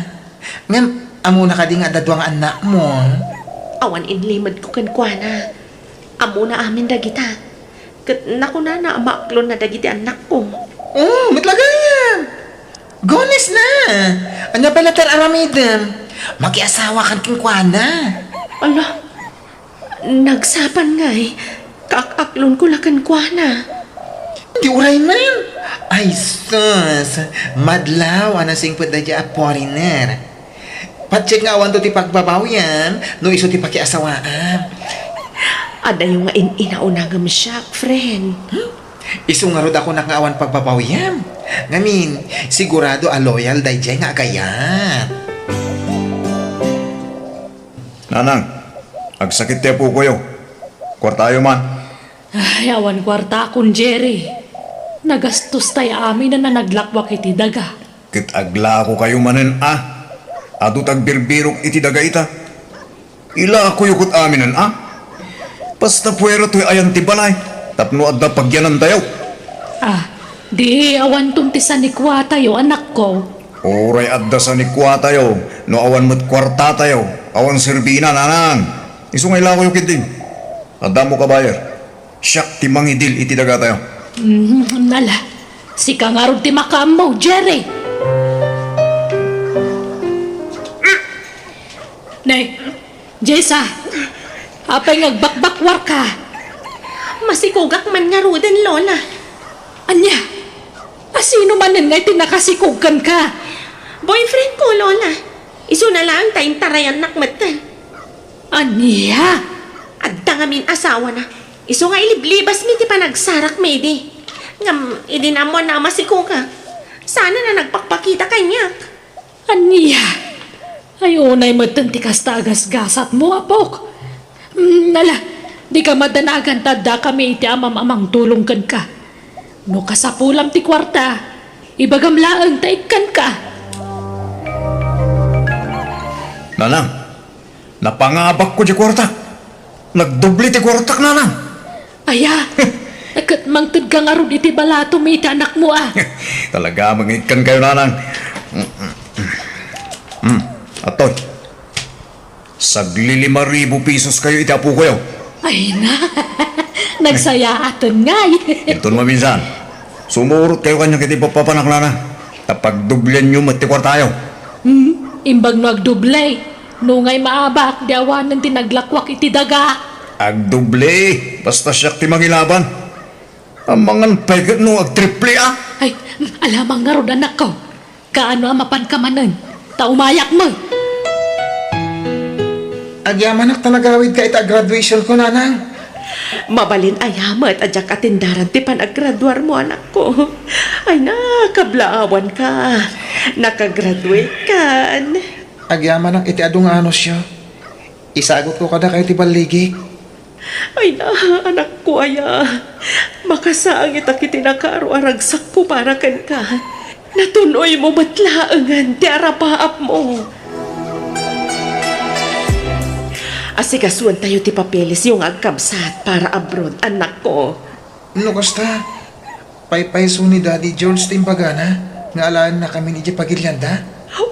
Ngem, ammona kadi nga adda dua nga annakmo? Awan inlimedko kenkuana. Ammona amin dagita. Ket nakunana a maaklonna dagiti annakko. Oh, met la gayam. Gones na. Ania pay la ti ar-aramidem? Makiasawakan kenkuana. Ala, nagsapan ngay, kaak-aklonko la kenkuana. Ti uray man. Ay, sus. Madlaw a nasingpet daydiay a foreigner. Patiek nga awanto ti pagbabawiam no isu ti pakiasawaam. Adayo nga in-inauna ngem siak, friend. Hmm? Isu ngarud a kunak nga awan pagbabawiam. Ngamin, sigurado a loyal daydiay nga agayat. Nanang, agsakit ti apokoyo. Kuartayo man. Ay, awan kuartakon, Jerry. Nagastos tay amin a naglakwak iti daga. Ket aglakokayo manen a. Adu ti agbirbirok iti daga ita. Ilakoyo ket aminen a. Basta puera toy ayan ti balay tapno adda pagyanantayo. Ah, di awanton ti sanikuatayo, anakko. Uray adda sanikuatayo, no awan met kuartatayo, awan serbina, Nanang. Isu nga ilakoyo ketdi. Adda ammo ka buyer. Siak ti mangidil iti dagatayo. Mm, ala, sika ngarud ti makaammo, Jerry. Nay, Jessa, apay nga agbakbakwarka? Masikogak man ngaruden, Lola. Ania? A sino manen nga iti nakasikog kenka? Boyfriend ko, Lola. Isuna laeng ta intarayannak metten. Ania? Adda ngamin asawana. Isu nga iliblibasmi ti panagsarakmi idi. Ngem idi naammoanna a masikogak, saanen a nagpakpakita kaniak. Ania? Ay, unay metten ti kasta a gasgasatmo, apok. Mm, ala, dika madanagan ta addakami iti amam a mangtulong kenka. No kasapulam ti kuarta, ibagam laeng ta ikkanka. Nanang, napangabakko ti kuarta. Nagdoble ti kuartak, Nanang. Aya, ket mangtedka ngarud iti balatom iti anakmo a. Talaga, mangikkan kayo, Nanang. Hmm, atoy. Saglilima ribu pesos kayo iti apokoyo. Ay na, nagsayaaten ngay. Inton maminsan, sumurot kayo kaniak iti papanak, Nanang. Ta pagdoblenyo met ti kuartayo. Hmm, imbag no agdoble. Nungay maabak, di awanen ti naglakwak iti daga. Agdoble, basta siak ti mangilaban. Amangan pay ket no agtriple a. Ay, alamang ngarud, anakko. Kaano a mapanka manen? Ta umayak met. Agyamanak ta nagawidka ita a graduation ko, Nanang. Mabalin aya met a diak atendaran ti panagraduarmo, anakko. Ay, nakablaawanka. Nakagraduatekan. Agyamanak iti adu nga anusyo. Isagutko kadakayo ti balligik. Ay na, anakko aya, makasaang ita iti nakaro a ragsakko para kenka. Natun-oymo met laengen ti arapaapmo. Asikasuentayo ti papeles yo nga agkabsat para abroad, annakko. No kasta, paypayso ni Daddy George ti imbagana nga alaennakamin idiay pagilianda?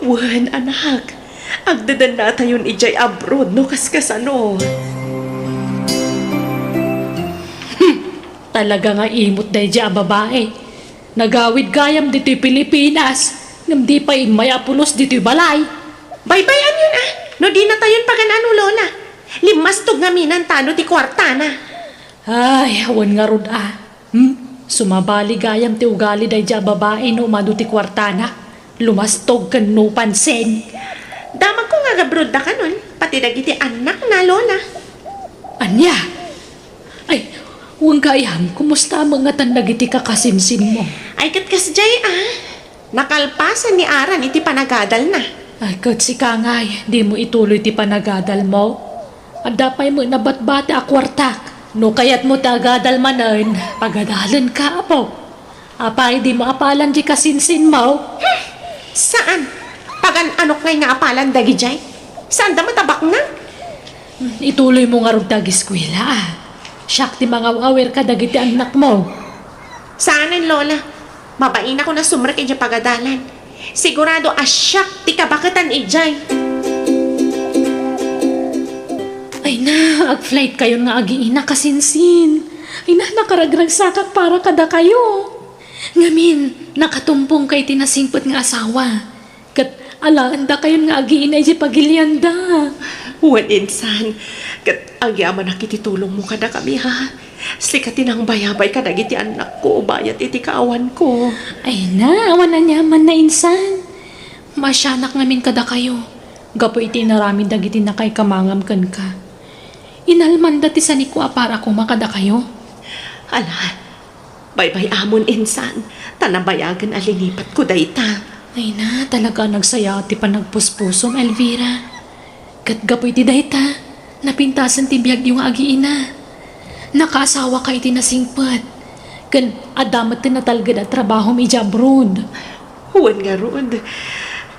Wen, anak. Agdedennatayon idiay abroad no kaskasano. Hmm, talaga nga imot daydiay a babai. Nagawid gayam ditoy Pilipinas, ngem di pay immay a pulos ditoy balay. Baybay-anyon a, no dinatayon pagan-ano, Lola. Limmastog ngamin ta no ti kuartana. Ay, awan ngarud a. Hmm? Sumabali gayam ti ugali daydiay a babai no umadu ti kuartana. Lumastog ken no pansin. Damagko nga agabroad dakanon, pati dagiti annakna, Lola. Ania? Ay, wen gayam, kumusta met ngatan dagiti kakasinsinmo? Ay, ket kasdiay a. Nakalpasan ni Aran iti panagadalna. Ay, ket sika ngay, dimo ituloy ti panagadalmo? Adda pay met nabatbati a kuartak. No kayatmo ti agadal manen, pagadalenka, apo. Apay, dimo apalan diay kasinsinmo? Hmm, saan. Pagan-anok ngay nga apalan dagidiay? Saanda met a baknang? Hmm, ituloymo ngarud ti agiskuela, a. Siak ti mangaw-awir kadagiti annakmo. Saanen, Lola. Mabainakon a sumrek idiay pagadalan. Sigurado a siak ti kabaketan idiay. Ay na, ag-flightkayon nga agiina, kasinsin. Ay na, nakaragragsakak para kadakayo. Ngamin, nakatumpongka iti nasingpet nga asawa. Ket alaendakayon nga agiina idiay pagilianda. Wen, insan, ket agyamanak iti tulongmo kadakami, ha? Sika ti nangbayabay kadagiti annakko bayat iti kaawanko. Ay na, awan aniamanna, insan. Maasianak ngamin kadakayo, gapu iti inaramid dagiti nakaikamangam kenka. Inalmanda ti sanikko a para koma kadakayo. Ala, baybay-amon, insan, ta nabayagen a linipatko dayta. Ay na, talaga a nagsayaat ti panagpuspusom, Elvira. Ket gapu iti dayta, napintasen ti biagyo nga agiina. Nakaasawaka iti nasingpet, ken adda met ti natalged a trabahom idiay abroad. Wen ngarud,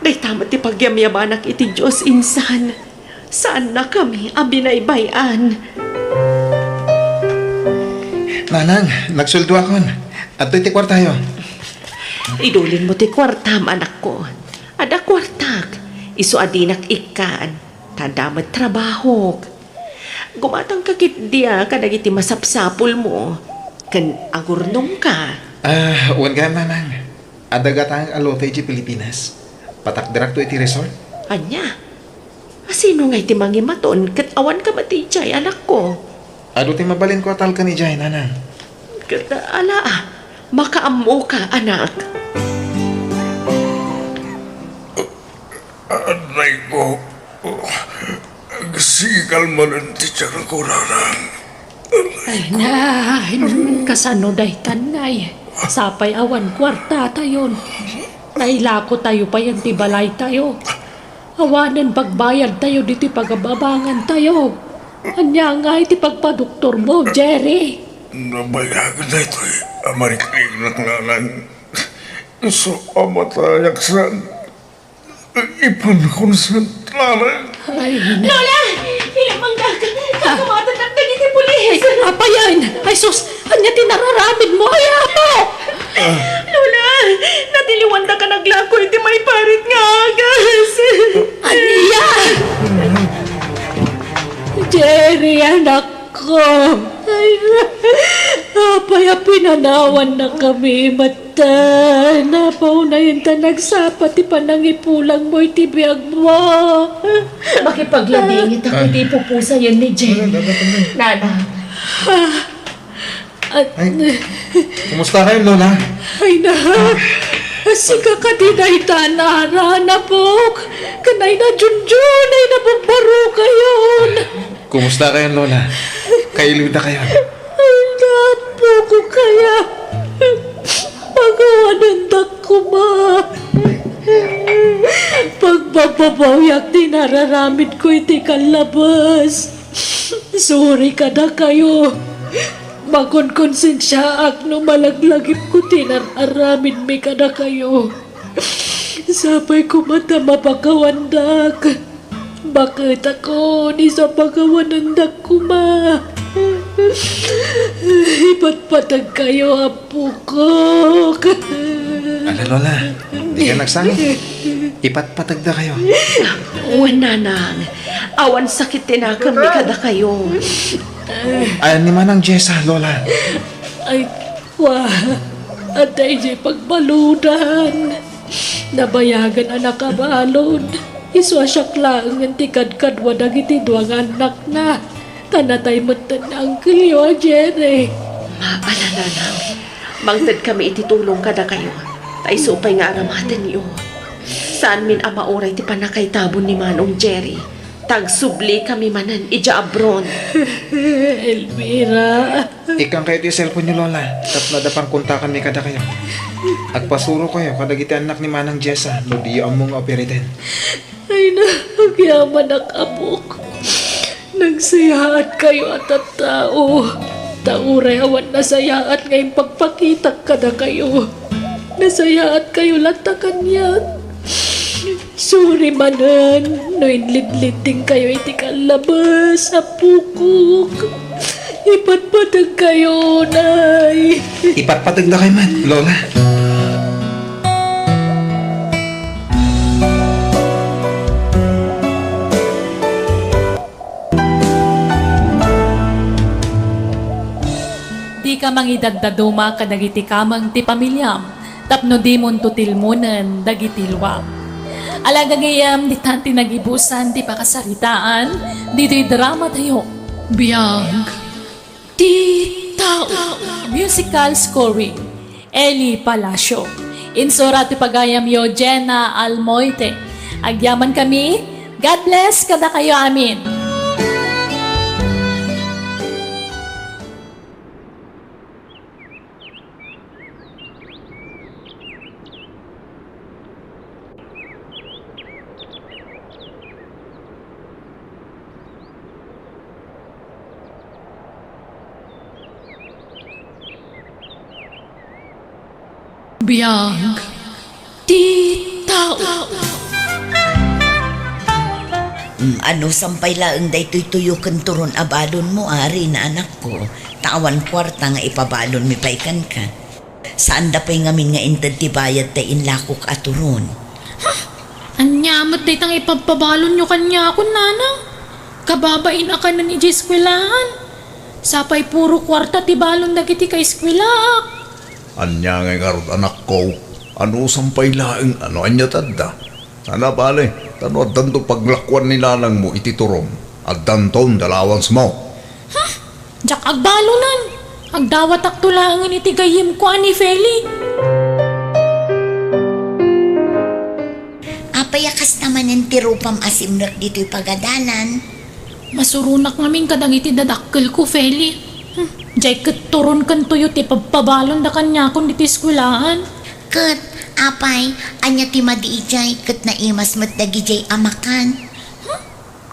dayta met ti pagyamyabanak iti Dios, insan. Saannakami a binaybay-an. Nanang, nagsueldoakon. Adtoy ti kuartayo. Idulinmo ti kuartam, anakko. Adda kuartak. Isu a dinak ikkan, ta adda met trabahok. Gumatangka ketdi a kadagiti masapsapulmo, ken agurnongka. Ah, wen gayam, Nanang. Adda gatangek a lote idiay Pilipinas. Patakderakto iti resort. Ania? Asino ngay ti mangimaton ket awanka met idiay, anakko? Adu ti mabalinko a talkan idiay, Nanang. Ket, ala, a, makaammoka, anak. Anayko, agsikal manen ti tiangko, Nanang. Ay na, ay, kasano daytan, nay? Sapay awan kuartatayon. Nailakotayo payen ti balaytayo. Awanen pagbayadtayo ditoy pagab-abangantayo. Ania ngay ti pagpadoktormo, Jerry? Nabayagen daytoy a mariknana, Nanang. Isu a matayak san. Ipankon sa, Nanang. Ay, na- Lola! Ilamangdak! Kadumatennak dagiti pulis! Ay, apayan! Ay, sus! Ania ti nararamidmo? Ay, apo! Lola! Natiliwandaka naglako iti maiparit nga agas! Ania? Jerry, anak ko. Ay, apay a pinanawannakami met ta napaunay ta nagsapa ti panangipulangmo iti biagmo. Makipagladingit ako iti pupusayen ni Jenny. Nana. Ah, ah, Ay, kumusta kayo, Lola? Ay na, sika kadi dayta, Nana, napok. Kanay na Junjun, ay nababaro kayon. Kumusta kayon, Lola? Kailiwda kayon. Ay, napo ko kaya. Pagawanan da koma. Pagbababawiak ti nararamid ko iti kallabas. Sorry kadakayo. Makonkonsensiaak no malaglagipko ti inar-aramidmi kadakayo. Sapay koma ta mapakawandak. Baketako, ni sa pakawanendak koma. Ipatpategkayo, apokok. Ala, Lola, dika nagsangi. Ipatpategdakayo. Wen, Nanang, awan sakit ti nakemmi kadakayo. Ayan ni Manang Jessa, Lola. Ay, wa, adda idiay pagbaludan. Nabayagen a nakabalud. Isu a siak laengen ti kadkadua dagiti dua nga annakna. Ta natay metten ni angkelyo a Jerry. Ala, Nanang, mangtedkami iti tulong kadakayo. Ta isu pay nga aramatenyo. Saanmin a mauray ti pannakaitabon ni Manong Jerry. Ta agsublikami manen idiay abron. Elvira. Ikkankayo ti cellphone-yo, Lola, tapno adda pangkontakanmi kadakayo. Agpasurokayo kadagiti annak ni Manang Jessa no diyo ammo nga upiariten. Ay na, agyamanak, apok. Nagsayaatkayo a tattao. Ta uray awan nasayaat nga impagpakitak kadakayo. Nasayaatkayo latta kaniak. Sorry manen no inlidliddingkayo iti kallabes, apokok. Ipatpategkayo, Nay. Ipatpategdakayo met, Lola. Dika mangidaddaduma kadagiti kameng ti pamiliam tapno dimonto tilmonen dagiti luam. Ala gagayyem, ditan ti nagibusan ti pakasaritaan ditoy dramatayo, Biag ti Tao. Musical scoring, Eli Palacio. Insura ti pagayamyo, Jenna Almoite. Agyamankami. God bless kadakayo amin. Biag ti Tao. Mm, anusan pay laeng daytoy tuyo ken turon a balonmo, Ari, na anakko, ta awan kuarta nga ipabalonmi pay kenka. Saanda pay ngamin nga inted ti bayad ta inlakok a turon. Ha? Ania met dayta nga ipabpabalonyo kaniakon, Nanang? Kababain a kanen idiay eskuelahan. Sapay puro kuarta ti balon dagiti kaeskuelaak. Ania ngay ngarud, anakko? Anusan pay laeng a no ania ti adda? Sana bale, ta no addanto paglakuan ni nanangmo iti turon, addanton ti allowancemo. Ha? Diak agbalonan. Agdawatakto laengen iti gayyemko a ni Feli. Apay a kasta manen ti rupam a simrek ditoy pagadalan? Masuronak ngamin kadagiti dadakkelko, Feli. Hmm, diay ket turon ken tuyo ti pabpabalonda kaniakon ditoy eskuelahan. Ket, apay, ania ti madi idiay ket naimas met dagidiay a makan? Hmm?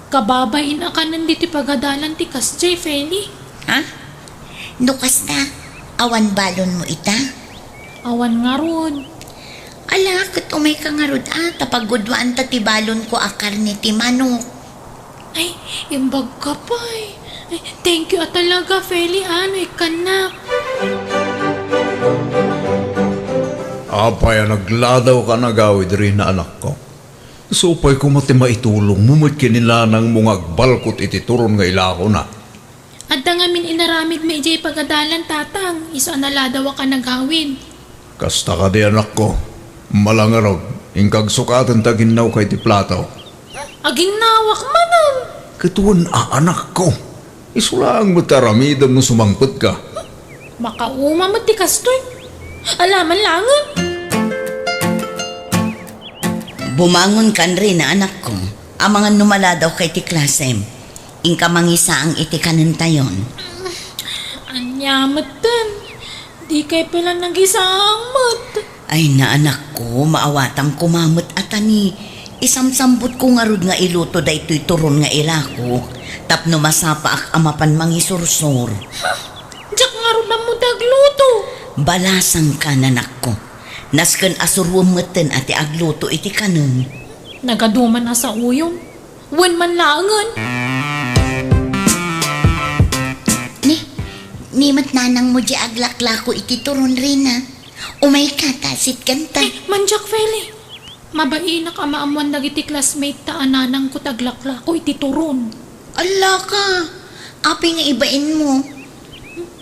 Kababain a kanen ditoy pagadalan ti kasdiay, Feli. Ha? No kasta, awan balonmo ita? Awan ngarud. Ala, ket umayka ngarud a, ta pagguduanta ti balonko a karne ti manok. Ay, imbagka pay. Ay, thank you a talaga, Feli, a, no ikkannak. Apay a nagladawka a nagawid, Rina, anakko? Isu pay koma ti maitulongmo met ken ni nanangmo nga agbalkot iti turon nga ilakona. Adda ngamin inaramidmi idiay pagadalan, Tatang, isu a naladawak a nagawid. Kasta kadi, anakko? Mala ngarud, inka agsukaten ta aginnawka iti plato. Aginnawak manen? Ket wen a, anakko. Isu laeng met ti aramidem no sumangpetka. Makauma met ti kastoy. Alaman laengen. Bumangonkan, Rina, anakko. Amangan no maladawka iti klasem. Inka mangisaang iti kanentayon. Ania metten? Dikay pay la nagisaang met. Ay na, anakko, maawatam koma met a ta ni, isamsambutko ngarud nga iluto daytoy turon nga ilakok. Tapno masapaak a mapan mangisursor. Diak ngarud ammo ti agluto. Balasangka, nanakko. Nasken a suroem metten a ti agluto iti kanem. Nagaduman a saoyon. Wen man laengen. Ni, ni met nanangmo di aglaklako iti turon, Rina. Umayka ta asitkanta. Eh, mandiak, Feli. Mabainak a maammuan dagiti classmate ta a nanangko ti aglaklako iti turon. Allaka, apay nga ibainmo?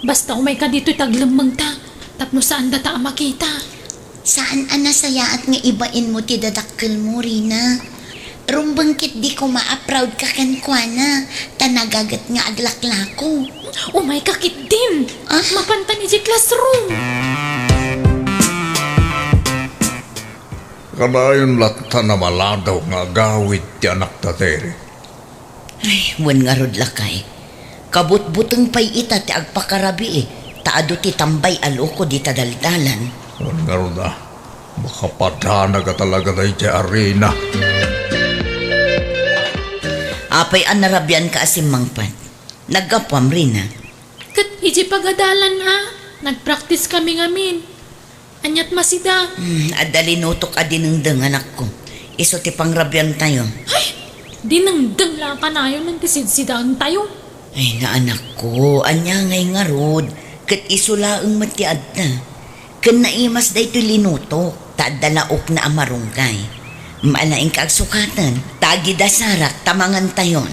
Basta umayka ditoy ta aglemmengta, tapno saandata a makita. Saan a nasayaat nga ibainmo ti dadakkelmo, Rina. Rumbeng ketdi koma a proud ka kenkuana, ta nagaget nga aglaklako. Umayka ketdin. Ah? Mapanta idiay classroom. Kanayon latta a maladaw nga agawid ti anakta, Terry. Ay, wen ngarud, lakay. Kabutbuteng pay ita ti agpakarabii, ta adu ti tambay a loko dita daldalan. Wen ngarud a, makapadanak a talaga daydiay a Rina. Apay a narabianka a simmangpet? Naggapuam, Rina. Ket idiay pagadalan a, nagpraktiskami ngamin. Aniat masida? Hmm, adda linutok a dinengdeng, anakko. Isu ti pangrabiantayo. Ay! Dinengdeng la a kanayon ti sidsidaentayo. Ay, naanakko, ania ngay ngarud? Ket isu laeng met ti adda. Ken naimas daytoy linutok, ta adda la ukna a marunggay. Maalaingka agsukaten, ta agidasarak ta mangantayon.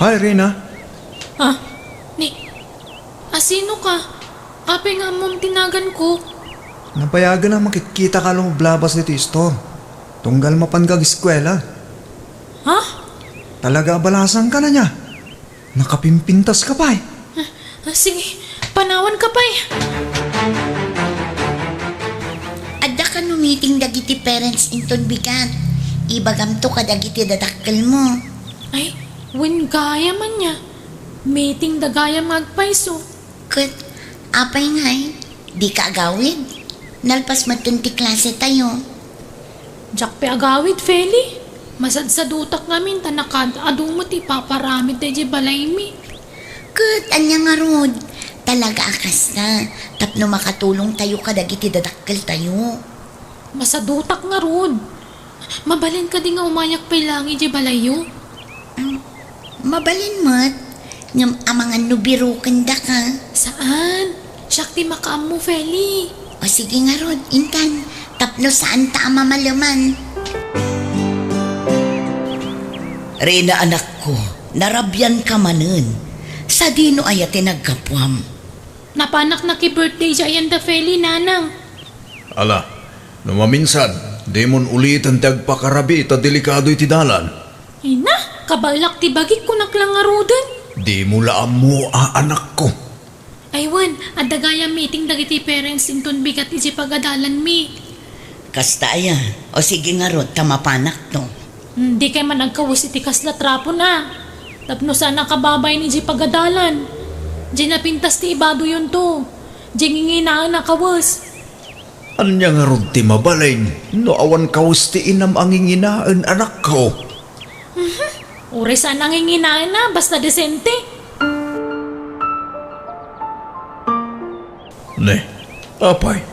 Hi, Rina. Ah, ni, asino ka? Apay nga ammom ti naganko? Nabayagen a makitkitaka lumablabas iti istor. Tunggal mapanka ageskuela. Ha? Talaga a balasangka ania? Nakapimpintaska pay. Ah, ah, sige, panawanka pay. Adda kano meeting dagiti parents inton bigat. Ibagamto kadagiti dadakkelmo. Ay, wen gayam ania. Meeting da gayam nga agpayso. Ket, apay ngay, dika agawid? Nalpas metten ti klasetayo. Diak pay agawid, Feli. Masadsadutak ngamin ta nakaad-adu met ti ipaparamid daydiay balaymi. Ket ania ngarud? Talaga a kasta, tapno makatulongtayo kadagiti dadakkeltayo. Masadutak ngarud. Mabalin kadi nga umayak pay laeng idiay balayyo? Mm, mabalin met, ngem amangan no birokendaka. Saan? Siak ti makaammo, Feli. O sige ngarud, intan, tapno saanta a mamaleman. Rina, anakko, narabianka manen. Sadino aya ti naggapuam? Napanak nakibirthday idiay ayanda, Feli, nanang. Ala, no maminsan, dimon uliten ti agpakarabii ta delikado iti dalan. Ay na, kabaelak ti bagik, kunak la ngaruden. Dimo la ammo a, anakko. Ay wen, adda gayam meeting dagiti parents inton bigat idiay pagadalanmi. Kasta aya, o sige ngarud ta mapanakto. Hmm, dikay man agkawes iti kasla trapon a. Tapno saan a kababain idiay pagadalan. Diay napintas ti ibadoyonto. Diay nginginaen a kawes. Ania ngarud ti mabalin no awan kawes ti inam a nginginaen, anakko? Mhm. Uray saan a nginginaen a, basta desente. Ne, apay,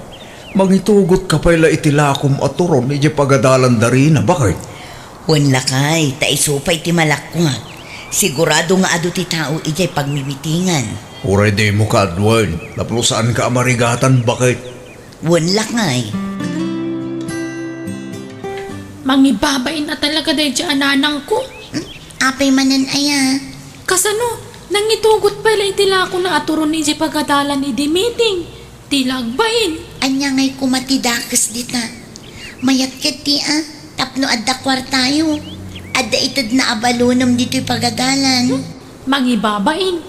mangitugotka pay la iti lakom a turon idiay pagadalan da Rina, baket? Wen lakay, ta isu pay ti malakkuak. Sigurado nga adu ti tao idiay pagmimitingan. Uray dimo kaaduen, tapno saanka a marigatan, baket? Wen lakay. Mangibabain a talaga daydiay a nanangko. Hmm? Apay manen aya? Kasano? Nangitugot pay la iti lakona a turon idiay pagadalan idi meeting. Ti la agbain. Ania ngay koma ti dakes dita? Mayat ketdi a, tapno adda kuartayo. Adda itedna a balonem ditoy pagadalan. Hmm? Mangibabain.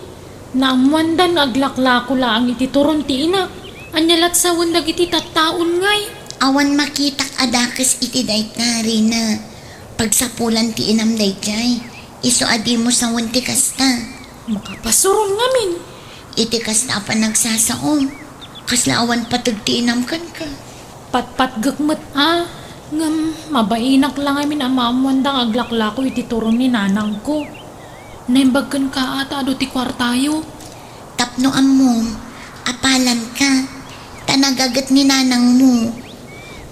Naammoanda nga aglaklako laeng iti turon ti inak. Ania lat sawen dagiti tattaon ngay? Awan makitak a dakes iti dayta, Rina. Pagsapulan ti inam daydiay. Isu a dimo sawen ti kasta. Makapasuron ngamin. Iti kasta a panagsasaom, kasla awan pateg ti inam kenka. Patpatgek met a, Ngem mabainak la ngamin a maammoanda nga aglaklako iti turon ni nanangko. Naimbag kenka a ta adu ti kuartayo. Tapno ammom, apalanka, ta nagaget ni nanangmo.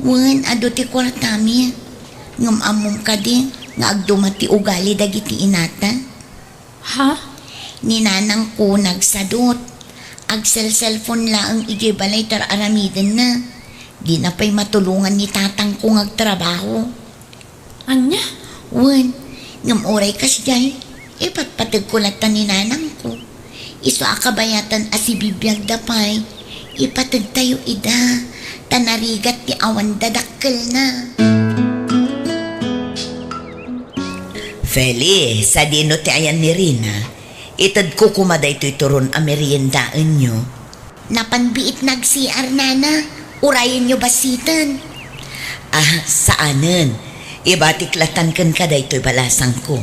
Wen, adu ti kuartami. Ngem ammom kadi nga agduma ti ugali dagiti inata? Ha? Ni nanangko nagsadut. Agselselpon laeng idiay balay ti ar-aramidenna. Dina pay matulongan ni tatangko nga agtrabaho. Ania? Wen, ngem uray kasdiay, ipatpategko latta ni nanangko. Isu a kabayatan a sibibiagda pay, ipategtayo ida, ta narigat ti awan dadakkelna. Feli, sadino ti ayan ni Rina? Itedko koma daytoy turon a meriendaenyo. Napan biit nag-C R, nana. Urayenyo bassiten. Ah, saanen. Ibatik latan kenka daytoy balasangko.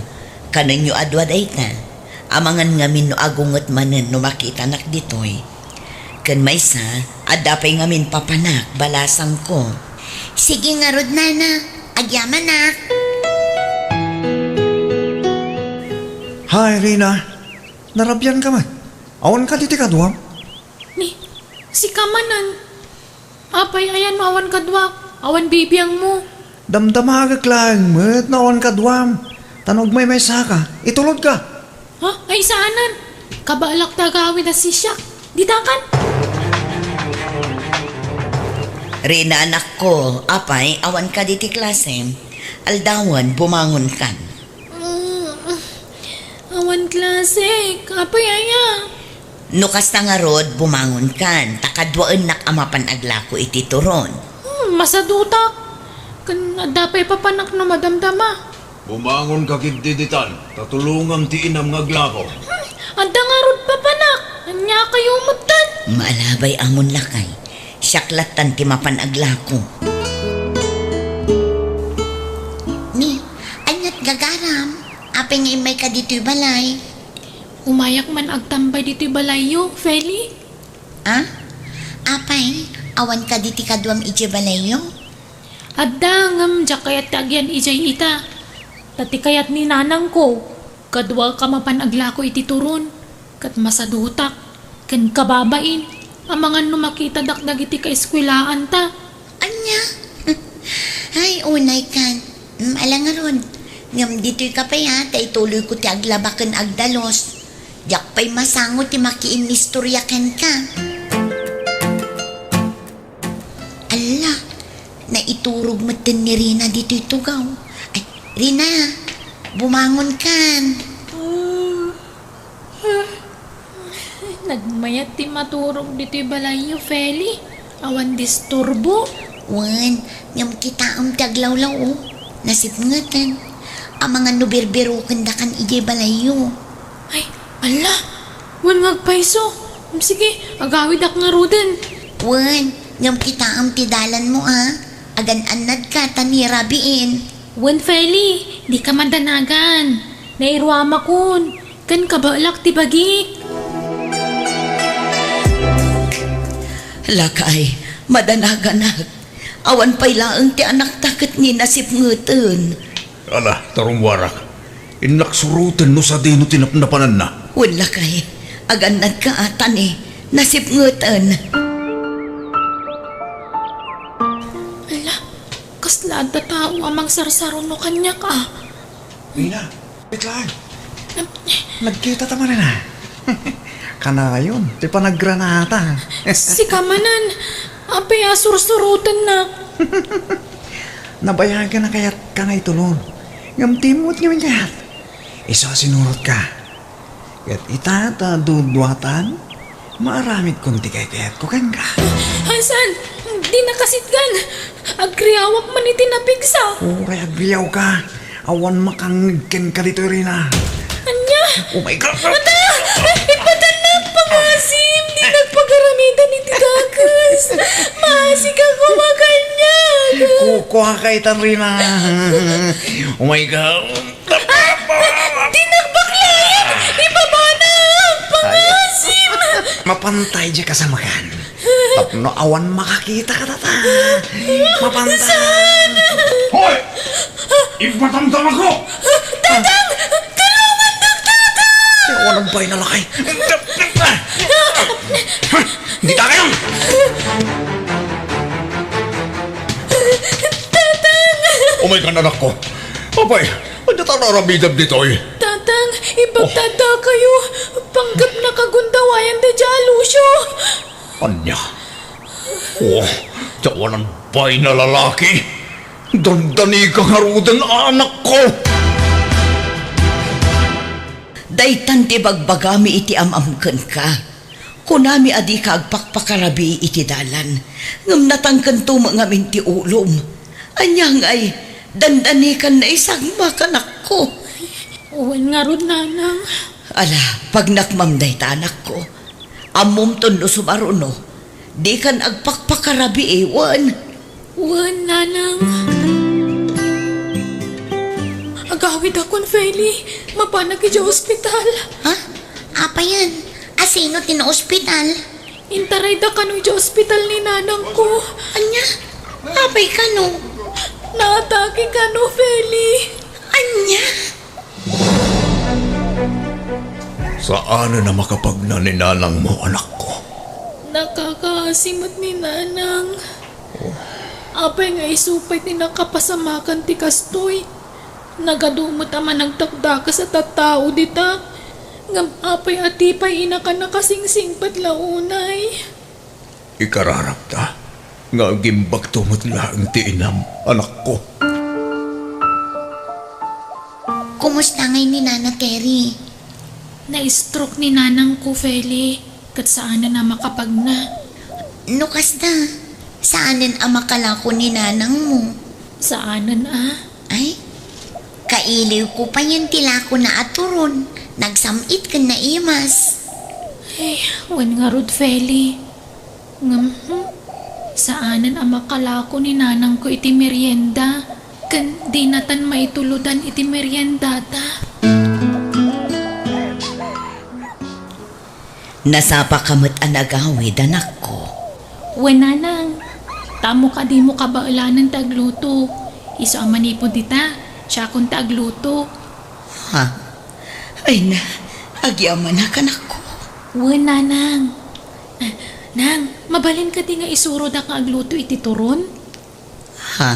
Kanenyo a dua dayta. Amangan ngamin no agunget manen no makitanak ditoy. Ken maysa, adda pay ngamin papanak, balasangko. Sige ngarud, nana. Agyamanak. Hi, Rina. Narabian ka man. Awan ka diti kaduam? Ni, sika manen. Apay, ayan no awan kaduak, awan bibiangmo. Damdamagek laeng met no awan kaduam. Ta no agmaymaysa ka, itulod ka. Ha? Ay, saanen. Kabaelak ti agawid a sisiak. Ditakan. Rina, anakko, apay, awan ka diti klasem? Aldawen, bumangon kan. Mm, awan klase. Apay aya? No kasta ngarud, bumangon kan, ta kaduaennak a mapan aglako iti turon. Hmm, masadutak. Ken adda pay papanak no madamdama. Bumangon ka ketdi ditan, ta tulongam ti inam nga aglako. Hmm, adda ngarud papanak. Ania kayo metten? Maalabay amon lakay. Siak lattan ti mapan aglako. Ni, aniat gagaram? Apay nga immayka ditoy balay? Umayak man agtambay ditoy balayyo, Feli. Ah? Apay, awan ka diti kaduam idiay balayyo? Adda, ngem diak kayat ti agyan idiay ita. Ta ti kayat ni nanangko, kaduak a mapan aglako iti turon. Ket masadutak, ken kababain, amangan no makitadak dagiti kaeskuelaanta. Ania? Ay, unay kan. Mm, ala ngarud. Ngem ditoy ka pay, ha, ta ituloyko ti aglaba ken agdalus. Diak pay masango ti makiinnistorya kenka. Alla, naiturog metten ni Rina ditoy tugaw. Ay, Rina, bumangon kan. Nagmayat ti maturog ditoy balayyo, Feli. Awan disturbo. Wen, ngem kitaem ti aglawlaw, o. Nasipngeten. Amangan no birbirokendakan idiay balayyo. Ay, alla! Wen nga agpayso. Sige, agawidak ngaruden. Wen, ngem kitaem ti dalanmo, a. Agan-annadka ta ni rabiin. Wen, Feli, dika madanagan. Nairuamakon. Ken kabaelak ti bagik. Lakay, madanaganak. Awan pay laeng ti anakta ket ni nasipngeten. Ala, tarungwarak. Innak suroten no sadino ti napnapananna. Wen lakay, agannadka a ta ni nasipngeten. Ala, kasla adda tao a mangsarsaruno kaniak a. Rina, wait lang. Nagkita ta manen a. Kanayon, ti panagranata. Sika manen, apay a sursurotennak. Nabayagen a kayat ka nga itulon. Ngem timmut ngamin kayat. Isu a sinurotka. Ket ita ta duduatan, maaramidkon ti kaykayatko kenka. Hasan, dina kasitgan. Agriawak man iti napigsa. Uray agriawka. Awan makangngeg kenka ditoy, Rina. Ania? Oh my God! Ata! Ipatannak, pangasim! Dinak pagaramidan iti dakes! Maasika koma kaniak! Kukuaka itan, Rina. Oh my God! Dinak baklayan! Ibabana! Pangasim! Mapantay diay kasamakan. Tapno awan makakita kadata. Mapantan. Hoy! Ipatamtamakko! Tatang! Tulungan, Tatang! Awan nagbain a lakay. Dita kayo! Tatang! Umay ka, anakko. Apay, ania ta aramidem ditoy? Tatang, ipagtadda kayo. Panggep nakagundawayan daydiay a Lucio. Ania? Oh, ti awan nagbain a lalaki. Dandani ka ngaruden, anakko. Daytan ti bagbagami iti am-am kenka. Kunami a dika agpakpakarabii iti dalan, ngem natangkento met ngamin ti ulom. Ania ngay, dandani kan naisagmak, anakko. Wen ngarud, nanang. Ala, pagnakmam dayta, anakko. Ammom ton no sumaruno, dikan agpakpakarabii, wen. Wen, nanang. Agawidakon, Feli. Mapanak idiay ospital. Ha? Apayen? Asino ti naospital? Intarayda kano idiay ospital ni nanangko. Ania? Apay kano? Naatake kano, Feli. Ania? Saanen a makapagna ni nanangmo, anakko. Nakakaasi met ni nanang. Apay nga isu pay ti nakapasamakan ti kastoy? Nagadu met a managdakdakes a tattao dita. Ngem apay a ti pay inaka nakasingsingpet la unay? Ikararagta nga agimbagto met laeng ti inam, anakko. Kumusta ngay ni Nana Terry? Na-stroke ni nanangko, Feli, ket saanen a makapagna. No kasta, saanen a makalako ni nanangmo? Saanen a? Ay, kailiwko payen ti lakona a turon. Nagsam-it ken naimas. Ay, wen ngarud, Feli. Ngem, hmm, saanen a makalako ni nanangko iti merienda, ken dinatan maitulodan iti meriendata. Nasapaka met a nagawid, anakko. Wen, nanang. Ta ammok a dimo kabaelanen ti agluto. Isu a manipud dita, siakon ti agluto. Ha? Ay na, agyamanak, anakko. Wen, nanang. Ah, nang, mabalin kadi nga isurodak nga agluto iti turon? Ha?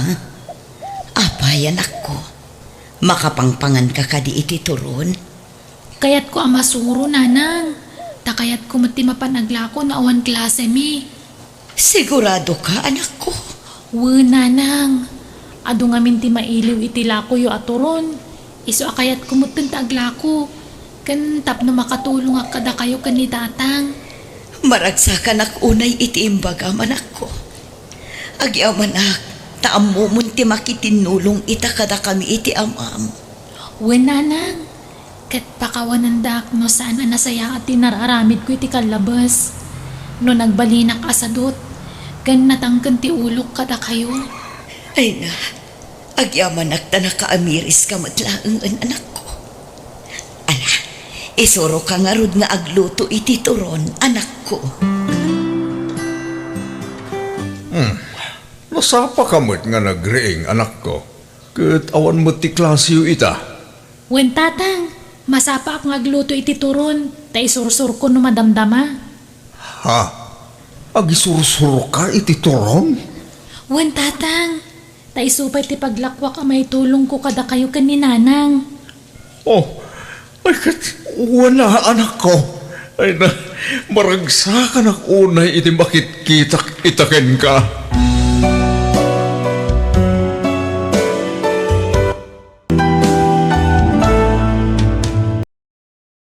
Apay, anakko? Makapangpanganka kadi iti turon? Kayatko a masuro, nanang. Ta kayatko met ti mapan aglako no awan klasemi. Siguradoka, anakko? Wen, nanang. Adu ngamin ti mailiw iti lakoyo a turon. Isu a kayatko metten ti aglako. Ken tapno makatulongak kadakayo ken ni tatang. Maragsakanak unay iti imbagam, anakko. Agyamanak, ta ammomon ti makitinnulong ita kadakami iti am-am. Wen, nanang. Ket pakawanendak no saan a nasayaat ti nararamidko iti kallabes. No nagbalinak a sadut, ken natangken ti ulok kadakayo. Ay na, agyamanak ta nakaamiriska met laengen, anakko. Ala, isuroka ngarud nga agluto iti turon, anakko. Hmm. Nasapaka met nga nagriing, anakko, ket awan met ti klasiyo ita. Wen, tatang, masapaak nga agluto iti turon, ta isursurko no madamdama. Ha? Agisursurka iti turon? Wen, tatang, ta isu pay ti paglakuak a maitulongko kadakayo ken ni nanang. Oh, ay, ket wen a, anakko. Ay na, maragsakanak unay iti makitkitak ita kenka.